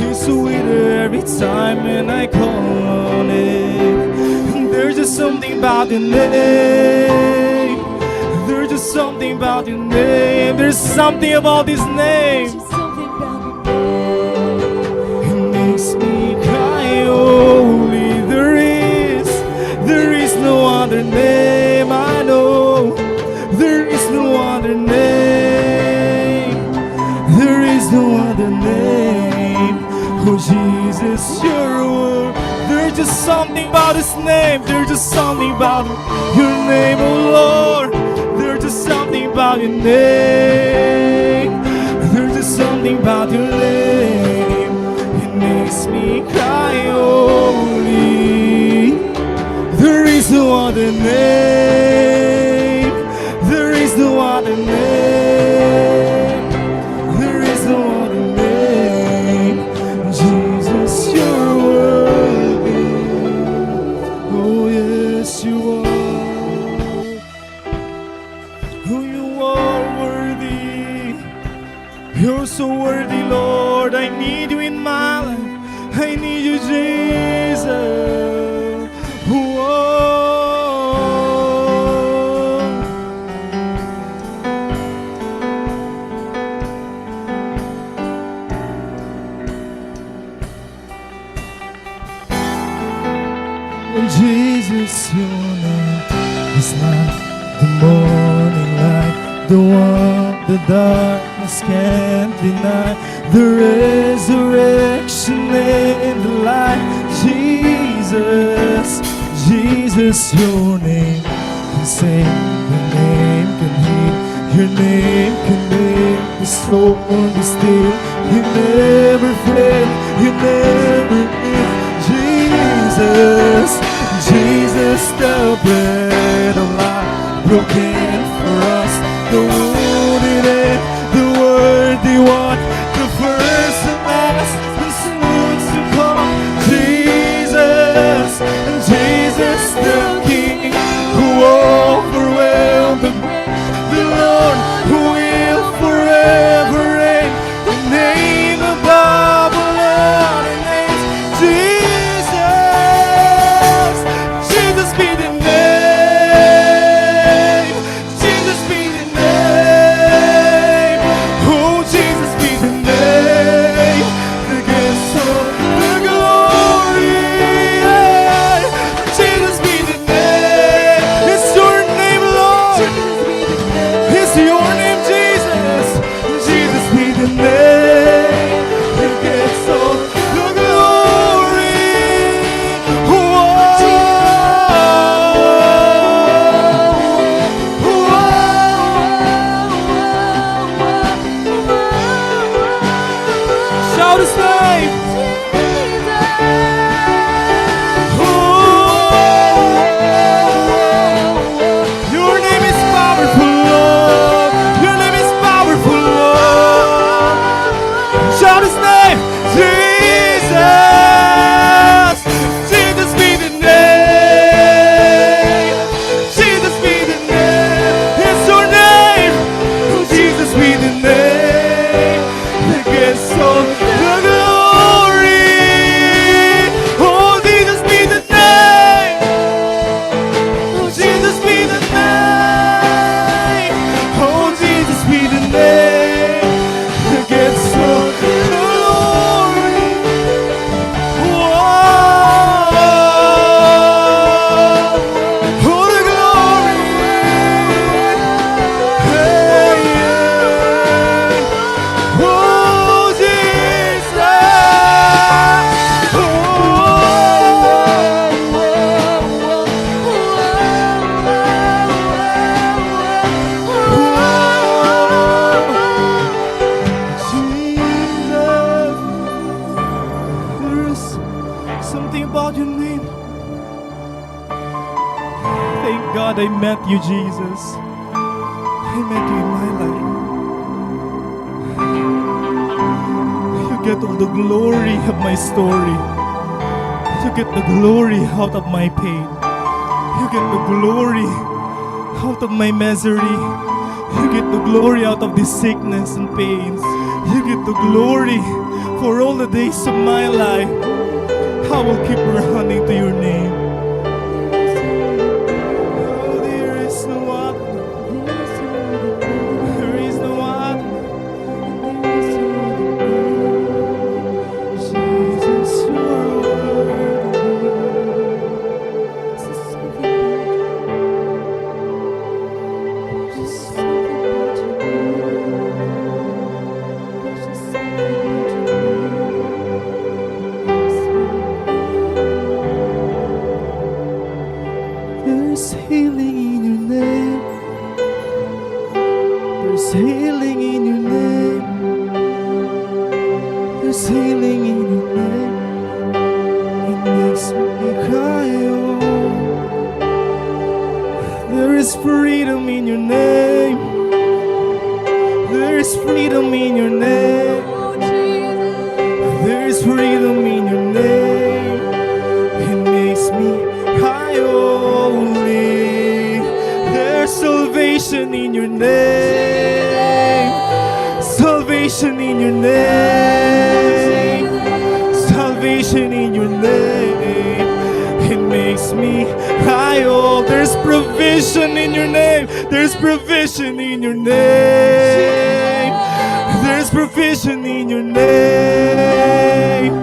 it's sweeter every time when I call on it. There's just something about the name. There's just something about your name. There's something about his name. There's just something about your name. It makes me cry, holy. There is, there is no other name I know. There is no other name. There is no other name. Oh, Jesus, you're worthy. There's just something about his name. There's just something about your name, oh Lord. There's just something about your name. There's just something about your name. It makes me cry, holy. There is no other name. There is no other name. There is no other name. Jesus, you're worthy. Oh, yes, you are. Oh, you are worthy. You're so worthy, Lord. I need you in my life. I need you, Jesus. Whoa. Jesus, your name is like the morning light, the one the darkness can't deny, the resurrection and the light. Jesus, Jesus, your name can save, your name can heal, your name can make the storm be still. You never fail, you never fail. Jesus, Jesus, the bread of life broken for us, the wounded and the worthy one, the first and last, the soon to come. Jesus, Jesus, the King who overwhelmed the the Lord who will forever reign. The name above all other names, Jesus. Jesus be the name. I met you, Jesus. I met you in my life. You get all the glory of my story. You get the glory out of my pain. You get the glory out of my misery. You get the glory out of this sickness and pains. You get the glory for all the days of my life. I will keep running to your name. Oh, there is no other. There is no other. Jesus, you are worthy. There's healing in your name. There's healing in your name. There's healing in your name. It makes me cry, oh. There is freedom in your name. There is freedom in your name. There is freedom in your name. It makes me cry, holy. There's salvation in your name. Salvation in your name. Salvation in your name. It makes me cry, oh. There's provision in your name. There's provision in your name. There's provision in your name.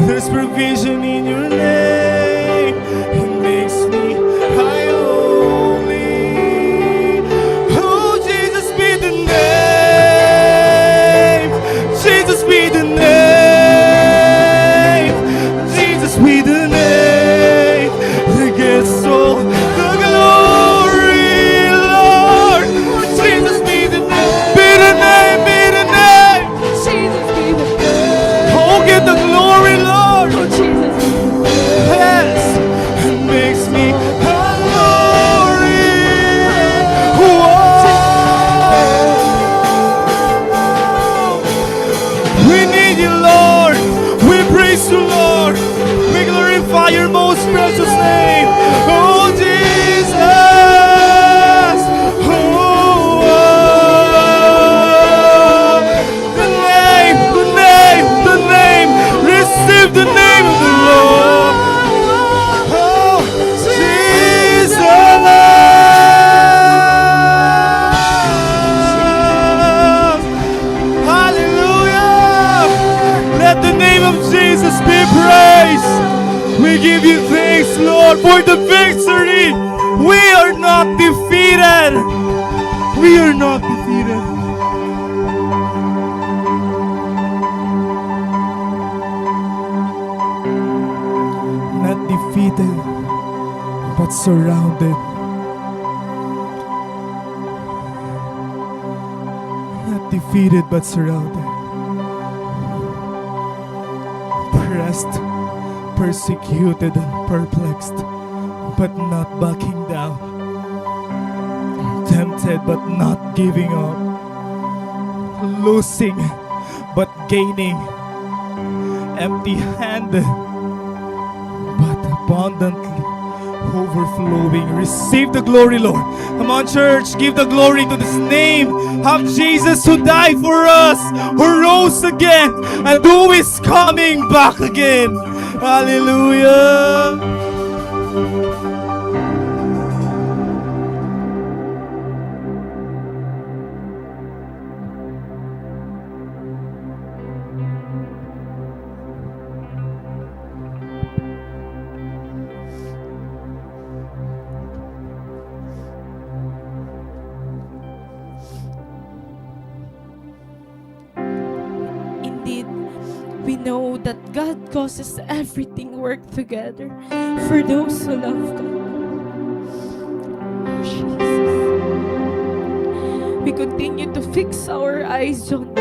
There's provision in your name. It makes me cry, holy. Oh, Jesus be the name. Jesus be the name. Jesus be the name that gets all the glory, Lord. Jesus be the name. Be the name, be the name. Jesus be the name. Oh, get the glory, Lord. Oh, Jesus be the name. Yes. It makes me glory. Whoa. We need you, Lord. We praise you, Lord. We glorify your most precious name. Oh, Jesus. Oh, the name, the name, the name. Receive the name of the Lord. Oh, Jesus. Hallelujah! Let the name of Jesus be praised. We give you thanks, Lord, for the victory. We are not defeated. We are not defeated. Not defeated, but surrounded. Not defeated, but surrounded. Pressed, persecuted, and perplexed, but not backing down. Tempted, but not giving up. Losing, but gaining. Empty hand, but abundantly overflowing. Receive the glory, Lord. Come on, church, give the glory to this name of Jesus who died for us, who rose again, and who is coming back again. Hallelujah. Indeed, we know that God causes everything work together for those who love God. Oh, Jesus. We continue to fix our eyes on you.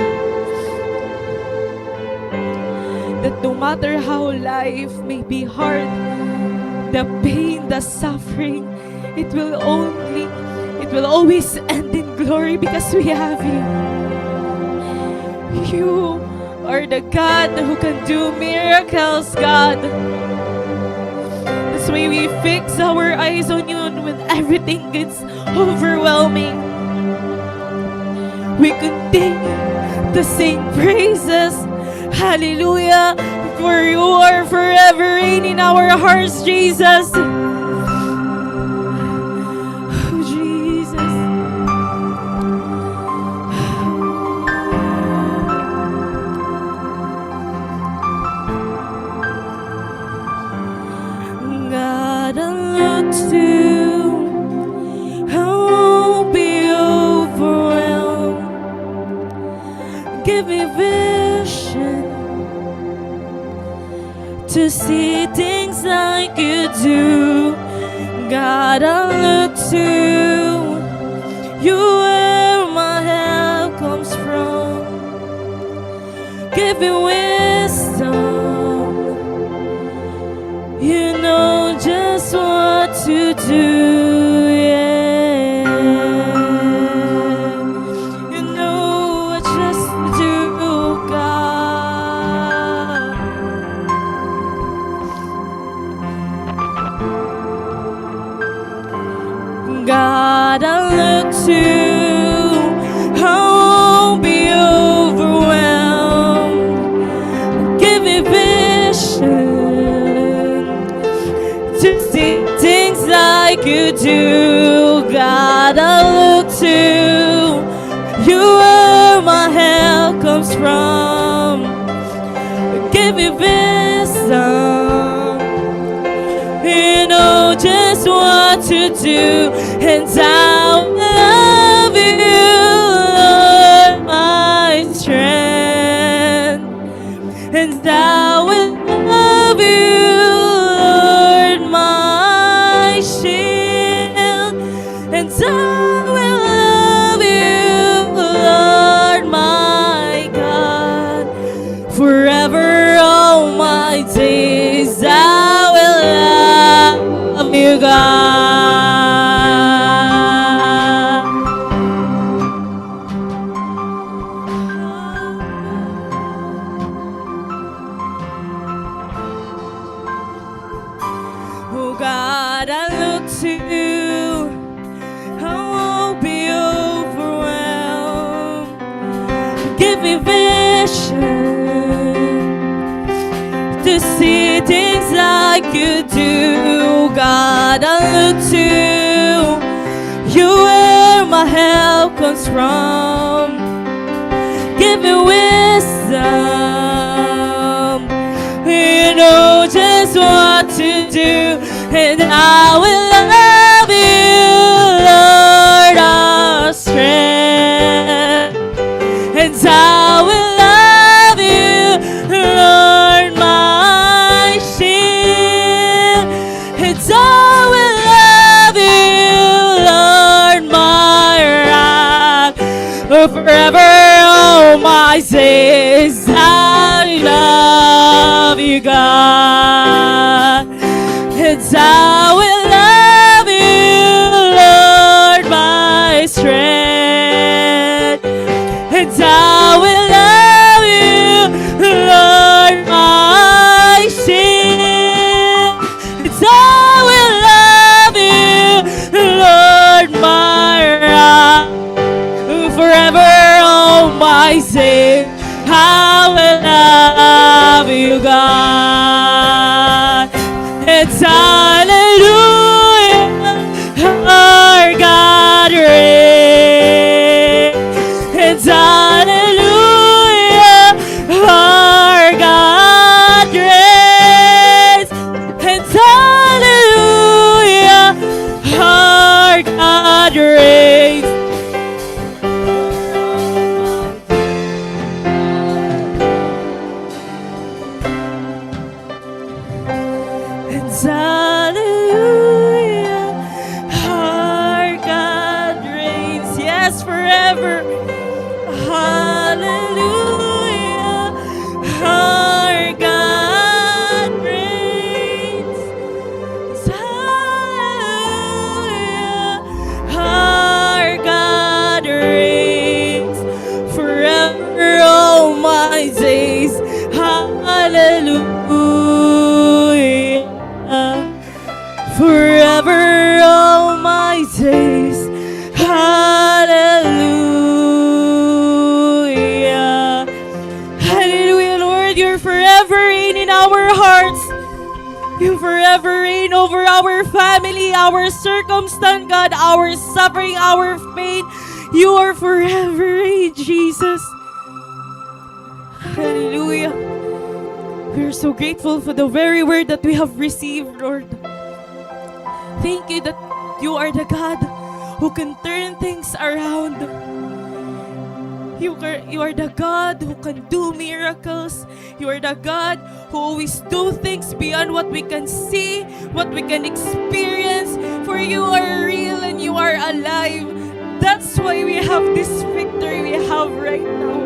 That no matter how life may be hard, the pain, the suffering, It will only, it will always end in glory because we have you. You are the God who can do miracles, God. That's why we fix our eyes on you when everything gets overwhelming. We continue to sing praises. Hallelujah. For you are forever reign in our hearts, Jesus. Oh, Jesus. God, I look to you, I won't be overwhelmed. Give me vision to see things like you do. God, I look to you, where my help comes from. Give me wisdom, you know just what to do, yeah. You know what just to do, God. God, I look to you, I won't be overwhelmed. Give me vision to see things like you do. God, I look to you, where my help comes from. Give me wisdom, you know just what to do, and I will love you, Lord, my strength. And I will love you, Lord, my shield. And I will love you, Lord, my God. Forever, all my days, I will love you, God. Oh God, I look to you. I won't be overwhelmed. Give me vision to see things like you do. God, I look to you. You where my help comes from. Give me wisdom. You know just what to do. And I will love you, Lord, our strength. And I will love you, Lord, my shield. And I will love you, Lord, my rock. Oh, forever, all my days, I love you, God. And I will love you, Lord, my strength. And I will love you, Lord, my shield. And I will love you, Lord, my rock. Forever, all my days, I will love you, God. And hallelujah, our God reigns. And hallelujah, our God reigns. And hallelujah, our God reigns. And hallelujah, our God reigns. Yes, forever. Hallelujah, our God reigns. Hallelujah. You forever reign over our family, our circumstance, God, our suffering, our pain. You are forever reign, Jesus. Hallelujah. We are so grateful for the very word that we have received, Lord. Thank you that you are the God who can turn things around. You are, you are the God who can do miracles. You are the God who always do things beyond what we can see, what we can experience. For you are real and you are alive. That's why we have this victory we have right now.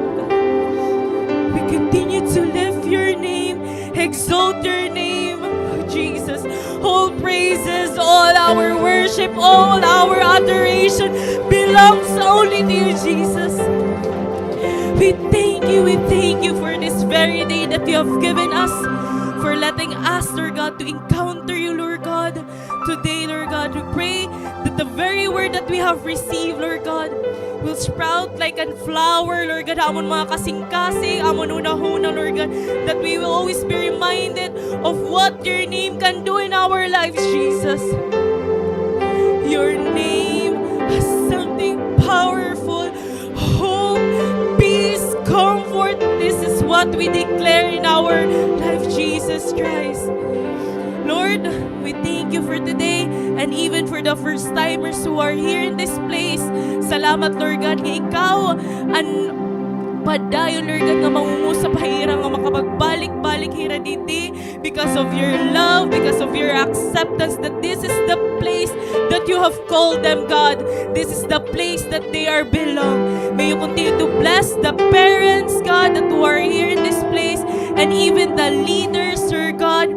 We continue to lift your name, exalt your name, Jesus. All praises, all our worship, all our adoration belongs only to you, Jesus. We thank you, we thank you for this very day that you have given us, for letting us, Lord God, to encounter you, Lord God. Today, Lord God, we pray that the very word that we have received, Lord God, will sprout like a flower, Lord God, ha amon mga kasingkasing, amon hunahuna, Lord God, that we will always be reminded of what your name can do in our lives, Jesus. Your name has something powerful. Hope, peace, comfort. This is what we declare in our life, Jesus Christ. Lord, we thank you for today and even for the first timers who are here in this place. Salamat, Lord God, nga ikaw an padayon, Lord God, nga mangungusap ha ira nga makapagbalik-balik hira didi because of your love, because of your acceptance, that this is the place that you have called them, God. This is the place that they are belong. May you continue to bless the parents, God, that who are here in this place, and even the leaders, Sir God,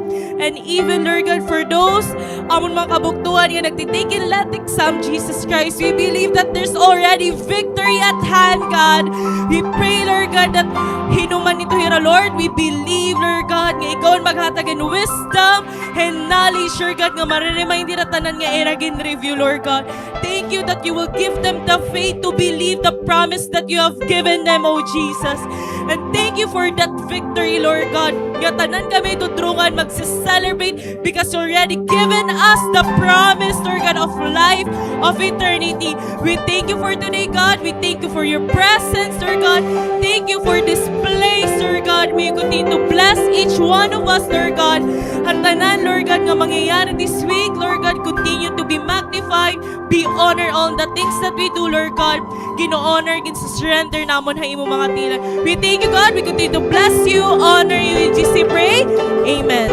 and even, Lord God, for those amon mga kabugtoan nga nagtitake in lat exam, Jesus Christ. We believe that there's already victory at hand, God. We pray, Lord God, that hinuman ito hira, Lord. We believe, Lord God, nga ikaw an maghatag hin wisdom and knowledge, Lord God, nga mariremind hira tanan nga ira gin-review, Lord God. Thank you that you will give them the faith to believe the promise that you have given them, O Jesus. And thank you for that victory, Lord God. Nga tanan kami tudrongan magse-celebrate because you already given us the promise, Lord God, of life, of eternity. We thank you for today, God. We thank you for your presence, Lord God. Thank you for this place, Lord God. May you continue to bless each one of us, Lord God. An tanan, Lord God, nga mangyayari this week, Lord God, continue to be magnified, be honored on the things that we do, Lord God. Gin-honor, gin-surrender namon ha imo mga tilan. We thank you, God. We continue to bless you, honor you. In Jesus' name we pray. Amen.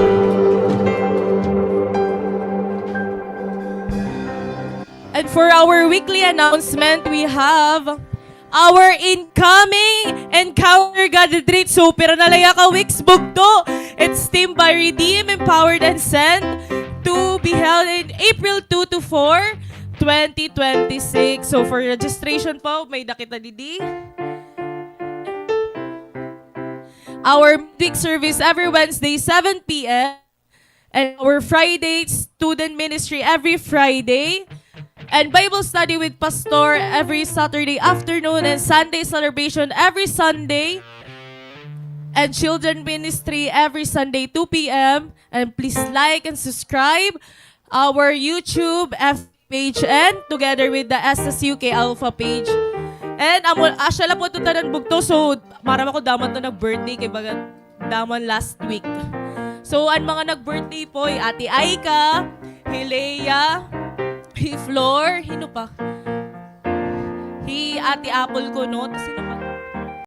And for our weekly announcement, we have our incoming Encounter God Retreat. So, pira na la ya ka weeks, bugto. It's team by Redeem, Empowered, and Sent, to be held in April two to four, twenty twenty-six. So, for registration po, may-ada kita didi. Our midweek service every Wednesday, seven p.m. And our Friday student ministry every Friday. And Bible study with Pastor every Saturday afternoon. And Sunday celebration every Sunday. And children ministry every Sunday, two p.m. And please like and subscribe our YouTube, F B page and together with the S S U K Alpha page. And amo, asya la po ito tanan bugto. So, maaram ako, damo ito nag-birthday kay baga damo an last week. So, an mga nag-birthday po, hi Ate Aika, hi Lea, hi Flor, hino pa? Hi Ate Apple ko, no? Tas sino